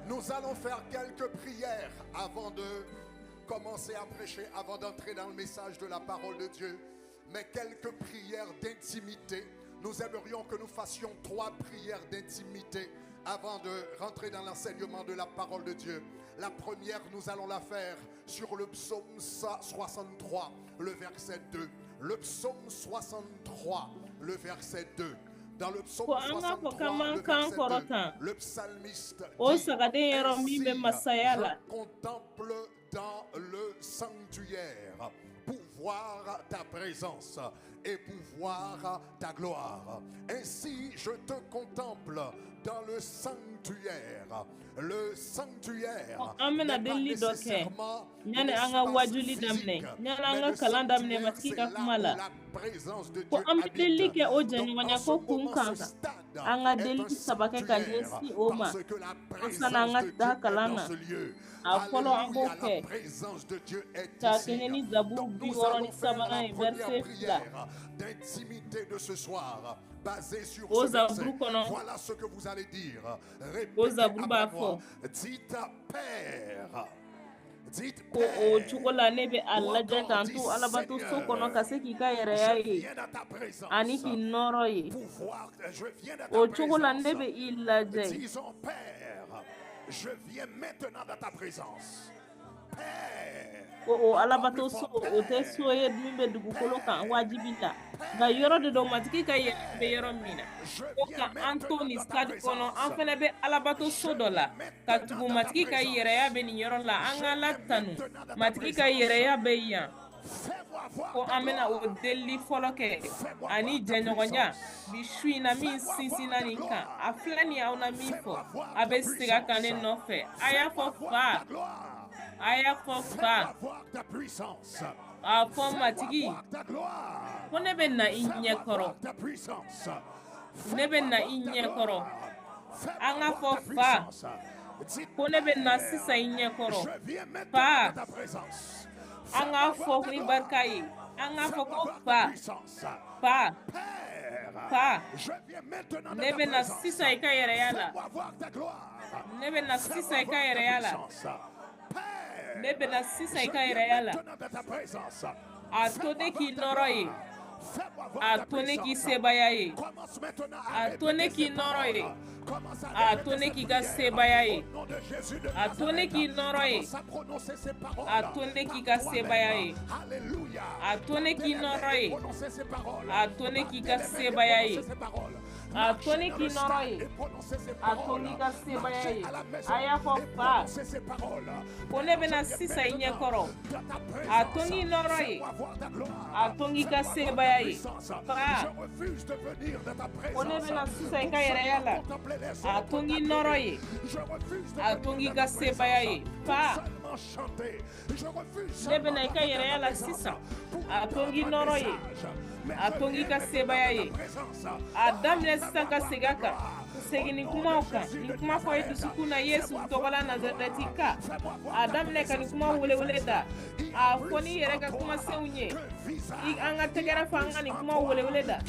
Nous allons faire quelques prières avant de commencer à prêcher, avant d'entrer dans le message de la parole de Dieu. Mais quelques prières d'intimité. Nous aimerions que nous fassions 3 prières d'intimité avant de rentrer dans l'enseignement de la parole de Dieu. La première, nous allons la faire sur le psaume 63, le verset 2. Le psaume 63, le verset 2. Dans le psaume 63, le verset 2, le psalmiste dit, ainsi, je contemple dans le sanctuaire pour voir ta présence et pour voir ta gloire. Ainsi, je te contemple dans le sanctuaire. Le sanctuaire n'est pas nécessairement l'espace physique, mais le sanctuaire, c'est là où la présence de Dieu habite. Donc, en ce moment, ce stade est un sanctuaire parce que la présence de Dieu est dans ce lieu. Alléluia, la présence de Dieu est ici. Donc, nous allons faire la première prière d'intimité de ce soir, basée sur ce verset. Voilà ce que vous allez dire. Répétez après moi. Dites Père. Dites Père. Ou encore dites Seigneur, je viens dans ta présence pour voir, je viens dans ta présence. Disons Père, je viens maintenant dans ta présence. Père. Ko o alabato so o tɛ so ye min bɛ dugukolo kan wajibi la, nka yɔrɔ de dɔ matigi ka yɛrɛ bɛ yɔrɔ min na. Ko ka an to nin stade kɔnɔ, an fana bɛ alabato so dɔ la ka tugu matigi ka yɛrɛya bɛ nin yɔrɔ la. An ka Ala tanu, matigi ka yɛrɛya bɛ yan. Ko an bɛna o delili fɔlɔ kɛ ani jɛɲɔgɔnya bi su in na min sinsinna nin kan. A filɛ nin ye, aw na min fɔ, a bɛ segin a kan ne nɔfɛ. A y'a fɔ fa, a y'a fɔ fa, a fɔ matigi ko ne bɛ na i ɲɛ kɔrɔ, ne bɛ na i ɲɛ kɔrɔ. An ka fɔ fa ko ne bɛ na sisan i ɲɛ kɔrɔ. Fa, an k'a fɔ ni barika ye, an k'a fɔ ko fa, fa, fa, ne bɛ na sisan i ka yɛrɛya la, ne bɛ na sisan i ka yɛrɛya la, ne bɛ na sisan i ka yɛrɛya la. A to ne k'i nɔrɔ ye, a to ne k'i sebaaya ye, a to ne k'i nɔrɔ ye, a to ne k'i ka sebaaya ye, a to ne k'i nɔrɔ ye, a to ne k'i ka sebaaya ye, a to ne k'i nɔrɔ ye, a to ne k'i ka sebaaya ye, a to ne k'i nɔrɔ ye, a to n'i ka sebaaya ye. A y'a fɔ fa ko ne bɛna sisan i ɲɛ kɔrɔ, a to n'i nɔrɔ ye, a to n'i ka sebaaya ye. Fa ko ne bɛna sisan i ka yɛrɛya la, a to n'i nɔrɔ ye, a to n'i ka sebaaya ye. Fa, ne bɛna i ka yɛrɛya la sisan, a to n'i nɔrɔ ye, a to n'i ka sebaaya ye. A daminɛ sisan ka segin a kan, segin ni kumaw kan, nin kuma fɔ i dusukun na Yesu tɔgɔ la Nazarɛti ka. A daminɛ ka nin kuma welewele da, a fɔ n'i yɛrɛ ka kumasenw ye. An ka tɛgɛrɛ fɔ, an ka nin kuma welewele da,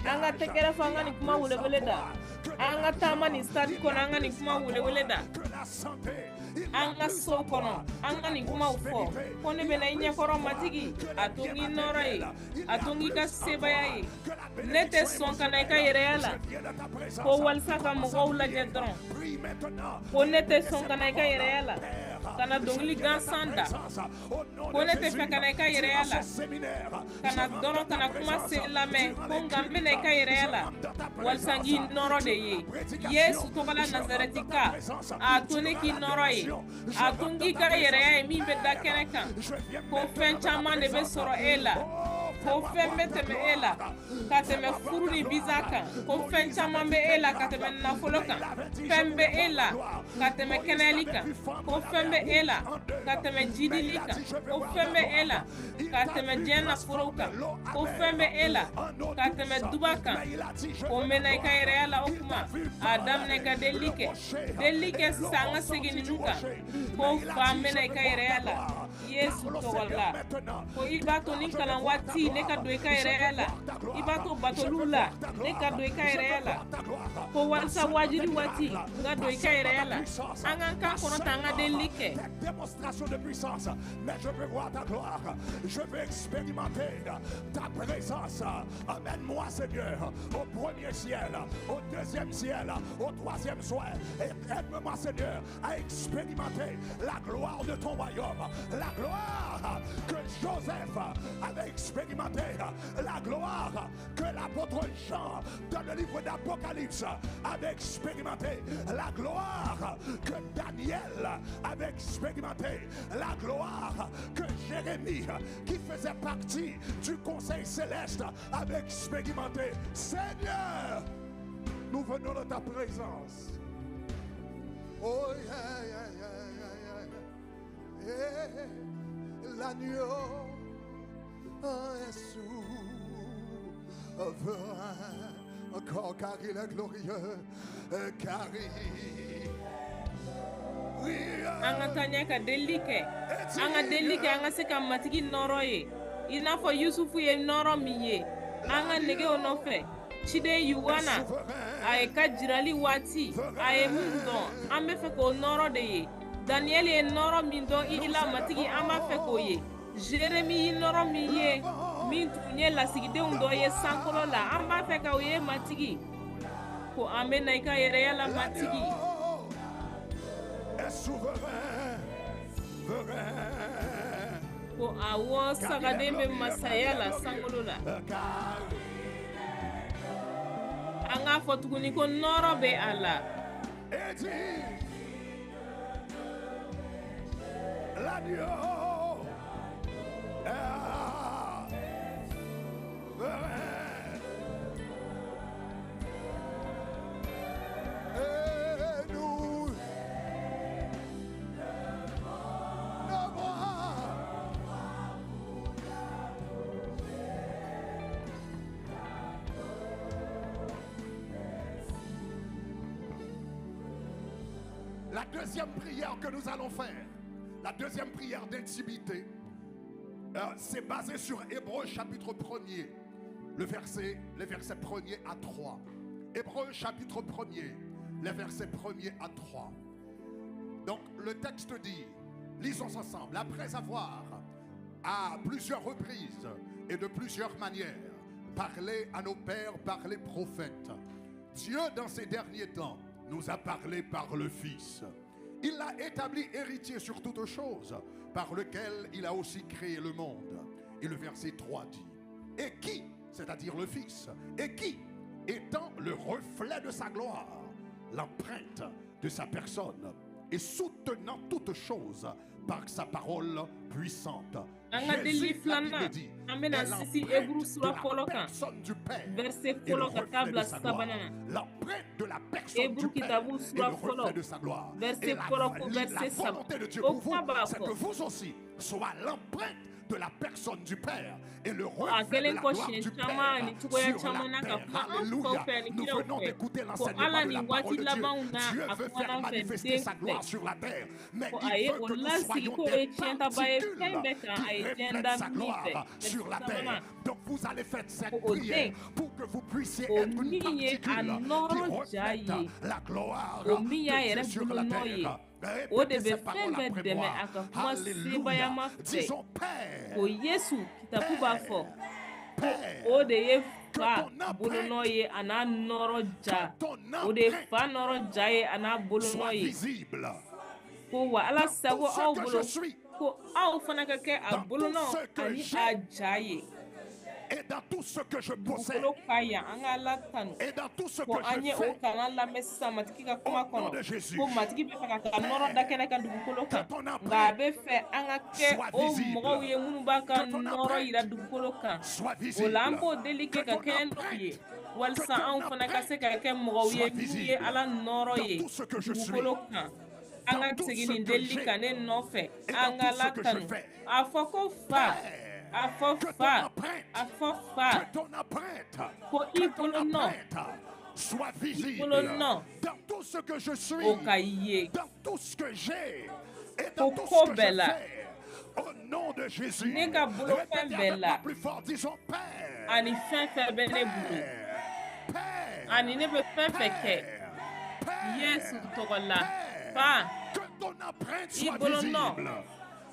an ka tɛgɛrɛ fɔ, an ka nin kuma welewele da, an ka taama nin stade kɔnɔ, an ka nin kuma welewele da, an ka so kɔnɔ, an ka nin kumaw fɔ. Ko ne bɛna i ɲɛkɔrɔ matigi, a to n'i nɔrɔ ye, a to n'i ka sebaaya ye. Ne tɛ sɔn ka na i ka yɛrɛya la ko walisa ka mɔgɔw lajɛ dɔrɔn. Ko ne tɛ sɔn ka na i ka yɛrɛya la Ka na dɔnkili gansan da, ko ne tɛ fɛ ka na i ka yɛrɛya la, ka na dɔrɔn ka na kuma se lamɛn, ko nka n bɛna i ka yɛrɛya la walisa n k'i nɔrɔ de ye. Yesu tɔgɔ la, Nazarɛtika, a to ne k'i nɔrɔ ye, a to n k'i ka yɛrɛya ye min bɛ da kɛnɛ kan, ko fɛn caman de bɛ sɔrɔ e la, ko fɛn bɛ tɛmɛ e la ka tɛmɛ furu ni visa kan, ko fɛn caman bɛ e la ka tɛmɛ nafolo kan, fɛn bɛ e la ka tɛmɛ kɛnɛyali kan, ko fɛn bɛ e la ka tɛmɛ jidili kan, ko fɛn bɛ e la ka tɛmɛ diɲɛ nafolow kan, ko fɛn bɛ e la ka tɛmɛ duba kan, ko n bɛ na i ka yɛrɛya la. O kuma a daminɛ ka delili kɛ, delili kɛ sisan. An ka segin ninnu kan, ko fa, n bɛ na i ka yɛrɛya la Yesu tɔgɔ la, ko i b'a to ni kalan waati ne ka don i ka yɛrɛya la, i b'a to batoliw la ne ka don i ka yɛrɛya la, ko walisa wajuli waati n ka don i ka yɛrɛya la. An k'an kan kɔrɔta, an ka delili kɛ. Démonstration de puissance, mais je veux voir ta gloire. Je veux expérimenter ta présence. Amène-moi, Seigneur, au premier ciel, au deuxième ciel, au troisième ciel. Et aide-moi, Seigneur, à expérimenter la gloire de ton royaume. La gloire que Joseph avait expérimentée. La gloire que l'apôtre Jean, dans le livre d'Apocalypse, avait expérimenté. La gloire que Daniel avait expérimenté. La gloire que Jérémie, qui faisait partie du conseil céleste, avait expérimenté. Seigneur, nous venons de ta présence. Oh, yeah. L'agneau est souverain, encore car il est glorieux, car il An ka taa ɲɛ ka delili kɛ, an ka delili kɛ, an ka se ka Matigi nɔrɔ ye i n'a fɔ Yusufu ye nɔrɔ min ye. An ka negew nɔfɛ ciden Yuwana, a ye ka jirali waati, a ye min dɔn, an bɛ fɛ k'o nɔrɔ de ye. Daniyɛli ye nɔrɔ min dɔn i la, Matigi, an b'a fɛ k'o ye. Jeremi ye nɔrɔ min ye, min tun ye lasigidenw dɔ ye sankolo la, an b'a fɛ k'o ye, Matigi, ko an bɛ na i ka yɛrɛya la, Matigi. Est souverain, souverain. Ko awɔ, sagaden bɛ masaya la sankolo la. Car An k'a fɔ tuguni ko nɔrɔ bɛ a la. Et dit, l'agneau est souverain. Et nous le voir. La deuxième prière que nous allons faire, la deuxième prière d'intimité, c'est basé sur Hébreux chapitre 1er, les versets 1er à 3. Hébreux chapitre 1er, les versets 1er à 3. Donc le texte dit, lisons ensemble, après avoir à plusieurs reprises et de plusieurs manières parlé à nos pères par les prophètes, Dieu dans ces derniers temps nous a parlé par le Fils. Il l'a établi héritier sur toutes choses, par lequel il a aussi créé le monde. Et le verset 3 dit, et qui, c'est-à-dire le Fils, et qui, étant le reflet de sa gloire, l'empreinte de sa personne, et soutenant toutes choses par sa parole puissante. An ka delili filanan, an bɛna sisi Eburu sura 1 kan, verset 1 ka taa bila sabanan na. Eburu kitabu sura 1, verset 1 ko verset 3, o kuma b'a fɔ: De la personne du Père et le A reflet de kɛlen la kɔ gloire siɲɛ du caman Père ani cogoya sur caman la na ka terre. kuma an faw Alléluia. fɛ ani Nous kiraw venons fɛ, d'écouter ko l'enseignement Ala de la nin parole waati de Dieu. labanw na, Dieu a veut kumana faire an fɛ manifester den sa fɛ, gloire sur la terre, mais ko il a ye veut o que nous lasigi soyons k'o des ye tiɲɛtaba ye fɛn particules bɛɛ kan, a qui ye diɲɛ reflètent da sa min gloire fɛ. sur la Verset sabanan terre. Donc vous allez faire cette ko o den prière pour que vous puissiez o être une min ye a particule qui nɔrɔ ja reflète ye, la gloire o min y'a de Dieu yɛrɛ sur la bolonɔ ye, terre. o de Répétez bɛ ces fɛn paroles bɛɛ après dɛmɛ moi. a ka kuma Alléluia. sebayama fɛ. Disons Père, Ko Yesu, kitabu b'a fɔ Père, o de ye que fa ton bolonɔ empreinte, ye a n'a nɔrɔ ja, que ton o de ye empreinte fa nɔrɔ ja ye a n'a bolonɔ soit ye. visible. Ko wa Ala Dans sago tout ce aw que bolo je suis, ko aw fana ka kɛ a dans tout bolonɔ ce que ani j'ai a ja ye. et dans tout ce que je possède Dugukolo ka yan, an ka Ala tanu. et dans tout ce Ko que an je ye o fais, kalan lamɛn sisan Matigi ka kuma au nom kɔnɔ de Jésus, ko Matigi bɛ fɛ ka nɔrɔ da kɛnɛ kan dugukolo que kan, ton nka a empreinte bɛ fɛ an ka kɛ soit o mɔgɔw visible, ye minnu b'a ka que ton nɔrɔ yira empreinte dugukolo kan. soit O la an visible, b'o deli que kɛ ka ton kɛɲɛ n'o ye empreinte, que walisa ton anw fana ka se empreinte ka kɛ mɔgɔw ye soit minnu ye visible Ala nɔrɔ dans ye tout ce que je suis, dugukolo kan. An dans ka tout segin ce nin que delili j'ai kan ne nɔfɛ, et an dans ka tout ce Ala que je tanu. fais. A fɔ ko Fa, Père, a fɔ que ton Fa, empreinte, a fɔ Fa, que ton empreinte, ko que i ton bolo nɔ, empreinte soit i visible bolo nɔ dans tout ce que je o suis, ka ye dans tout ce que j'ai et dans ko tout ko ce que bɛɛ je la. fais. Au nom de Jésus, Ne ka bolofɛn répétez bɛɛ avec moi la plus fort, disons Père, ani fɛn fɛn bɛ ne bolo Père, Père, ani ne bɛ fɛn fɛn kɛ Père, Yesu Père, tɔgɔ la. Père, Fa, que ton empreinte i soit bolo nɔ visible.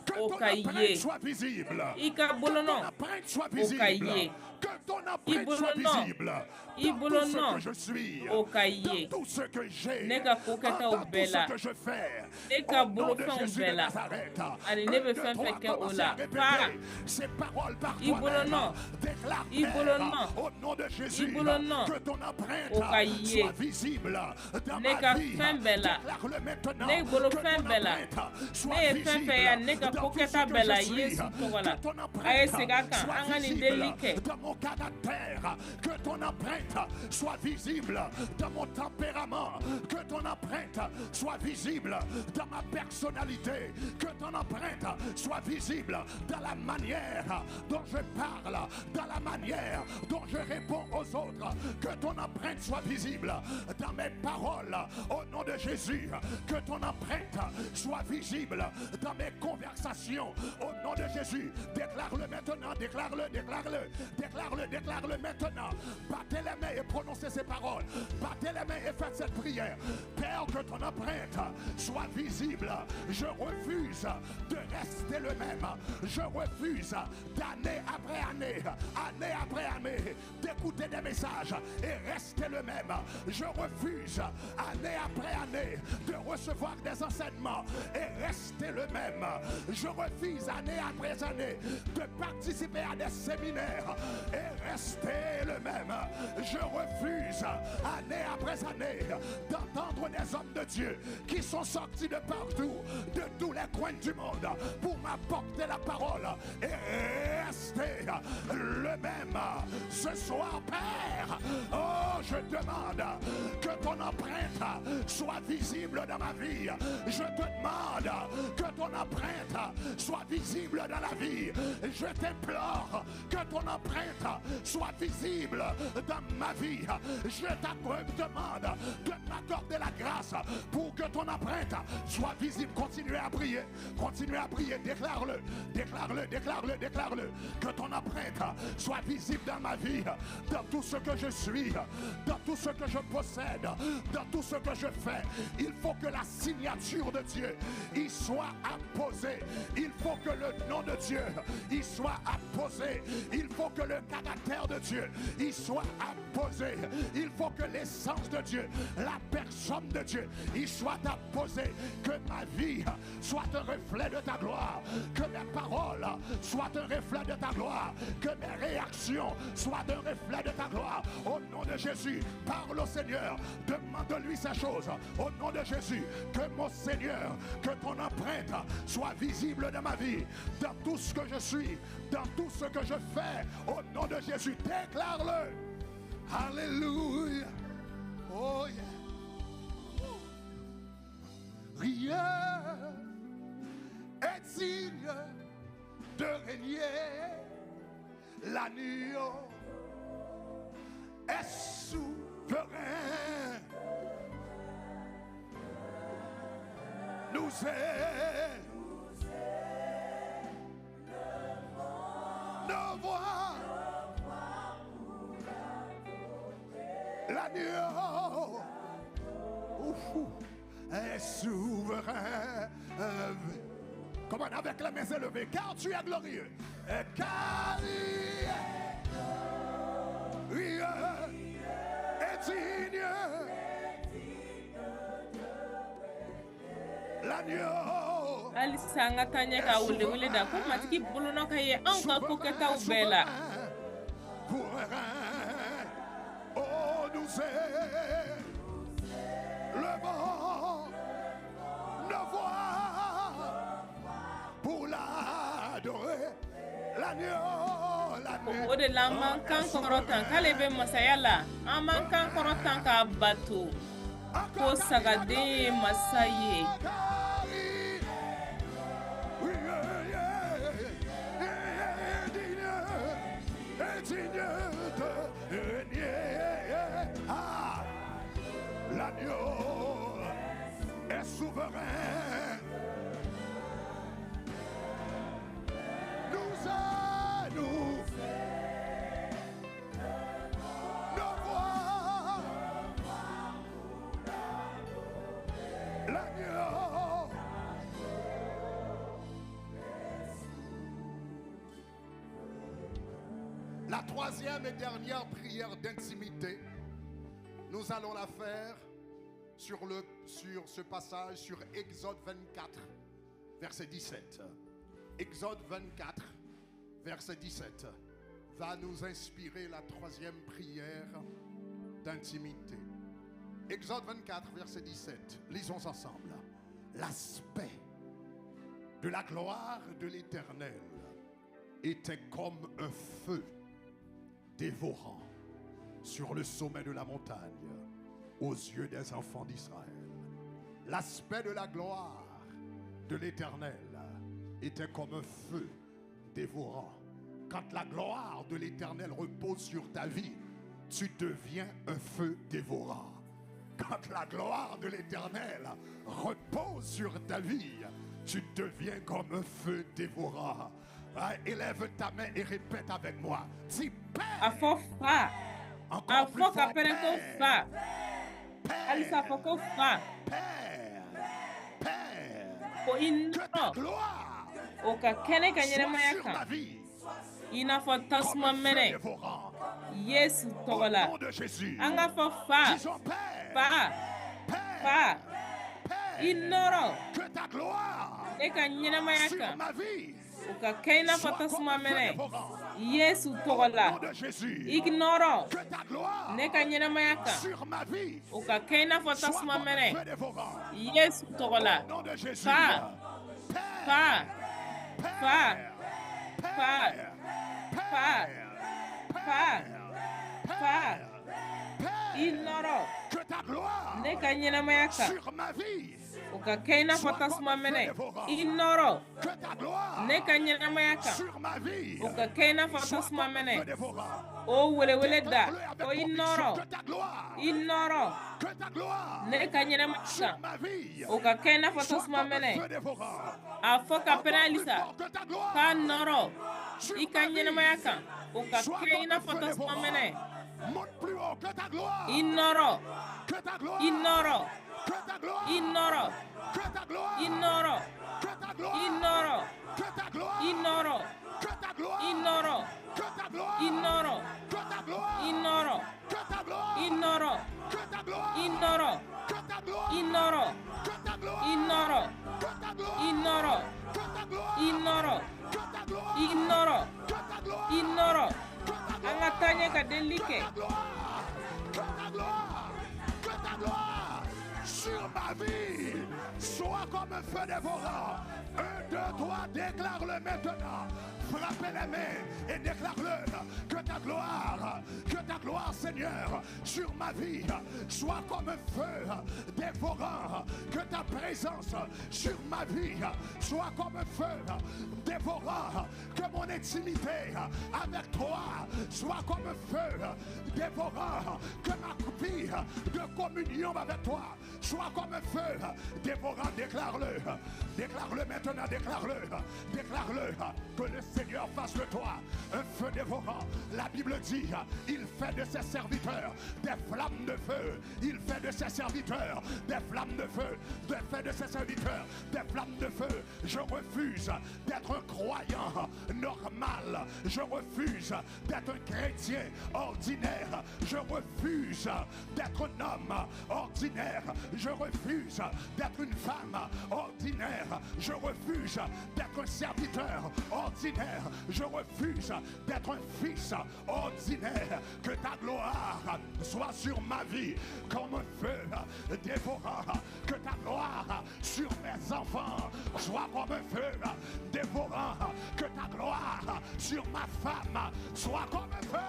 Que o ton ka empreinte ye. soit visible. I ka Que bolo ton nɔ empreinte soit o ka visible. ye. Que ton I empreinte bolo soit nɔ, visible i dans bolo tout ce nɔ que je suis, o ka dans ye. tout ce que j'ai, Ne ka ko kɛtaw dans tout bɛɛ ce la, que je fais. ne ka Au nom de bolofɛnw Jésus bɛɛ de la Nazareth, ani ne 1, bɛ 2, fɛn fɛn 3, kɛ o commencez à la. Fa, répéter ces paroles par i bolo toi-même. nɔ, Déclare, i bolo Père, nɔ, au nom de i Jésus, bolo nɔ que ton o empreinte ka ye. soit visible dans Ne ma ka vie. fɛn bɛɛ la, Déclare-le maintenant, ne que bolofɛn ton bɛɛ la, empreinte soit ne ye fɛn fɛn ye visible ne ka dans ko tout ce kɛta que bɛɛ je la suis, Yesu tɔgɔ que la. ton A ye empreinte segin a kan, soit an ka nin visible delili kɛ. dans mon caractère, que ton empreinte soit visible dans mon tempérament, que ton empreinte soit visible dans ma personnalité, que ton empreinte soit visible dans la manière dont je parle, dans la manière dont je réponds aux autres, que ton empreinte soit visible dans mes paroles, au nom de Jésus, que ton empreinte soit visible dans mes conversations, au nom de Jésus. Déclare-le maintenant, déclare-le, déclare-le, déclare-le, déclare-le maintenant. Battez les mains et prononcez ces paroles. Battez les mains et faites cette prière. Père, que ton empreinte soit visible. Je refuse de rester le même. Je refuse d'année après année, année après année, d'écouter des messages et rester le même. Je refuse année après année de recevoir des enseignements et rester le même. Je refuse année après année de participer à des séminaires et rester le même. Je refuse année après année d'entendre des hommes de Dieu qui sont sortis de partout, de tous les coins du monde pour m'apporter la parole et rester le même. Ce soir, Père, oh, je demande que ton empreinte soit visible dans ma vie. Je te demande que ton empreinte soit visible dans la vie. Je t'implore que ton empreinte soit visible dans ma vie. Je te demande de m'accorder la grâce pour que ton empreinte soit visible. Continuez à prier, continuez à prier. Déclare-le, déclare-le, déclare-le, déclare-le. Que ton empreinte soit visible dans ma vie, dans tout ce que je suis, dans tout ce que je possède, dans tout ce que je fais. Il faut que la signature de Dieu y soit apposée. Il faut que le nom de Dieu y soit apposé. Il faut que le caractère de Dieu y soit apposé. Il faut que l'essence de Dieu, la personne de Dieu y soit apposée. Que ma vie soit un reflet de ta gloire. Que mes paroles soient un reflet de ta gloire. Que mes réactions soient un reflet de ta gloire. Au nom de Jésus, parle au Seigneur. Demande-lui ces choses. Au nom de Jésus, que mon Seigneur, que ton empreinte soit visible dans ma vie, dans tout ce que je suis, dans tout ce que je fais. Au nom de Jésus, déclare-le. Alléluia. Oh yeah. Rien est digne de régner. L'agneau est souverain. Nous est nos voix. L'agneau est souverain. Comment avec la main élevée, car tu es glorieux. Car il est digne. L'agneau Halisa an ka taa ɲɛ ka welewele da ko Matigi bolonɔ ka ye anw ka kokɛtaw bɛɛ la. Pour un règne, oh, nous élevons nos voix pour l'adorer. L'agneau, l'agneau. O de la an b'an kan kɔrɔtan k'ale bɛ masaya la, an b'an kan kɔrɔtan k'a bato ko sagaden ye masa ye. Ah, l'agneau est souverain. Nous à nous, nos voix, l'agneau. La troisième et dernière prière d'intimité, nous allons la faire sur ce passage, sur Exode 24, verset 17. Exode 24, verset 17, va nous inspirer la troisième prière d'intimité. Exode 24, verset 17, lisons ensemble. L'aspect de la gloire de l'Éternel était comme un feu dévorant sur le sommet de la montagne aux yeux des enfants d'Israël. L'aspect de la gloire de l'Éternel était comme un feu dévorant. Quand la gloire de l'Éternel repose sur ta vie, tu deviens un feu dévorant. Quand la gloire de l'Éternel repose sur ta vie, tu deviens comme un feu dévorant. Ah, élève ta main et répète avec moi. Dis Père. A fɔ fa. A Encore plus fɔ ka fort, pɛrɛn ko Père. fa. Halisa fɔ ko fa. Père, Père, Ko i que ta nɔrɔ gloire o ka kɛnɛ ka soit ɲɛnɛmaya sur ma kan vie i n'a fɔ comme tasuma un feu mɛnɛ dévorant. Yesu Au tɔgɔ la. nom de Jésus, An ka fɔ fa, disons Père, fa, Père, fa, i Père, nɔrɔ que ta gloire e ka ɲɛnɛmaya sur kan ma vie o ka kɛ i n'a fɔ soit comme tasuma un feu mɛnɛ dévorant. Yesu Au tɔgɔ la. nom de Jésus, I nɔrɔ que ta gloire ne ka ɲɛnɛmaya kan sur ma vie o ka kɛ i n'a fɔ soit tasuma comme un mɛnɛ feu dévorant. Yesu tɔgɔ la. Au nom de Jésus, Fa, Père, fa, fa, Père, fa, Père, fa, Père, fa, Père, fa, Père, i nɔrɔ que ta gloire ne ka ɲɛnɛmaya kan sur ma vie o ka kɛ i n'a fɔ soit comme tasuma un feu mɛnɛ dévorant. i nɔrɔ Que ta gloire ne ka ɲɛnɛmaya kan sur ma vie o ka kɛ i n'a fɔ soit tasuma comme un mɛnɛ feu dévorant. O welewele da Déclare-le avec ko i conviction nɔrɔ que ta gloire, i nɔrɔ que ta gloire ne ka ɲɛnɛmaya sur kan ma vie o ka kɛ i n'a fɔ soit tasuma comme un mɛnɛ feu dévorant. A fɔ ka pɛrɛn Encore plus halisa fort que ta gloire k'a nɔrɔ sur i ka ma vie ɲɛnɛmaya kan o ka soit kɛ i comme n'a un fɔ feu tasuma dévorant. mɛnɛ Monte plus haut que ta gloire, I nɔrɔ que ta gloire, i nɔrɔ que ta gloire, i nɔrɔ que ta gloire, i nɔrɔ que ta gloire, i nɔrɔ que ta gloire, i nɔrɔ que ta gloire, i nɔrɔ que ta gloire, i nɔrɔ que ta gloire, i nɔrɔ que ta gloire, i nɔrɔ que ta gloire, i nɔrɔ que ta gloire, i nɔrɔ que ta gloire, i nɔrɔ que ta gloire, i nɔrɔ que ta gloire, i nɔrɔ que ta gloire, i nɔrɔ que ta gloire, i nɔrɔ que ta An ka taa ɲɛ ka delili kɛ. Que ta gloire, que ta gloire, que ta gloire sur ma vie soit comme un feu dévorant. 1, 2, 3, déclare-le maintenant. Frappez les mains et déclare-le. Que ta gloire, Seigneur, sur ma vie soit comme un feu dévorant. Que ta présence sur ma vie soit comme un feu dévorant. Que mon intimité avec toi soit comme un feu dévorant. Que ma vie de communion avec toi soit comme un feu dévorant. Déclare-le. Déclare-le maintenant. Déclare-le. Déclare-le. Que le Seigneur fasse de toi un feu dévorant. La Bible dit, il fait de ses serviteurs des flammes de feu. Il fait de ses serviteurs des flammes de feu. Il fait de ses serviteurs des flammes de feu. Je refuse d'être un croyant normal. Je refuse d'être un chrétien ordinaire. Je refuse d'être un homme ordinaire. Je refuse d'être une femme ordinaire. Je refuse d'être un serviteur ordinaire. Je refuse d'être un fils ordinaire. Que ta gloire soit sur ma vie comme un feu dévorant. Que ta gloire sur mes enfants soit comme un feu dévorant. Que ta gloire sur ma femme soit comme un feu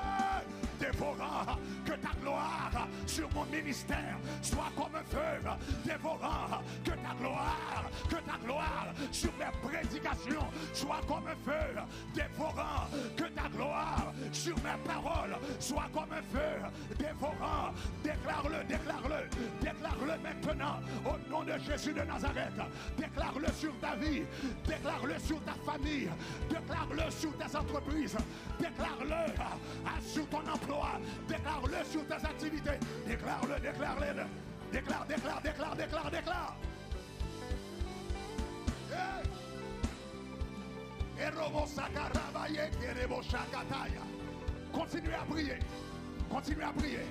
dévorant. Que ta gloire sur mon ministère soit comme un feu dévorant. Que ta gloire sur mes prédications soit comme un feu dévorant. Que ta gloire sur mes paroles soit comme un feu dévorant. Déclare-le, déclare-le, déclare-le maintenant au nom de Jésus de Nazareth. Déclare-le sur ta vie, déclare-le sur ta famille, déclare-le sur tes entreprises, déclare-le sur ton emploi, déclare-le sur tes activités, déclare-le, déclare-le, déclare, déclare, déclare, déclare, déclare. Hey. Continuez à prier, continuez à prier.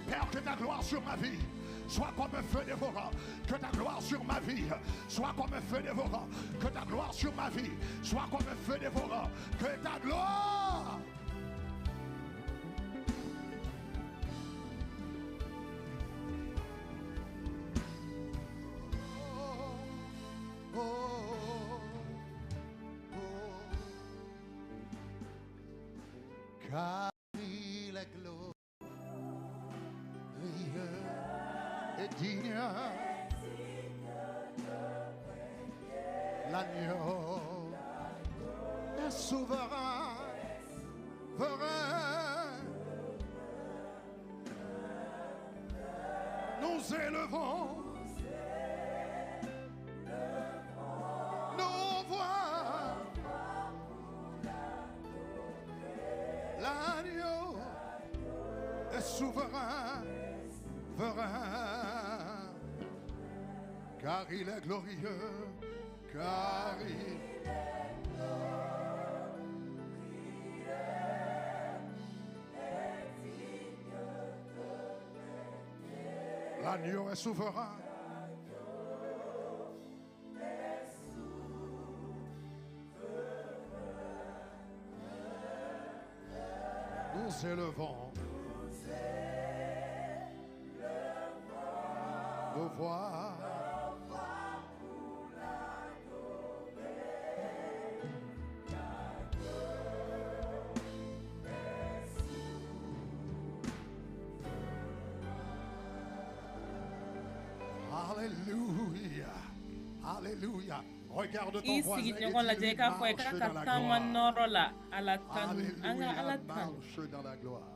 Père, que ta gloire sur ma vie soit comme un feu dévorant. Que ta gloire sur ma vie soit comme un feu dévorant. Que ta gloire sur ma vie soit comme un feu dévorant. Que ta gloire. Oh, oh, oh. Car il est glorieux et digne, l'agneau est souverain, souverain. Nous élevons nos voix, l'agneau est souverain, souverain, car il est glorieux, car il est glorieux et digne de. L'agneau est souverain. Nous élevons nos voix pour l'adorer. Alléluia, alléluia. Regarde ton voisin et dis-lui, marche dans la gloire. Alléluia, marche dans la gloire.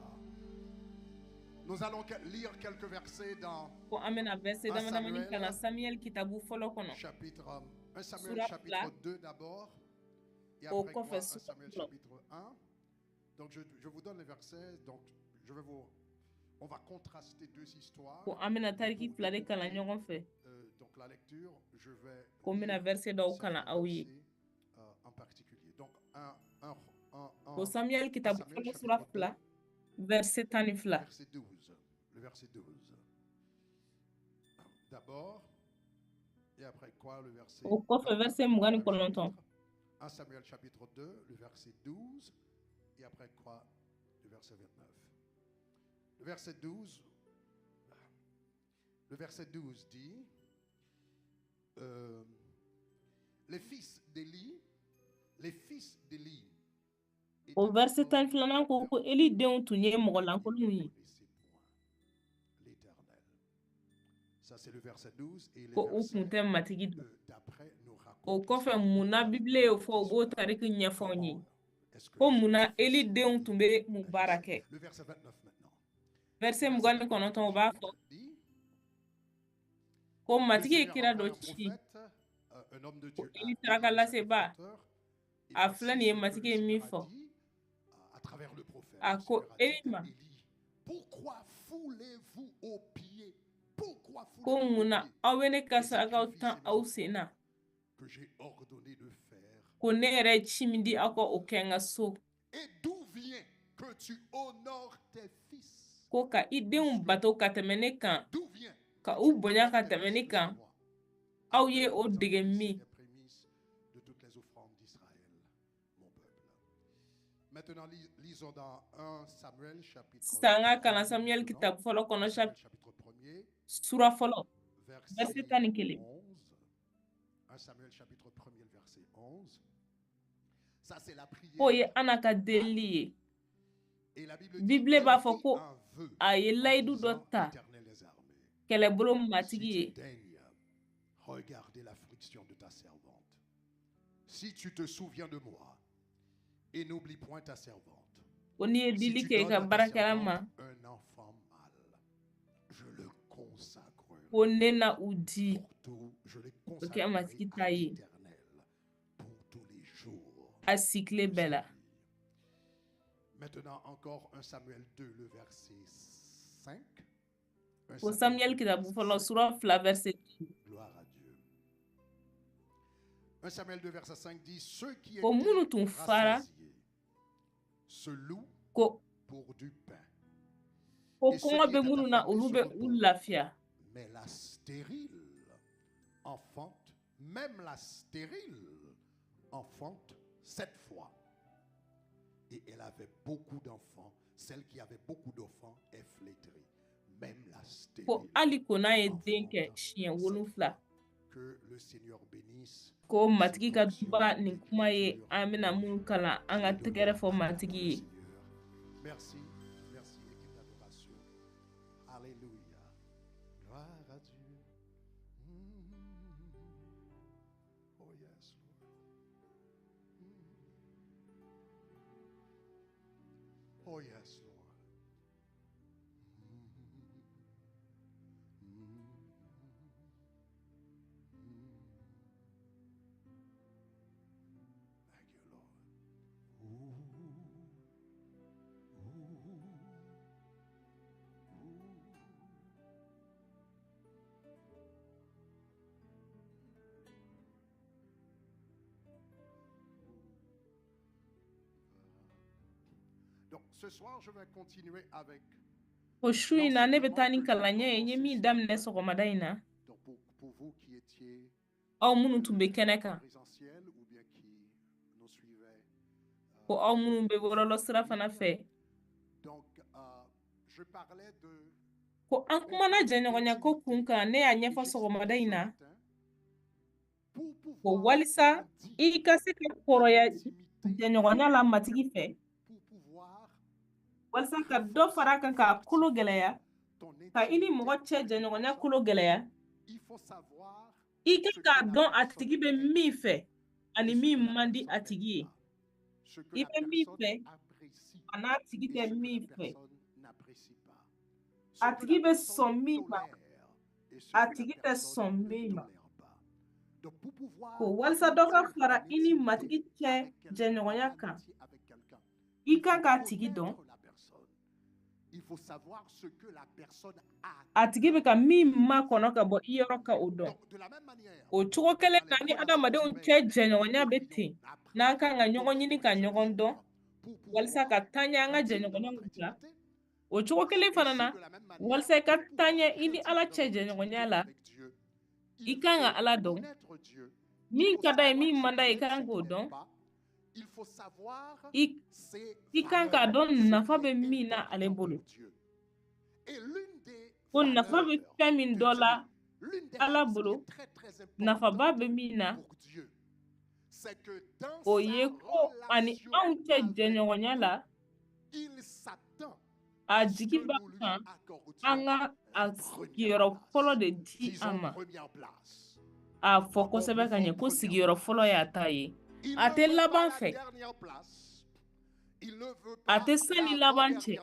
Nous allons lire quelques versets dans 1 Samuel chapitre 1 Samuel chapitre 2 d'abord et après quoi 1 Samuel chapitre 1. Donc je vous donne les versets, donc je vais vous on va contraster deux histoires. Donc la lecture, je vais lire en particulier. Donc 1 Samuel chapitre 2, verset 12. Verset 12. Le verset 12. D'abord, et après quoi le verset. 1 Samuel chapitre 2, le verset 12, et après quoi le verset 29. Le verset 12, le verset 12 dit les fils d'Élie, les fils d'Élie. O verset 12 ko ko Eli denw tun ye mɔgɔ lankolonw ye. L'Éternel. Ça c'est le verset 12 et les Ko u kun versets tɛ Matigi dɔn. d'après nous O racontent kɔfɛ mun na Bibile y'o fɔ, o b'o tariki ɲɛfɔ an ye. comment est-ce que Ko les mun na Eli fils denw tun bɛ mun baara agissaient. kɛ. Le verset 29 maintenant. Verset Le verset 29 o b'a fɔ dit, ko le Matigi ye Seigneur kira envoya dɔ un ci prophète, un homme de ko Dieu, à Eli Élie saraka le laseba sacrificateur. Et a voici filɛ nin ye ce que Matigi le ye min Seigneur a fɔ. dit à travers le prophète. A Le ko Seigneur a dit Eli à ma Élie, Ko mun na aw bɛ ne ka sarakaw tan aw sen na? Ko ne yɛrɛ ye ci min di aw ka o kɛ n ka so. Ko ka i denw bato ka tɛmɛ ne kan, ka u bonya ka tɛmɛ ne kan, aw ye o dege min? Sisan an ka kalan Samuel kitabu fɔlɔ kɔnɔ, sura fɔlɔ, verset 11. K'o ye Ana ka delili ye. Bibile b'a fɔ ko a ye layidu dɔ ta kɛlɛbolo Matigi ye. Ko n'i ye dili kɛ i ka baarakɛla ma, ko ne na u di, o kɛ Matigi ta ye a si tile bɛɛ la. Maintenant encore 1 Samuel 2, le verset 5. Ko Samuel kitabu fɔlɔ sura 2 verset 5. Gloire à Dieu. 1 Samuel 2 verset 5 dit: ceux qui ko minnu tun fara se louent ko pour du pain. Ko kɔngɔ bɛ minnu na, olu bɛ u lafiya. Mais la stérile enfante, même la stérile enfante 7 fois. Et elle avait beaucoup d'enfants. Celle qui avait beaucoup d'enfants est flétrie. Même la stérile. Ko hali ko n'a ye den kɛ siɲɛ 7. Que le Seigneur bénisse. Ko Matigi ka duba nin kuma ye, an bɛna mun kalan, an ka tɛgɛrɛ fɔ Matigi ye. Merci, merci équipe d'adoration. Alléluia. Gloire à Dieu. Oh yes, Lord. Oh yes, Lord. Thank you, Lord. Ooh, ooh, ooh. Donc, ce soir, je vais continuer avec. O su in na, ne bɛ taa ni kalanɲɛ ye, n ye min daminɛ sɔgɔmada in na. Donc, pour vous qui étiez Aw minnu tun bɛ kɛnɛ kan, présentiel ou bien qui nous suivaient. Ko aw minnu bɛ bɔlɔlɔ sira fana fɛ. Donc, je parlais de. Ko an kumana jɛɲɔgɔnya ko kun kan, ne y'a ɲɛfɔ sɔgɔmada in na. Ko walisa i ka se ka kɔrɔya jɛɲɔgɔnya la Matigi fɛ, walasa ka dɔ fara a kan k'a kolo gɛlɛya, ka i ni mɔgɔ cɛ jɛɲɔgɔnya kolo gɛlɛya, i kan k'a dɔn a tigi bɛ min fɛ ani min man di a tigi ye. I bɛ min fɛ a n'a tigi tɛ min fɛ. A tigi bɛ sɔn min ma, a tigi tɛ sɔn min ma. Ko walasa dɔ ka fara i ni Matigi cɛ jɛɲɔgɔnya kan, i kan k'a tigi dɔn. A tigi bɛ ka min makɔnɔ ka bɔ i yɔrɔ ka o dɔn. O cogo kelen na ni adamadenw cɛ jɛɲɔgɔnya bɛ ten, n'an kan ka ɲɔgɔn ɲini ka ɲɔgɔn dɔn walasa ka taa ɲɛ an ka jɛɲɔgɔnyaw la. O cogo kelen fana na, walasa i ka taa ɲɛ i ni Ala cɛ jɛɲɔgɔnya la, i kan ka Ala dɔn. Min ka d'a ye, min man d'a ye, i kan k'o dɔn. I kan k'a dɔn nafa bɛ min na ale bolo. Ko nafa bɛ fɛn min dɔ la Ala bolo, nafaba bɛ min na, o ye ko ani anw cɛ jɛɲɔgɔnya la, a jigi b'a kan an ka a sigiyɔrɔ fɔlɔ de di a ma. A fɔ kosɛbɛ ka ɲɛ ko sigiyɔrɔ fɔlɔ y'a ta ye. A tɛ laban fɛ, a tɛ sanni laban cɛ,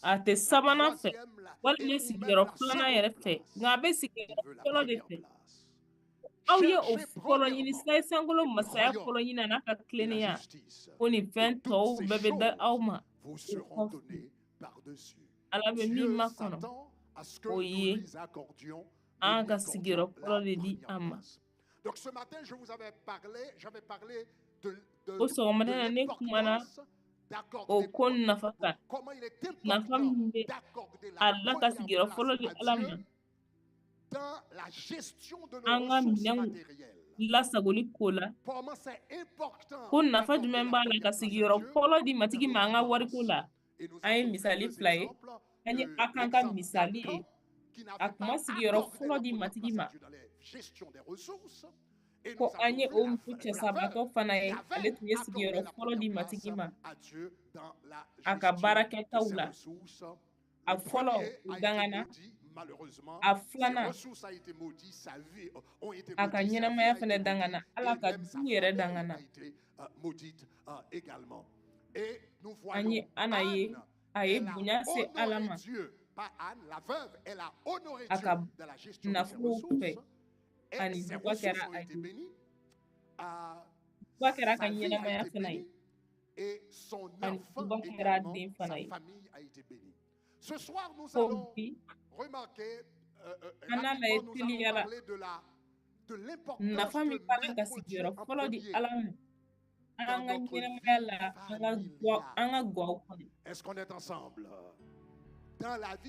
a tɛ sabanan fɛ, walima sigiyɔrɔ filanan yɛrɛ fɛ, nka a bɛ sigiyɔrɔ fɔlɔ de fɛ. Aw ye o fɔlɔ ɲini, sankolo masaya fɔlɔ ɲini a n'a ka tilennenya, ko nin fɛn tɔw bɛɛ bɛ da aw ma o kɔfɛ. Ala bɛ min makɔnɔ, o ye an ka sigiyɔrɔ fɔlɔ de di a ma. Ko sɔgɔmada na, ne kumana o ko nafa kan, nafa min bɛ a la ka sigiyɔrɔ fɔlɔ di Ala ma an ka minɛnw lasagoli ko la, ko nafa jumɛn b'a la ka sigiyɔrɔ fɔlɔ di Matigi ma an ka wariko la. An ye misali fila ye. An ye Akan ka misali ye. A tun ma sigiyɔrɔ fɔlɔ di Matigi ma. Ko an ye o muso cɛsabatɔ fana ye, ale tun ye sigiyɔrɔ fɔlɔ di Matigi ma a ka baarakɛtaw la. A fɔlɔ, o dangana. A filanan, a ka ɲɛnamaya fana dangana. Ala ka du yɛrɛ dangana. An ye Ana ye, a ye bonya se Ala ma a ka nafolow fɛ, ani duba kɛra a ye, duba kɛra a ka ɲɛnamaya fana ye, ani duba kɛra a den fana ye. Ko bi, an n'a lajɛ teliya la nafa min b'a la ka sigiyɔrɔ fɔlɔ di Ala ma an ka ɲɛnamaya la, an ka gaw kɔnɔ, an ka du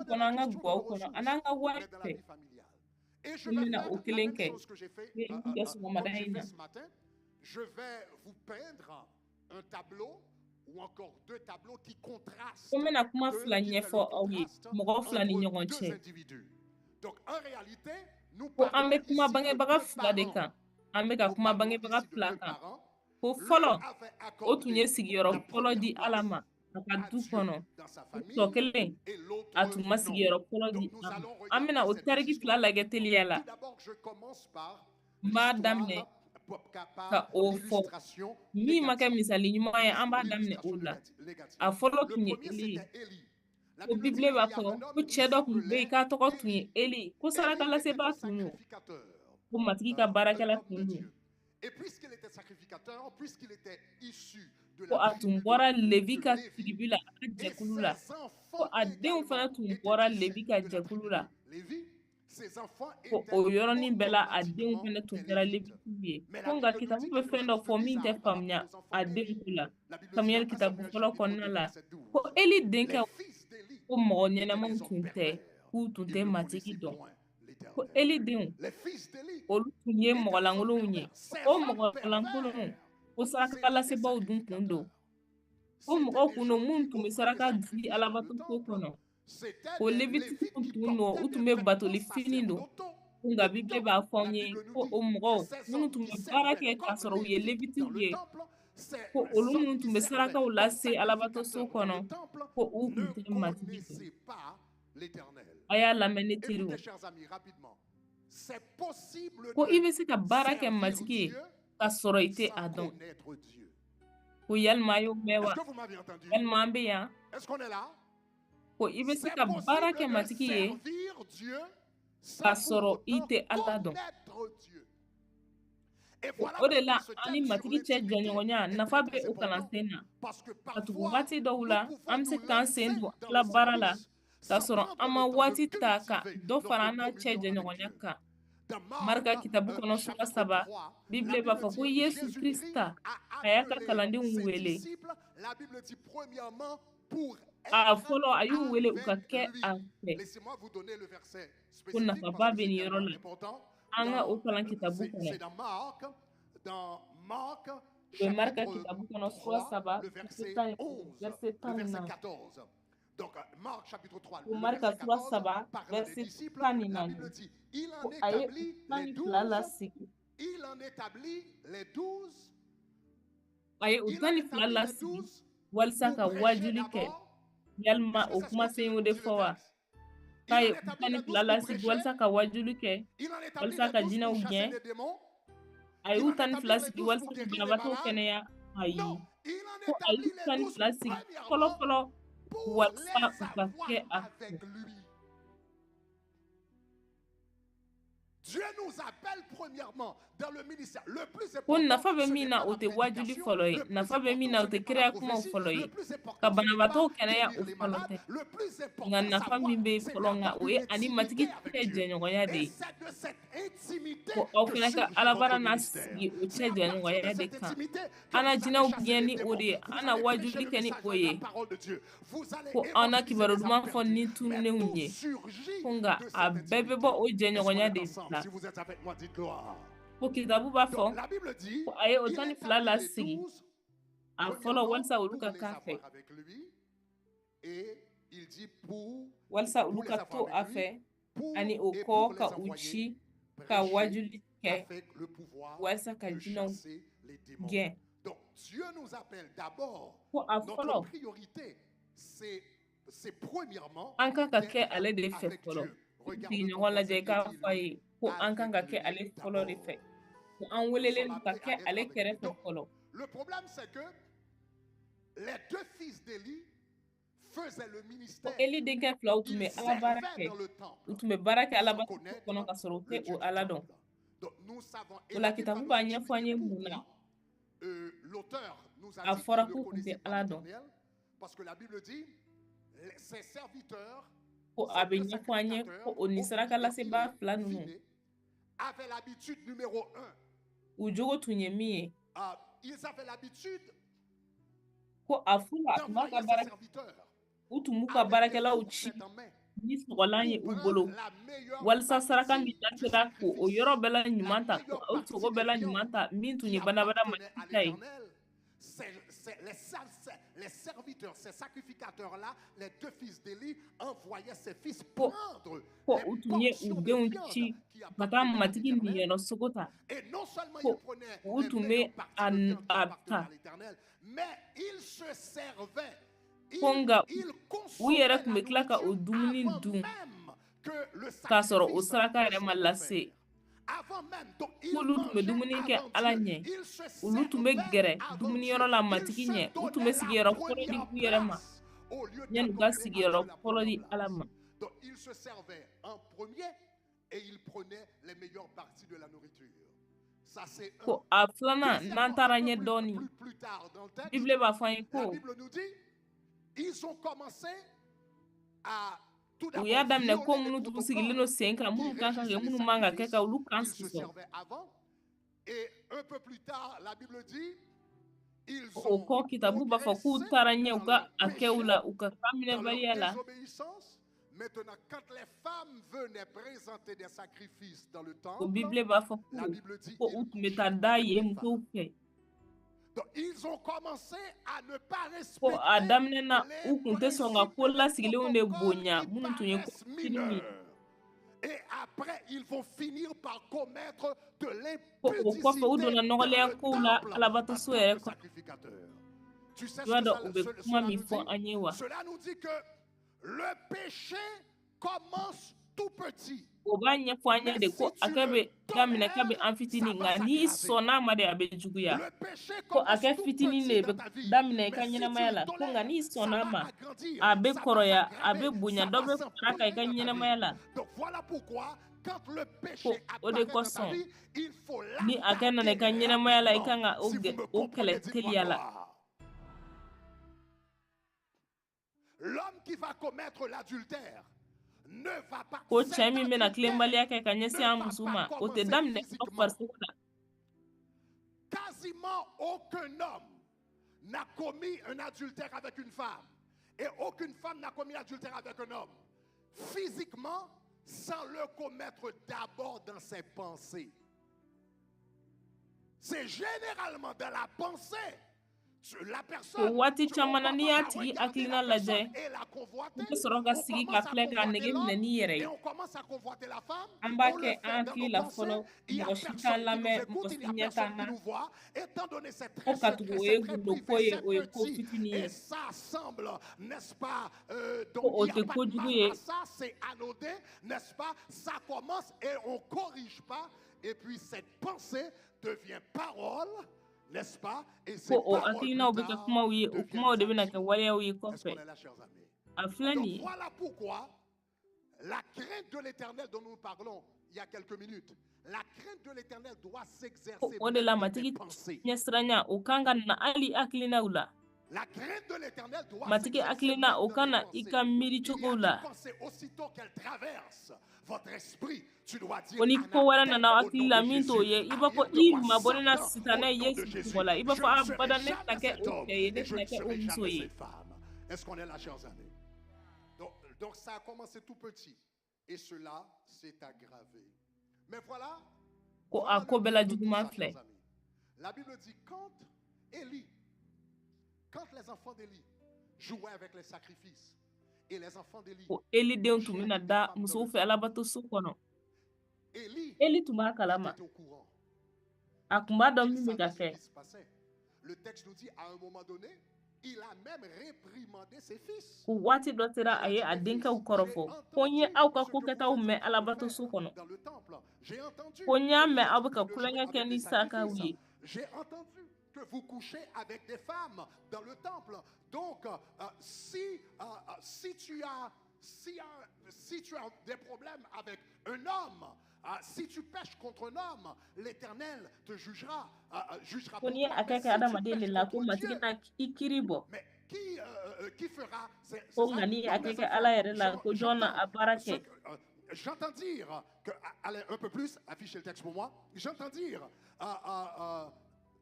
kɔnɔ, an ka gaw kɔnɔ, ani an ka wari fɛ. N bɛna o kelen kɛ ne ye min kɛ sɔgɔmada in na. Ko n bɛna kuma fila ɲɛfɔ aw ye, mɔgɔ fila ni ɲɔgɔn cɛ. Ko an bɛ kuma bangebaga fila de kan. An bɛ ka kuma bangebaga fila kan. Ko fɔlɔ, o tun ye sigiyɔrɔ fɔlɔ di Ala ma a ka du kɔnɔ. Tɔ kelen, a tun ma sigiyɔrɔ fɔlɔ di a ma. An bɛna o tariki fila lajɛ teliya la. N b'a daminɛ ka o fɔ. Min ma kɛ misali ɲuman ye, an b'a daminɛ o la. A fɔlɔ tun ye Eli ye. Ko Bibile b'a fɔ ko cɛ dɔ tun bɛ yen k'a tɔgɔ tun ye Eli, ko sarakalasebaa tun don, ko Matigi ka baarakɛla tun don, ko a tun bɔra Levi ka tribu la, a ka jɛkulu la, ko a denw fana tun bɔra Levi ka jɛkulu la, ko o yɔrɔnin bɛɛ la a denw fana tun kɛra Levitiw ye. Ko nka kitabu bɛ fɛn dɔ fɔ min tɛ faamuya a denw ko la. Samuɛl kitabu fɔlɔ kɔnɔna la, ko Eli denkɛw, ko mɔgɔ ɲɛnamaw tun tɛ, k'u tun tɛ Matigi dɔn. Ko Eli denw, olu tun ye mɔgɔlankolonw ye. O mɔgɔlankolonw, ko sarakalasebaaw dun tun don. Ko mɔgɔw kun don minnu tun bɛ saraka di alabatoso kɔnɔ. Ko Levitiw tun don, u tun bɛ batoli fini don. Nka Bibile b'a fɔ an ye ko o mɔgɔw minnu tun bɛ baara kɛ k'a sɔrɔ u ye Levitiw ye, ko olu minnu tun bɛ sarakaw lase alabatoso kɔnɔ, ko u tun tɛ Matigi dɔn. A y'a lamɛn, ne teriw, ko i bɛ se ka baara kɛ Matigi ye k'a sɔrɔ i tɛ a dɔn. Ko yalima a y'o mɛn wa? Yalima an bɛ yan? Ko i bɛ se ka baara kɛ Matigi ye k'a sɔrɔ i tɛ Ala dɔn. O de la, an ni Matigi cɛ jɛɲɔgɔnya nafa bɛ o kalansen na. Ka tugu waati dɔw la, an bɛ se k'an sen don Ala baara la k'a sɔrɔ an ma waati ta ka dɔ fara an n'a cɛ jɛɲɔgɔnya kan. Marika kitabu kɔnɔ sura 3, Bibile b'a fɔ ko Yesu Krista a y'a ka kalandenw wele. A fɔlɔ, a y'u wele u ka kɛ a fɛ. Ko nafaba bɛ nin yɔrɔ la. An ka o kalan kitabu kɔnɔ. O bɛ Marika kitabu kɔnɔ sura 3, verset 14. Ko Marika sura 3, verset 14, ko a ye u 12 lasigi. A ye u 12 lasigi walisa ka wajuli kɛ. Yalima o kumasen y'o de fɔ wa? K'a ye u 12 lasigi walisa ka wajuli kɛ, walisa ka jinɛw gɛn. A ye u 12 sigi walisa ka banabaatɔw kɛnɛya. Ayi, ko a ye u 12 sigi fɔlɔ fɔlɔ walisa u ka kɛ a fɛ. Ko nafa bɛ min na, o tɛ wajuli fɔlɔ ye. Nafa bɛ min na, o tɛ kiraya kumaw fɔlɔ ye, ka banabaatɔw kɛnɛya, o fɔlɔ tɛ. Nka nafa min bɛ fɔlɔ, nka o ye ani Matigi cɛ jɛɲɔgɔnya de ye, ko aw fana ka Alabara n'a sigi o cɛ jɛɲɔgɔnya de kan. An na jinɛw gɛn ni o de ye, an na wajuli kɛ ni o ye, ko an na kibaru duman fɔ ni tununnenw ye. Ko nka a bɛɛ bɛ bɔ o jɛɲɔgɔnya de la. Ko kitabu b'a fɔ ko a ye o 12 lasigi a fɔlɔ walisa olu ka k'a fɛ, walisa olu ka to a fɛ, ani o kɔ ka u ci ka wajuli kɛ walisa ka jinɛw gɛn. Ko a fɔlɔ, an kan ka kɛ ale de fɛ fɔlɔ. Sigiɲɔgɔn lajɛ, i k'a fɔ a ye ko an kan ka kɛ ale fɔlɔ de fɛ, ko an welelen ka kɛ ale kɛrɛfɛ fɔlɔ. Le problème, c'est que les deux fils d'Élie faisaient le Ko ministère. Eli denkɛ filaw tun bɛ Ils Ala baara servaient kɛ. dans le temple U tun bɛ baara kɛ sans Alabatoso connaître kɔnɔ ka sɔrɔ u le tɛ Dieu o du Ala dɔn. temple. Donc nous savons, O et la la Bible va kitabu nous b'a ɲɛfɔ an expliquer ye mun na. pourquoi l'auteur nous a A dit qu'il fɔra ne k'u tun connaissait tɛ pas Ala dɔn. l'Éternel, parce que la Bible dit, ses serviteurs, Ko ces a bɛ deux ɲɛfɔ an ye ko sacrificateurs, o ni Hophni saraka et lasebaa fila ninnu, Phinées, avaient l'habitude numéro 1. u jogo tun ye min ye, Ils avaient l'habitude ko a fɔlɔ, a tun b'a ka d'envoyer ses baara, serviteurs u tun b'u ka avec des baarakɛlaw ci fourchettes en main ni sɔgɔlan ye pour u prendre bolo la meilleure walisa saraka partie min du lasera, ko o sacrifice, yɔrɔ bɛɛ la la ɲuman ta, ko meilleure o partie sogo des bɛɛ la viandes ɲuman ta min tun qui ye banabada appartenait à Matigi ta ye. l'Éternel. Les serviteurs, ces sacrificateurs-là, les deux fils d'Élie, envoyaient ses fils Ko prendre ko les u tun ye u portions de denw viande ci qui ka taa appartenaient à Matigi l'Éternel. niyɔrɔ sogo ta. Et non seulement ils Ko prenaient u les tun bɛ meilleures parties a de viande qui a appartenaient ta, à l'Éternel, mais ils se servaient, ko ils, nka ils u yɛrɛ consommaient tun la bɛ tila ka o nourriture dumuni avant dun même que le k'a sɔrɔ o sacrifice saraka ne yɛrɛ ma soit lase. offert. Avant même, donc ils K'olu tun bɛ mangeaient dumuni kɛ avant Ala Dieu, ɲɛ, ils se olu tun bɛ servaient gɛrɛ avant dumuniyɔrɔ Dieu, la ils Matigi se ɲɛ, u tun bɛ donnaient la sigiyɔrɔ fɔlɔ di première u yɛrɛ ma place au lieu yanni u ka d'accorder à sigiyɔrɔ Dieu la fɔlɔ première di Ala place. ma. Donc ils se servaient en premier et ils prenaient les meilleures parties de la nourriture. Ça, c'est un. Ko a filanan, n'an Deuxièmement, un taara peu ɲɛ plus, dɔɔni, plus, plus tard dans le texte, Bibile b'a fɔ an ye la ko Bible nous dit, ils ont commencé à tout u y'a d'abord daminɛ ko violer les minnu tun sigilen protocoles don sen kan, qui minnu kan ka régissaient kɛ, les minnu man ka kɛ, sacrifices. ka olu kan Ils se sɔsɔ. servaient avant. Et un peu plus tard, la Bible dit, ils O ont kɔ, kitabu b'a fɔ k'u progressé taara ɲɛ u dans ka leur a kɛw péché, la, u ka dans leur kanminɛbaliya la. désobéissance. Maintenant, quand les femmes venaient présenter des sacrifices dans le O temple, Bibile b'a fɔ la ko Bible dit, ko ils u tun bɛ couchaient taa da avec yen les musow femmes. fɛ. Donc, ils ont commencé à ne pas Ko a respecter daminɛ na, les u kun tɛ sɔn ka principes ko et les lasigilenw de protocoles bonya qui minnu tun ye ko paraissent fitinin ye. mineurs. Et après, ils vont finir par commettre de Ko o kɔfɛ, u l'impudicité donna dans nɔgɔlenya le kow la temple en Alabatoso tant yɛrɛ que kɔnɔ. sacrificateur. Tu sais I ce b'a que dɔn u bɛ kuma cela min nous fɔ dit? an ye wa? Cela nous dit que le péché commence tout petit. O b'a ɲɛfɔ an ɲɛ Mais de si ko a tu kɛ le bɛ daminɛ kabi tolères, an ça fitinin, va nka n'i s'aggraver. sɔnn'a ma de, a bɛ juguya. Le péché Ko a commence kɛ tout fitinin petit de dans bɛ ta vie. daminɛ i ka Mais si tu ɲɛnamaya le la, ko nka tolères, n'i ça sɔnn'a va ma, agrandir, a bɛ ça va kɔrɔya, a bɛ s'aggraver, bonya, ça dɔ va bɛ fara a kan i ka s'empirer dans ta vie. ɲɛnamaya la. Donc voilà pourquoi, quand le Ko péché o de apparaît dans ta kosɔn, vie, il faut ni a kɛ nana i l'attaquer ka ɲɛnamaya la, i rapidement. kan ka o Si vous gɛ me o comprenez, kɛlɛ dites-moi teliya la. gloire. L'homme qui va commettre l'adultère ne va pas, Ko cet cɛ min bɛna adultère tilenbaliya kɛ ka ɲɛsin ne an va muso pas ma, o tɛ commencer daminɛ aw physiquement. farisogo la. Quasiment aucun homme n'a commis un adultère avec une femme. Et aucune femme n'a commis l'adultère avec un homme. Physiquement, sans le commettre d'abord dans ses pensées. C'est généralement dans la pensée. La O personne, waati on caman na, n'i commence y'a à tigi regarder la hakilina personne lajɛ, et la i convoiter. bɛ sɔrɔ ka On sigi ka commence à filɛ k'a convoiter nege minɛ l'homme n'i yɛrɛ et ye. on commence à convoiter la femme. An b'a On le kɛ fait an dans hakili nos la pensées. fɔlɔ, Il n'y a mɔgɔ si t'an personne qui nous lamɛn, écoute, mɔgɔ il si n'y a ɲɛ t'an personne qui na. nous voit. Étant donné c'est Ko très ka tugu secret, o c'est ye très gundo privé, ko ye, c'est o ye ko petit. fitinin Et ye. ça semble, n'est-ce pas, Ko donc o il n'y a tɛ pas de kojugu mal ye. à ça, c'est anodin, n'est-ce pas? Ça commence et on ne corrige pas. Et puis cette pensée devient parole, n'est-ce pas? Et ces Ko o paroles plus hakilinaw bɛ kɛ tard kumaw ye, o deviennent kumaw de des bɛna kɛ actions. waleyaw ye Est-ce qu'on kɔfɛ. est là, chers amis? A filɛ Donc nin ye. voilà pourquoi la crainte de l'Éternel dont nous parlons il y a quelques minutes, Ko o de la, Matigi ɲɛsiranya, o kan ka na hali hakilinaw la. Matigi hakilina, o ka na i ka miiri cogow la. Ko ni ko wɛrɛ nana hakili la min t'o ye, i b'a fɔ i mabɔ ne na, Sitanɛ, Yesu tɔgɔ la. I b'a fɔ abada, ne tɛna kɛ o cɛ ye, ne tɛna kɛ o muso ye. Est-ce qu'on est là, chers amis? Donc ça a commencé tout petit et cela s'est aggravé. Mais voilà. Ko a ko bɛɛ la juguman filɛ. La Bible dit quand Élie, quand les enfants d'Élie jouaient avec les sacrifices et les enfants d'Élie. Ko Eli denw tun bɛna da musow fɛ alabatoso kɔnɔ. Eli tun b'a kalama. A tun b'a dɔn min bɛ ka kɛ. Le texte nous dit, à un moment donné, il a même réprimandé ses fils. Ko waati dɔ sera, a ye a denkɛw kɔrɔfɔ ko: n ye aw ka ko kɛtaw mɛn alabatoso kɔnɔ, ko n y'a mɛn aw bɛ ka tulonkɛ kɛ ni sarakaw ye. J'ai entendu que vous couchez avec des femmes dans le temple. Donc, si tu as des problèmes avec un homme, si tu pèches contre un homme, l'Éternel te jugera. Jugera. Ko n'i ye a kɛ kɛ adamaden de la, ko Matigi na i kiiri bɔ. Mais qui fera? Ko nka n'i ye a kɛ kɛ Ala yɛrɛ la, ko jɔn na a baara kɛ? J'entends dire que, allez, un peu plus, affichez le texte pour moi. J'entends dire,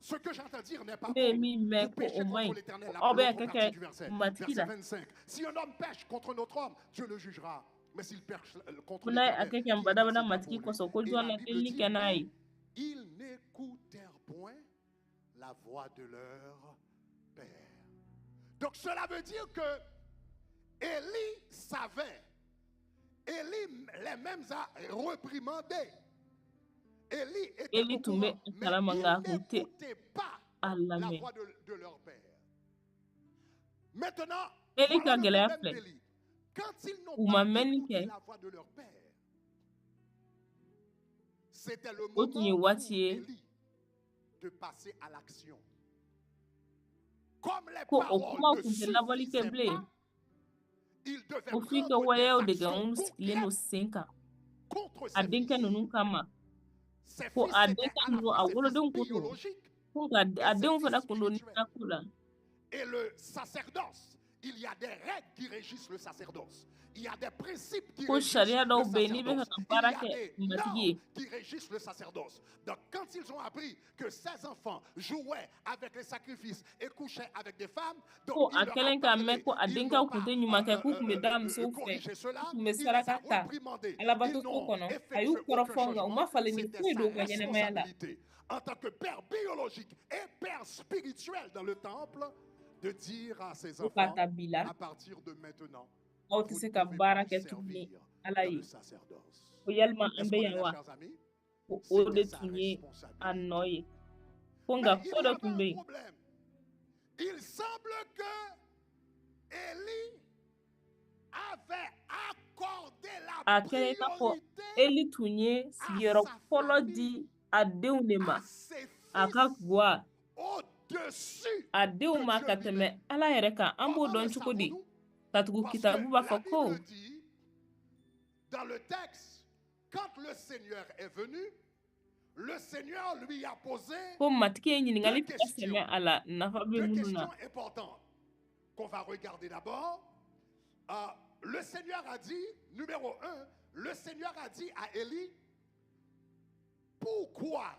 ce que j'entends dire n'est pas Ne ye min mɛn, ko o man ɲi, aw bɛ a kɛ kɛ Matigi la. 25. Si un homme pèche contre un autre homme, Dieu le jugera. Mais s'il pèche contre Ko n'a ye a kɛ kɛ badabada Matigi kosɔn, ko jɔn na delili kɛ n'a ye? Ils n'écoutèrent point la voix de leur père. Donc cela veut dire que Élie savait. Élie les mêmes a réprimandés. Élie était Eli tun bɛ a kalama, nka a tun tɛ a lamɛn. de leur père. Maintenant, Eli ka gɛlɛya filɛ, u ma mɛnni kɛ, o tun ye waati ye de passer à l'action. Ko o kumaw tun tɛ labɔli kɛ bilen, ko f'i ka waleyaw de kɛ minnu sigilen don sen kan a denkɛ ninnu kama. Ko a denkɛ ninnu, a wolodenw ko don, ko nka a denw fana kun don ko la. Et le sacerdoce, il y a des règles qui régissent le sacerdoce. Il y a des principes qui Ko sariya dɔw bɛ yen n'i bɛ fɛ ka baara kɛ Matigi ye. Qui régissent le sacerdoce. Donc quand ils ont appris que ces enfants jouaient avec les sacrifices et couchaient avec des femmes, donc Ko a kɛlen k'a mɛn ko a denkɛw tun tɛ ɲuman kɛ, k'u tun bɛ da musow fɛ, k'u tun bɛ saraka ta alabatoso kɔnɔ, a y'u kɔrɔfɔ, nka u ma falen ni foyi don u ka ɲɛnɛmaya la. En tant que père biologique et père spirituel dans le temple, de dire à ses Ko k'a enfants, ta bi la, à partir de maintenant, aw tɛ se ka baara kɛ tuguni Ala ye. Ko yalima an bɛ yan wa? Ko o de tun ye a nɔ ye. Ko nka ko dɔ tun bɛ yen. Il semble que Élie avait accordé la A kɛra i n'a fɔ Eli tun ye sigiyɔrɔ fɔlɔ di a denw de ma, a ka gwa a denw ma, ka tɛmɛ Ala yɛrɛ kan. An b'o dɔn cogo di? Katugu kitabu b'a fɔ ko Dans le texte, quand le Seigneur est venu, le Seigneur lui a posé ko Matigi ye ɲininkali fila sɛmɛ a la, nafa bɛ deux minnu na. Questions importantes qu'on va regarder d'abord. Le Seigneur a dit, numéro 1, le Seigneur a dit à Élie, pourquoi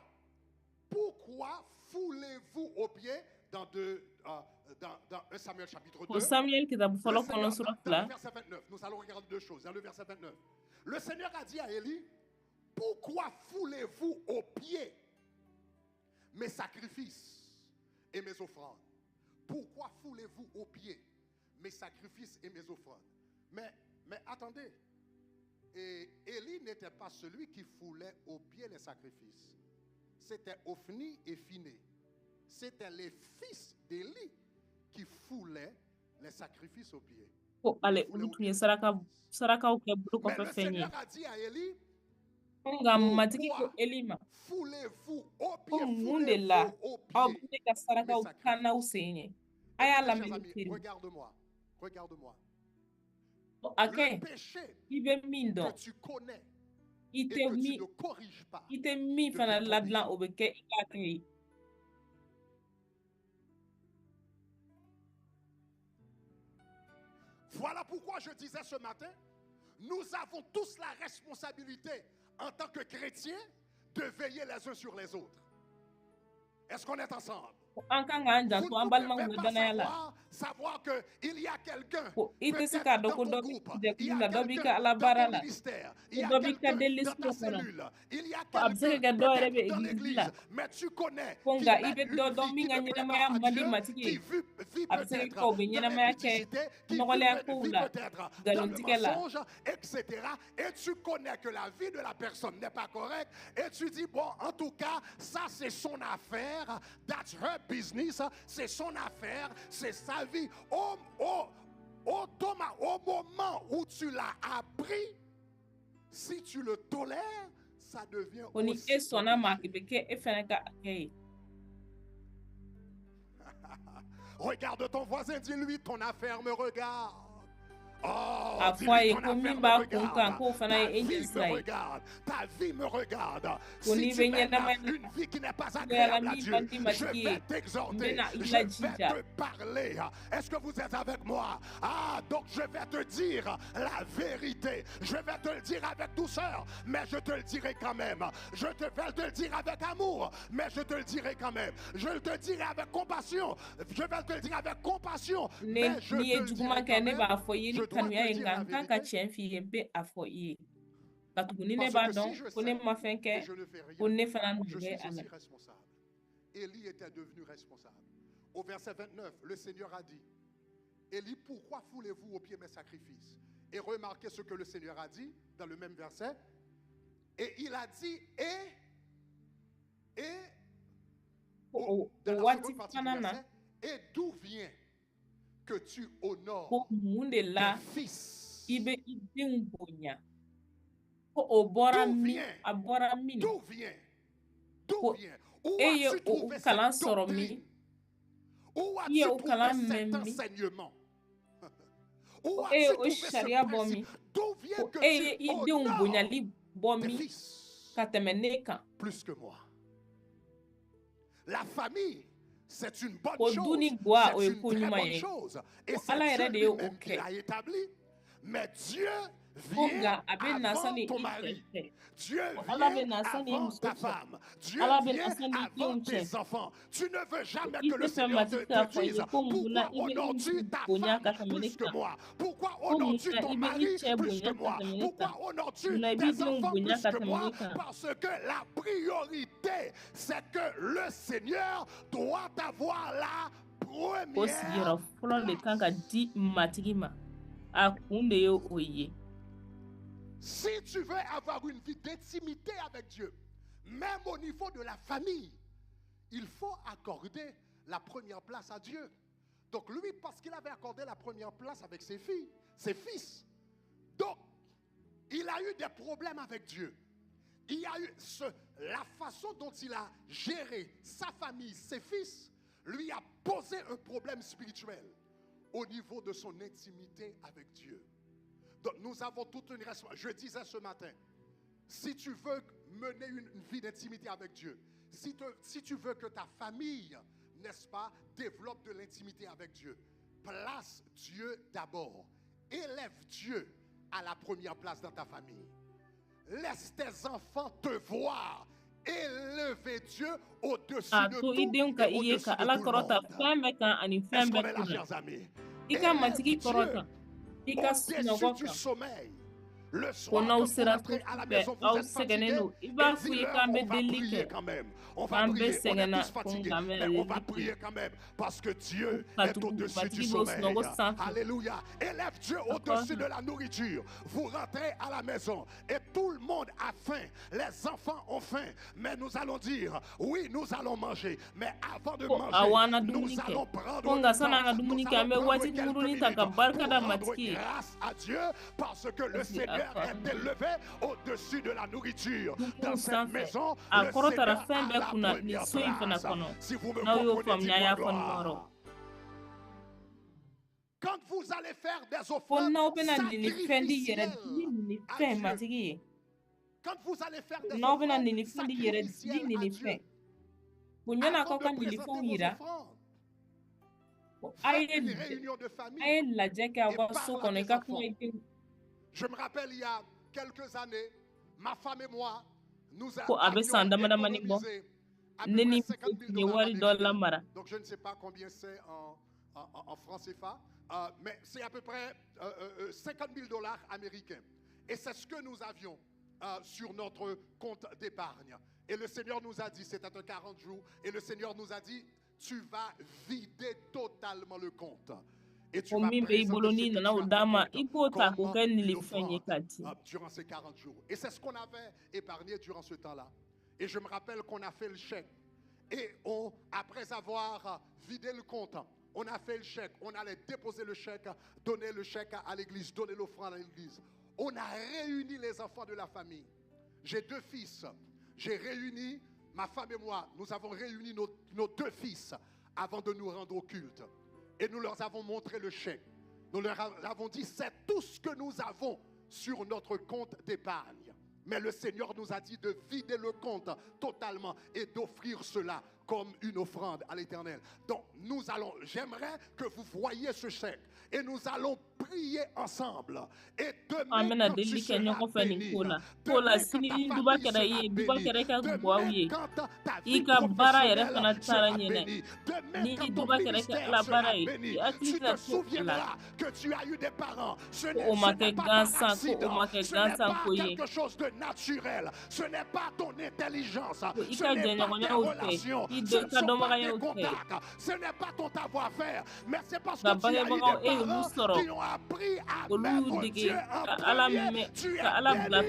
foulez-vous aux pieds dans 1 Samuel chapitre 2. Ko Samuel kitabu fɔlɔ kɔnɔ, sura 2. Dans le verset 29, nous allons regarder deux choses. Dans le verset 29, le Seigneur a dit à Élie, pourquoi foulez-vous aux pieds mes sacrifices et mes offrandes? Pourquoi foulez-vous aux pieds mes sacrifices et mes offrandes? Mais attendez, et Élie n'était pas celui qui foulait aux pieds les sacrifices. C'était Ophni et Phinées. C'était les fils d'Élie qui foulaient les sacrifices aux pieds. Ko ale, olu tun ye sarakaw kɛ bolo kɔfɛ fɛn ye. Nka Matigi ko Eli ma ko mun de la aw bɛ ne ka sarakaw kan n'aw sen ye? A y'a lamɛn, teri. Regarde-moi, regarde-moi. A kɛ i bɛ min dɔn, I et tɛ que tu min ne corriges pas i tɛ min fana devient ton ladilan péché. o bɛ kɛ i ka kɛ ye. Voilà pourquoi je disais ce matin, nous avons tous la responsabilité en tant que chrétiens de veiller les uns sur les autres. Est-ce qu'on est ensemble? Ko an kan k'an Vous janto ne an balimaw pouvez la pas danaya la. savoir qu'il y a quelqu'un, Ko i tɛ se peut-être k'a dɔn dans ko ton dɔ b'i groupe, jɛkulu il y a la dɔ b'i ka quelqu'un ala dans baara ton la ministère, ko il y a dɔ b'i ka quelqu'un dans deliliso ta kɔnɔ cellule, il y a ko a bɛ se ka quelqu'un kɛ dɔw yɛrɛ bɛ peut-être dans egilizi la l'église, mais tu connais ko qui nka i mène bɛ une dɔ dɔn vie min qui ka ne plaît ɲɛnamaya pas à man di Dieu, matigi qui ye vit a bɛ se ka peut-être kɛ o bɛ dans ɲɛnamaya kɛ l'impudicité, qui vit, nɔgɔlenya kow vit la peut-être dans le nkalontigɛ la mensonge, etc. Et tu connais que la vie de la personne n'est pas correcte, et tu dis, bon, en tout cas, ça c'est son affaire, that's her business, c'est son affaire, c'est sa vie. Au moment où tu l'as appris, si tu le tolères, ça devient ko ni e aussi ton sɔnna ma a péché. bɛ kɛ e fana ka hakɛ ye. Regarde ton voisin, dis-lui, ton affaire me regarde. Oh, A fɔ a dis-lui, ye ton ko min affaire me b'a kun kan regarde. k'o fana Ta ye e vie me ɲɛsira ye. regarde. Ta vie me regarde. Ko Si n'i tu bɛ mènes ɲɛnamaya une vie qui n'est pas cogoya la agréable à min Dieu, man di je matigi ye vais n t'exhorter. bɛna i Je vais lajija. te parler. Est-ce que vous êtes avec moi? Ah, donc je vais te dire la vérité. Je vais te le dire avec douceur, mais je te le dirai quand même. Je te vais te le dire avec amour, mais je te le dirai quand même. Je le te dirai avec compassion. Je vais te le dire avec compassion, Ne mais je n'i te ye le juguman dirai kɛ quand ne même. b'a fɔ i ye Je ni dois kanuya te ye dire nka la n kan ka vérité. tiɲɛ f'i ye n bɛ a fɔ i ye katuguni ne Parce b'a que si dɔn je ko ne sais ma fɛn et kɛ je ne fais ko rien, ne fana nɔ je bɛ suis a la. aussi responsable. Élie était devenu responsable. Au verset 29, le Seigneur a dit, Élie, pourquoi foulez-vous aux pieds mes sacrifices? Et remarquez ce que le Seigneur a dit dans le même verset. Et il a dit, et Ko o dans o la waati seconde partie du fana na verset, et d'où vient que tu honores ko mun de tes la fils? i bɛ i denw bonya ko o bɔra D'où min vient? a bɔra min D'où vient? D'où ko vient? Où e ye as-tu o o trouvé kalan cette sɔrɔ min doctrine? Où i ye as-tu o trouvé kalan cet mɛn min enseignement? Où ko e ye as-tu o trouvé ce sariya bɔ principe? min D'où vient ko que e ye tu i denw honores bonyali bɔ tes min fils ka tɛmɛ ne kan plus que moi? La famille, c'est une bonne ko du chose. ni gwa o C'est ye une ko très ɲuman bonne ye chose. Et ko c'est ala Dieu yɛrɛ de ye o lui-même qui kɛ l'a établi. Mais Dieu ko vient nka a bɛ na avant sani ton i cɛ mari. cɛ Dieu ko ala bɛ vient na sani i avant muso ta cɛ femme. Dieu ala bɛ na vient sani i avant denw cɛ tes enfants. Tu ne veux jamais i que le tɛ fɛ Seigneur matigi te k'a fɔ i dise ye ko mun na pourquoi i bɛ i muso honores-tu ta bonya ka femme tɛmɛ ne plus que kan moi? Pourquoi ko mun honores-tu na ton i bɛ i mari cɛ plus que bonya ka moi? tɛmɛ ne Pourquoi kan honores-tu mun na i b'i tes denw enfants bonya plus ka que tɛmɛ moi? ne kan Parce que la priorité, c'est que le Seigneur doit avoir la ko première sigiyɔrɔ fɔlɔ de kan ka place. di matigi ma a kun de ye o ye. Si tu veux avoir une vie d'intimité avec Dieu, même au niveau de la famille, il faut accorder la première place à Dieu. Donc lui, parce qu'il avait accordé la première place avec ses filles, ses fils, donc il a eu des problèmes avec Dieu. Il y a eu la façon dont il a géré sa famille, ses fils, lui a posé un problème spirituel au niveau de son intimité avec Dieu. Donc nous avons toute une responsabilité. Je disais ce matin, si tu veux mener une vie d'intimité avec Dieu, si tu veux que ta famille, n'est-ce pas, développe de l'intimité avec Dieu, place Dieu d'abord. Élève Dieu à la première place dans ta famille. Laisse tes enfants te voir élever Dieu au-dessus A de to i tout denw ka et i ye au-dessus ka de ala tout le kɔrɔta monde. fɛn bɛɛ kan ani fɛn Est-ce qu'on bɛɛ est là, kunna chers amis? i ka Élève matigi Dieu kɔrɔta i ka au-dessus sunɔgɔ du kan sommeil. Le ko soir, n'aw quand vous sera so rentrez à la fɛ maison, vous aw êtes sɛgɛnnen fatigué, don i b'a et f'u ye dis-leur, k'an bɛ on va delili prier kɛ quand même. On va k'an bɛɛ prier, on est sɛgɛnna tous ko fatigués, nka an bɛna mais on va delili kɛ prier quand même parce que Dieu ka est tugu au-dessus du matigi b'o sommeil. sunɔgɔ sanfɛ Alléluia. Élève Dieu a au-dessus kɔrɔta de la nourriture. Vous rentrez à la maison et tout le monde a faim. Les enfants ont faim. Mais nous allons dire, oui, nous allons manger. Mais avant de ko manger, awɔ an na nous dumuni kɛ allons prendre ko le nka sani temps. an ka Nous dumuni kɛ allons an bɛ prendre waati quelques kunkurunin ta minutes ka barika pour da rendre matigi ye grâce à Dieu parce que le parce que a Seigneur fa est élevé au-dessus de la nourriture. dumuni Dans cette sanfɛ maison, a le kɔrɔtara Seigneur fɛn a bɛɛ la kunna nin première so in fana place. kɔnɔ Si vous me n'aw y'o comprenez, faamuya a dites-moi y'a fɔ nin yɔrɔ gloire. Quand vous allez faire des ko offrandes n'aw bɛna nin fɛn di yɛrɛ sacrificielles ni nin à fɛn Dieu, matigi ye N'aw bɛna nilifɛn di yɛrɛ di nilifɛn, ko yanni k'aw ka nilifɛnw yira, ko a ye lajɛ kɛ aw ka so kɔnɔ, i ka kuma i denw. Je me rappelle, il y a quelques années, ma femme et moi, nous Ko a bɛ san dama damani bɔ, ne ni muso tun ye wari dɔ lamara. Donc je ne sais pas combien c'est en francs CFA, mais c'est à peu près 50 000 $ américains. Et c'est ce que nous avions sur notre compte d'épargne. Et le Seigneur nous a dit, c'était un 40 jours, et le Seigneur nous a dit, tu vas vider totalement le compte. Et tu Ko vas min bɛ i bolo n'i nana o d'a ma, i k'o ta k'o kɛ nilifɛn ye k'a di. Durant ces 40 jours. Et c'est ce qu'on avait épargné durant ce temps-là. Et je me rappelle qu'on a fait le chèque. Et après avoir vidé le compte, on a fait le chèque, on allait déposer le chèque, donner le chèque à l'église, donner l'offrande à l'église. On a réuni les enfants de la famille. J'ai deux fils. J'ai réuni, ma femme et moi, nous avons réuni nos deux fils avant de nous rendre au culte. Et nous leur avons montré le chèque. Nous leur avons dit, c'est tout ce que nous avons sur notre compte d'épargne. Mais le Seigneur nous a dit de vider le compte totalement et d'offrir cela comme une offrande à l'Éternel. Donc, nous allons, j'aimerais que vous voyiez ce chèque et nous allons prier ensemble. Et demain, quand tu seras béni, demain, quand ta famille sera bénie, demain, quand ta vie professionnelle sera bénie, demain, quand ton ministère sera béni, tu te souviendras que tu as eu des parents. Ce n'est pas par accident, ce n'est pas quelque chose de naturel, ce n'est pas ton intelligence, ce n'est pas tes relations, ce ne sont pas tes contacts, ce n'est pas ton savoir-faire, mais c'est parce que tu as eu des parents qui ont appris à mettre Dieu en premier. Tu es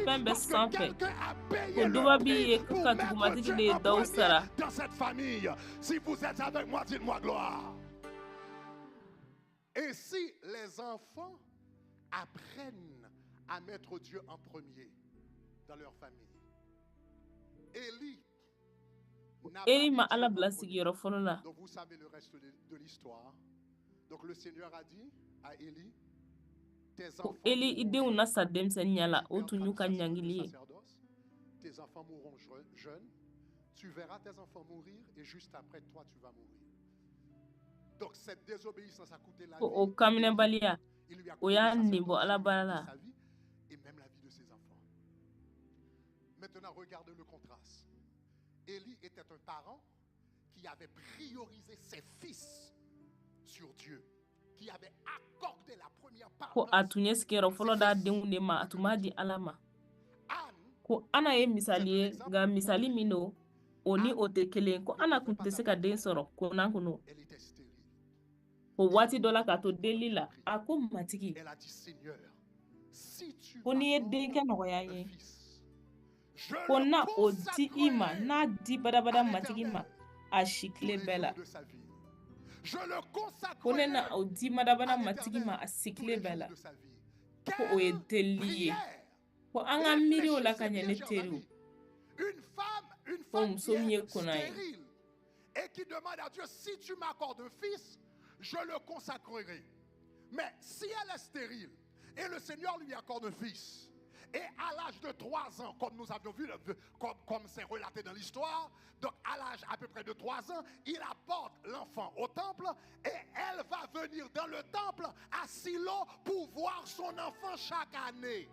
béni parce que quelqu'un a payé le prix pour mettre Dieu en premier dans cette famille. Si vous êtes avec moi, dites-moi gloire. Et si les enfants apprennent à mettre Dieu en premier dans leur famille, Élie. Eli ma Ala bila sigiyɔrɔ fɔlɔ la. Donc vous savez le reste de l'histoire. Donc le Seigneur a dit à Élie, tes Ko Eli, i denw na sa denmisɛnninya la, o tun y'u ka ɲangili ye. Tes enfants mourront jeunes. Tu verras tes enfants mourir et juste après toi tu vas mourir. Donc cette désobéissance a coûté la Ko o kaminɛbaliya, o y'a nin bɔ Ala baara la. Sa vie et même la vie de ses enfants. Maintenant regarde le contraste. Élie était un parent qui avait priorisé ses fils sur Dieu, qui avait accordé la première part. Ko a tun ye sigiyɔrɔ fɔlɔ d'a denw de ma, a tun b'a di Ala ma. Ko Ana ye misali ye, nka misali min don, o ni o tɛ kelen. Ko Ana tun tɛ se ka den sɔrɔ, ko n'a kun don. O waati dɔ la, k'a to deli la, a ko: Matigi, ko n'i ye denkɛ nɔgɔya n ye, ko na o di i ma, n'a di badabada Matigi ma a si tile bɛɛ la, ko ne na o di badabada Matigi ma a si tile bɛɛ la. Ko o ye delili ye. Ko an ka miiri o la ka ɲɛ, ne teriw. Ko muso min ye kɔnɔ ye et qui demande à Dieu, si tu m'accordes un fils, je le consacrerai. Mais si elle est stérile et le Seigneur lui accorde un fils, et à l'âge de 3 ans, comme nous avions vu, comme c'est relaté dans l'histoire, donc à l'âge à peu près de 3 ans, il apporte l'enfant au temple et elle va venir dans le temple à Silo pour voir son enfant chaque année.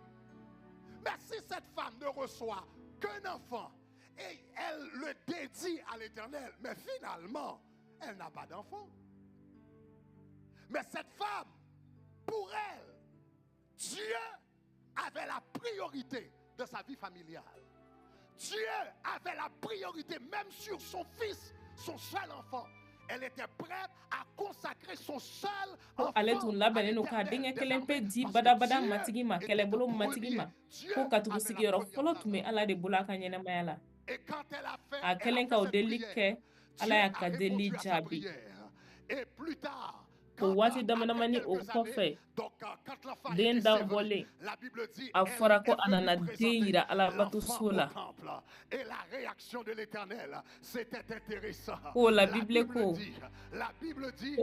Mais si cette femme ne reçoit qu'un enfant et elle le dédie à l'Éternel, mais finalement, elle n'a pas d'enfant. Mais cette femme, pour elle, Dieu avait la priorité de sa vie familiale. Dieu avait la priorité même sur son fils, son seul enfant. Elle était prête à consacrer son seul Ko ale tun labɛnnen don k'a denkɛ kelen pe di badabada Matigi ma, kɛlɛbolo Matigi ma, ko katugu sigiyɔrɔ fɔlɔ tun bɛ Ala de bolo a ka ɲɛnamaya la. A kɛlen ka o delili kɛ, Ala y'a ka delili jaabi. O waati dama damani o kɔfɛ, den dabɔlen, a fɔra ko a nana den yira Alabatoso la. Ko la Bible ko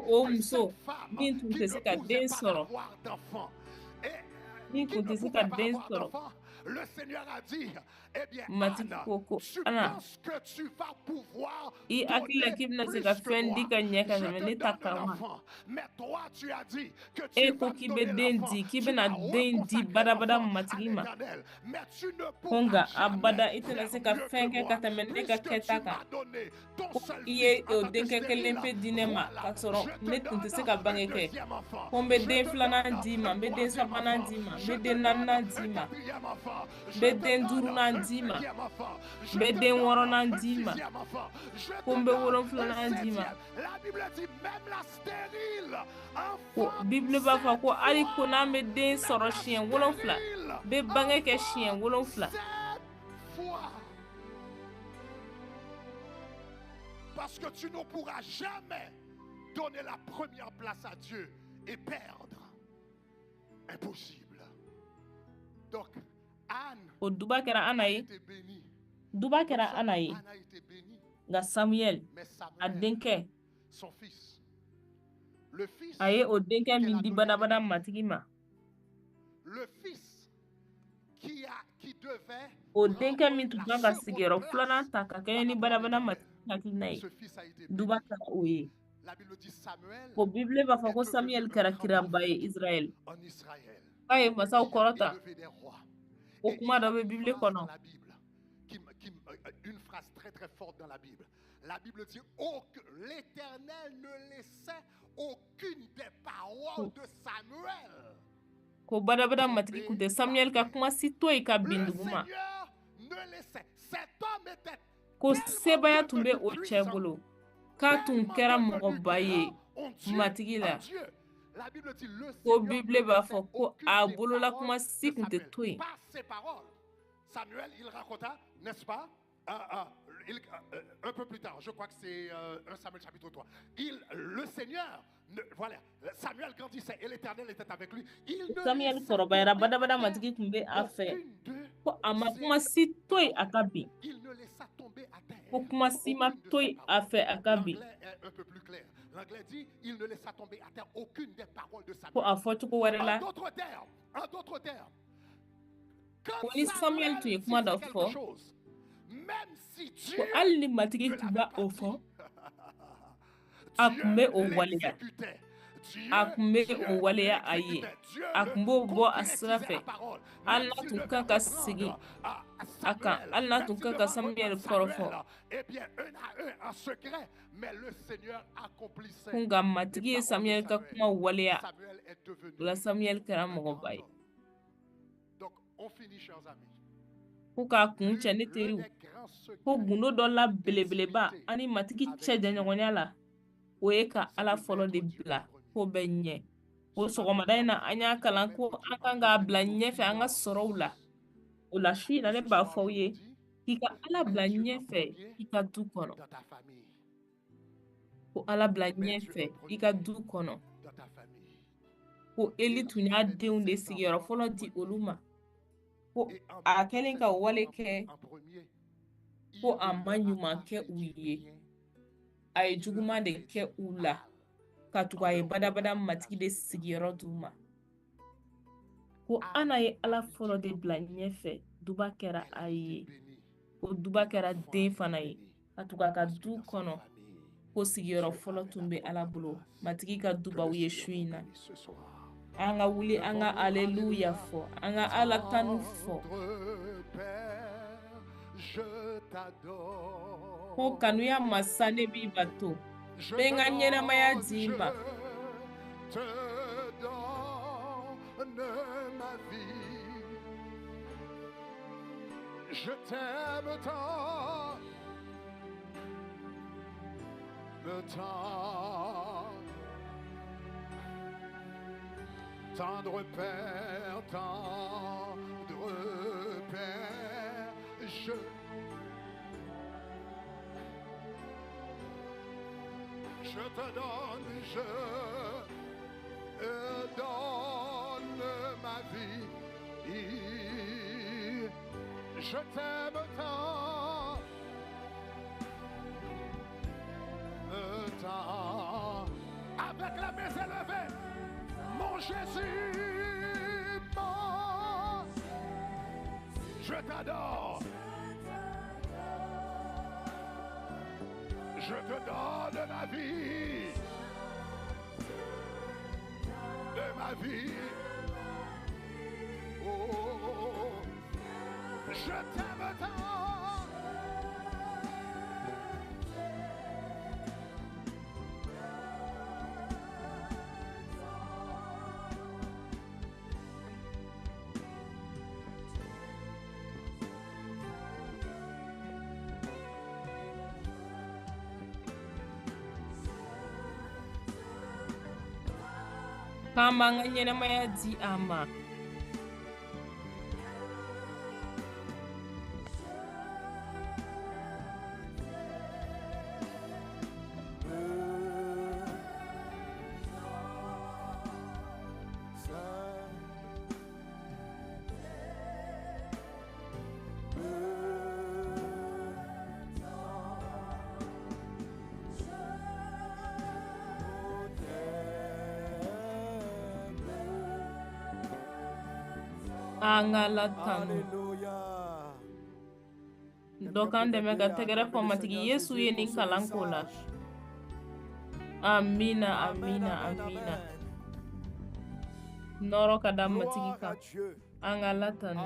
o muso min tun tɛ se ka den sɔrɔ, min tun tɛ se ka den sɔrɔ, Matigi ko ko Ana, i hakili la k'i bɛna se ka fɛn di ka ɲɛ ka tɛmɛ ne ta kan wa? E ko k'i bɛ den di, k'i bɛna den di badabada Matigi ma, ko nka abada i tɛna se ka fɛn kɛ ka tɛmɛ ne ka kɛta kan. Ko i ye o denkɛ kelen pe di ne ma k'a sɔrɔ ne tun tɛ se ka bange kɛ. Ko n bɛ den filanan d'i ma, n bɛ den sabanan d'i ma, n bɛ den naaninan d'i ma, n bɛ den duurunan d'i ma, n bɛ den wɔɔrɔnan d'i ma, ko n bɛ wolonfilanan d'i ma. Ko Bibulu b'a fɔ ko hali ko n'an bɛ den sɔrɔ siɲɛ 7, bɛ bange kɛ siɲɛ 7. Parce que tu ne pourras jamais donner la première place à Dieu et perdre. Impossible. Donc, Anne O duba kɛra Ana ye, était bénie. duba kɛra Ana ye. Anne a été bénie, Nka Samuel, mais a Samuel, denkɛ, son fils, le fils, a ye o denkɛ min di badabada Matigi ma, le fils qui a, qui devait o denkɛ min tun prendre la kan ka seconde sigiyɔrɔ place filanan ta ka kɛɲɛ ni par rapport à badabada l'éternel. Matigi hakilina ye, Ce fils a été duba béni. kɛra o ye. La Bible dit Samuel Ko Bibulu b'a fɔ est ko devenu Samuel un kɛra grand kiraba ye prophète Israɛl, en Israël. k'a ye masaw Il a kɔrɔta. élevé des rois. O Et il kuma y dɔ a bɛ une Bibulu phrase dans kɔnɔ. la Bible, une phrase très très forte dans la Bible. La Bible dit oh, que l'Éternel ne laissait aucune des paroles de Samuel Ko badabada Matigi tun tomber tɛ par Samuel ka terre. kuma si to yen ka bin Le duguma. Seigneur ne laissait. Cet homme était Ko tellement sebaya tun bɛ devenu o cɛ puissant, bolo, k'a tun tellement kɛra devenu mɔgɔba ye grand en Dieu, Matigi en la. Dieu. La Bible dit le Ko Seigneur ne Bibulu b'a laissait fɔ ko aucune a des bolola paroles kuma de si tun tɛ Samuel. to yen. Par ses paroles. Samuel, il raconta, n'est-ce pas? Un peu plus tard, je crois que c'est 1 Samuel chapitre 3. Le Seigneur, voilà, Samuel grandissait et l'Éternel était avec lui. Il ne Samuel laissa kɔrɔbayara tomber à badabada terre Matigi tun bɛ a fɛ, aucune de ko a ma ses kuma si to yen a ka bin. Il ne laissa tomber à terre Ko kuma si ma aucune de to ses yen a paroles. fɛ a ka bin. L'anglais est un peu plus clair. L'anglais dit, il ne laissa tomber à terre aucune des paroles de Ko a Samuel. fɔcogo wɛrɛ En la, d'autres termes, en d'autres termes, quand ko ni Samuel Samuel tun ye kuma disait dɔ quelque fɔ, chose, même si ko Dieu hali ni Matigi ne tun l'avait b'a pas o dit, fɔ, a Dieu tun bɛ o waleya. l'exécutait. A Dieu, tun bɛ Dieu o waleya a ye. l'exécutait. Dieu A le tun b'o bɔ a sira concrétisait fɛ. la parole. Hali Même n'a s'il tun devait kan ka segin reprendre à a kan, Samuel, hali n'a même tun s'il kan devait ka Samuel reprendre kɔrɔfɔ. Samuel, eh bien, un à un, en secret, mais le Seigneur accomplissait Ko nka les Matigi ye paroles de Samuel ka Samuel. kuma waleya. Samuel est O devenu la Samuel kɛra un grand mɔgɔba ye. homme. Donc, on finit, chers amis. Ko k'a kun cɛ L'une ne l'un teriw, des grands ko secrets gundo dɔ la belebeleba d'intimité ani Matigi avec cɛ Dieu, jɛɲɔgɔnya la, o ye ka c'est Ala de fɔlɔ de mettre Dieu en bila ko premier. bɛɛ ɲɛ. Ko Ce matin, sɔgɔmada in la na an y'a Bible dit de kalan mettre ko Dieu an en kan k'a premier bila dans nos ɲɛfɛ an ka sɔrɔw la. finances. O la su in na Et ne ce b'a soir, fɔ aw je vous ye dis, k'i ka Ala mets bila Dieu en ɲɛfɛ premier i ka du kɔnɔ. dans ta famille. Ko Ala bila Mets Dieu en ɲɛfɛ i ka premier du kɔnɔ. dans ta famille. Ko Eli Il tun y'a avait mis denw de ses sigiyɔrɔ enfants fɔlɔ en di premier. olu ma. Ko Et en a mettant kɛlen ses ka o wale enfants kɛ, en premier, ko il a ne ma leur a ɲuman pas kɛ fait u du ye. bien, A ye il leur a juguman de fait kɛ du u la, mal ka tugu en a ye leur badabada ôtant la Matigi de seconde place. sigiyɔrɔ d'u ma. Ko Anne Ana ye a Ala mis fɔlɔ Dieu de en bila premier. ɲɛfɛ, duba kɛra Elle a a été ye. bénie. Ko duba Et kɛra l'enfant a den été fana ye, béni. ka tugu a ka Parce que du dans sa kɔnɔ, famille, ko sigiyɔrɔ Dieu fɔlɔ avait tun la bɛ Ala première bolo. place. Matigi ka Que dubaw le ye Seigneur su in vous na. bénisse ce soir. An ka wuli an ka Levons-nous, aleluya Alléluia. fɔ, an ka Ala tanu fɔ. Tendre Père, je t'adore. Ko kanuya masa ne b'i bato. Je N bɛ n te ka ɲɛnamaya donne, d'i je ma. te donne ma vie. Je t'aime tant, me tant. Tendre Père, tendre Père, je te donne, je donne ma vie. Je t'aime tant, tant. Avec la main élevée, mon Jésus, mon Je t'adore. Je te donne ma vie. De ma vie. Oh, oh, oh, oh. Je t'aime tant. K'an b'an ka ɲɛnamaya di a ma. An ka Ala tanu. Dɔ k'an dɛmɛ ka tɛgɛrɛ fɔ Matigi Yesu ye nin kalan ko la. Amina, amina, amina. Nɔrɔ ka da Matigi kan. An ka Ala tanu.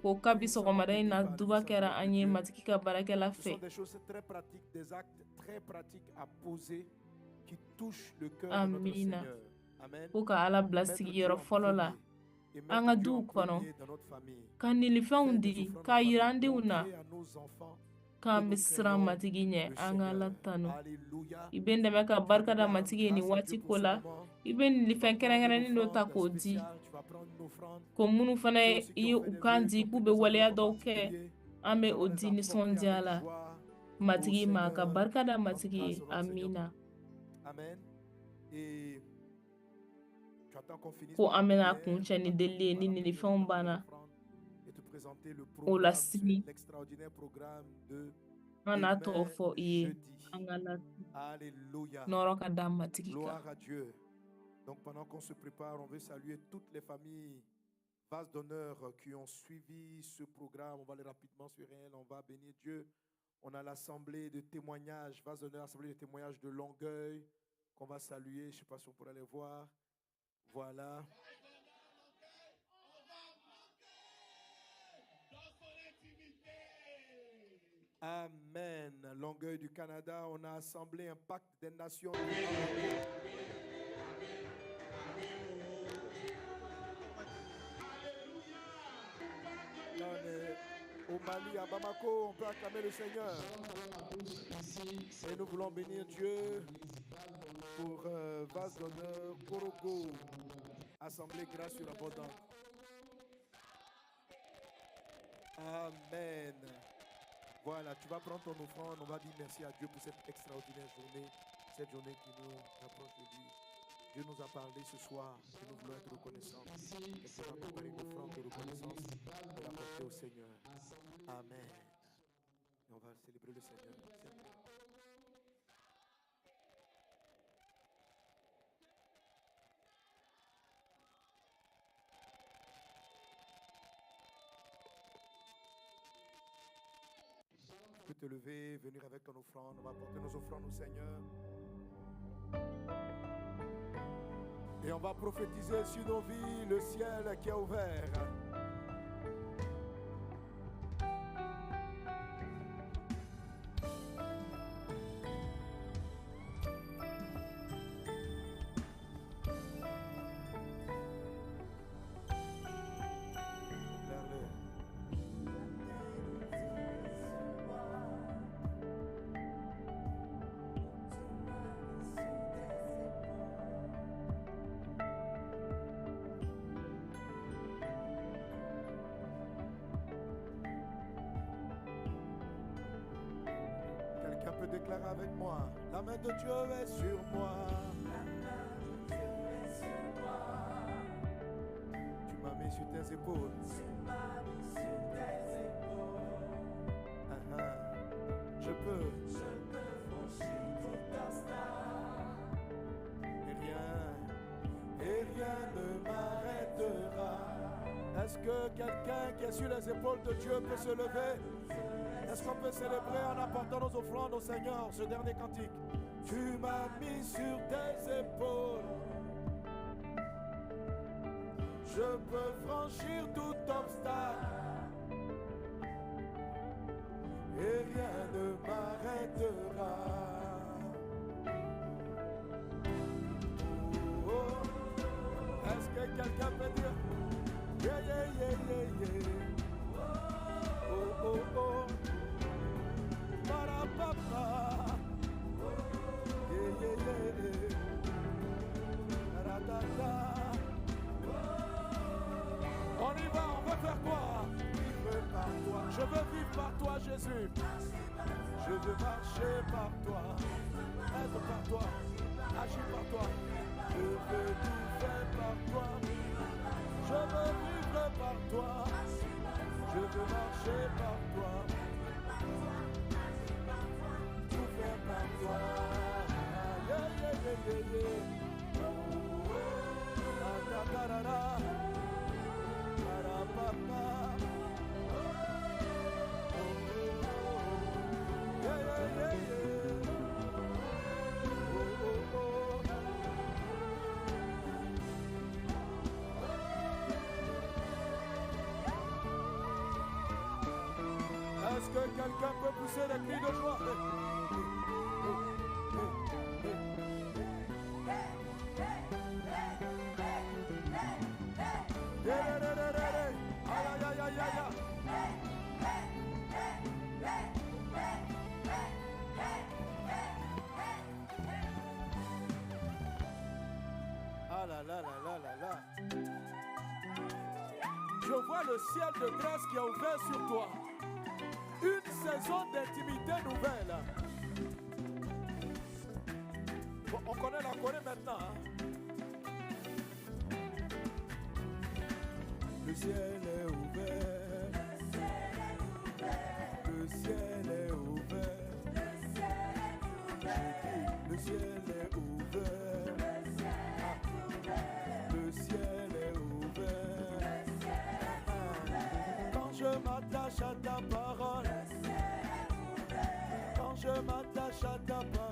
Ko kabi sɔgɔmada in na duba kɛra an ye Matigi ka baarakɛla fɛ. Amina. Ko ka Ala bila sigiyɔrɔ fɔlɔ la an ka duw kɔnɔ, ka nilifɛnw di k'a yira an denw na k'an bɛ siran Matigi ɲɛ. An ka Ala tanu. I bɛ n dɛmɛ ka barika da Matigi ye nin waati ko la. I bɛ nilifɛn kɛrɛnkɛrɛnnen dɔ ta k'o di, ko minnu fana ye u kan di k'u bɛ waleya dɔw kɛ, an bɛ o di nisɔndiya la Matigi ma, ka barika da Matigi ye. Amina. Ko an bɛna kun cɛ ni delili ye ni nilifɛnw banna. O la sini an n'a tɔgɔ fɔ i ye. An ka la nɔrɔ ka da Matigi kan. Donc pendant qu'on se prépare, on veut saluer toutes les familles vases d'honneur qui ont suivi ce programme. On va aller rapidement sur elle, on va bénir Dieu. On a l'assemblée de témoignages, vase d'honneur, assemblée de témoignages de Longueuil qu'on va saluer. Je ne sais pas si on pourra les voir. Voilà. Amen. Longueuil du Canada, on a assemblé un pacte des nations. Là, on est au Mali, à Bamako, on peut acclamer le Seigneur. Et nous voulons bénir Dieu pour vase d'honneur, Korogo, assemblée grâce surabondante. Amen. Voilà, tu vas prendre ton offrande. On va dire merci à Dieu pour cette extraordinaire journée, cette journée qui nous rapproche de lui. Dieu nous a parlé ce soir et nous voulons être reconnaissants. Et tu vas préparer une offrande de reconnaissance et l'apporter au Seigneur. Amen. Et on va célébrer le Seigneur. Tu peux te lever, venir avec ton offrande. On va porter nos offrandes au Seigneur. Et on va prophétiser sur nos vies le ciel qui est ouvert. Déclare avec moi, la main de Dieu est sur moi. La main de Dieu est sur moi. Tu m'as mis sur tes épaules. Tu m'as mis sur tes épaules. Je peux. Je peux franchir tout obstacle. Et rien ne m'arrêtera. Est-ce que quelqu'un qui est sur les épaules de Dieu peut se lever? Est-ce qu'on peut célébrer en apportant nos offrandes au Seigneur, ce dernier cantique? Tu m'as mis sur tes épaules. Je peux franchir tout obstacle et rien ne m'arrêtera. Oh, oh. Est-ce que quelqu'un peut dire yeah, yeah, yeah, yeah, yeah. Oh, oh, oh. Parapapa. Yeah, yeah, yeah. Ratata. On y va, on veut faire quoi? Vivre par toi. Je veux vivre par toi, Jésus. Je veux marcher par toi. Être par toi. Agir par toi. Je veux tout faire par toi. Je veux vivre par toi. Je veux marcher par toi. Tout faire par toi. Yeah, yeah, yeah, yeah, yeah. Ta, ta, ta, ta. Papa. Oh, oh, oh. Yeah, yeah, yeah, yeah. Oh, oh, oh. Est-ce que quelqu'un peut pousser des cris de joie? Ah là là là là là là. Je vois le ciel de grâce qui a ouvert sur toi. Une saison d'intimité nouvelle. Bon, on connaît la Corée maintenant. Hein? Le ciel est ouvert. Le ciel est ouvert. J'ai dit, le ciel est ouvert. Le ciel est ouvert. Quand je m'attache à ta parole. Quand je m'attache à ta parole.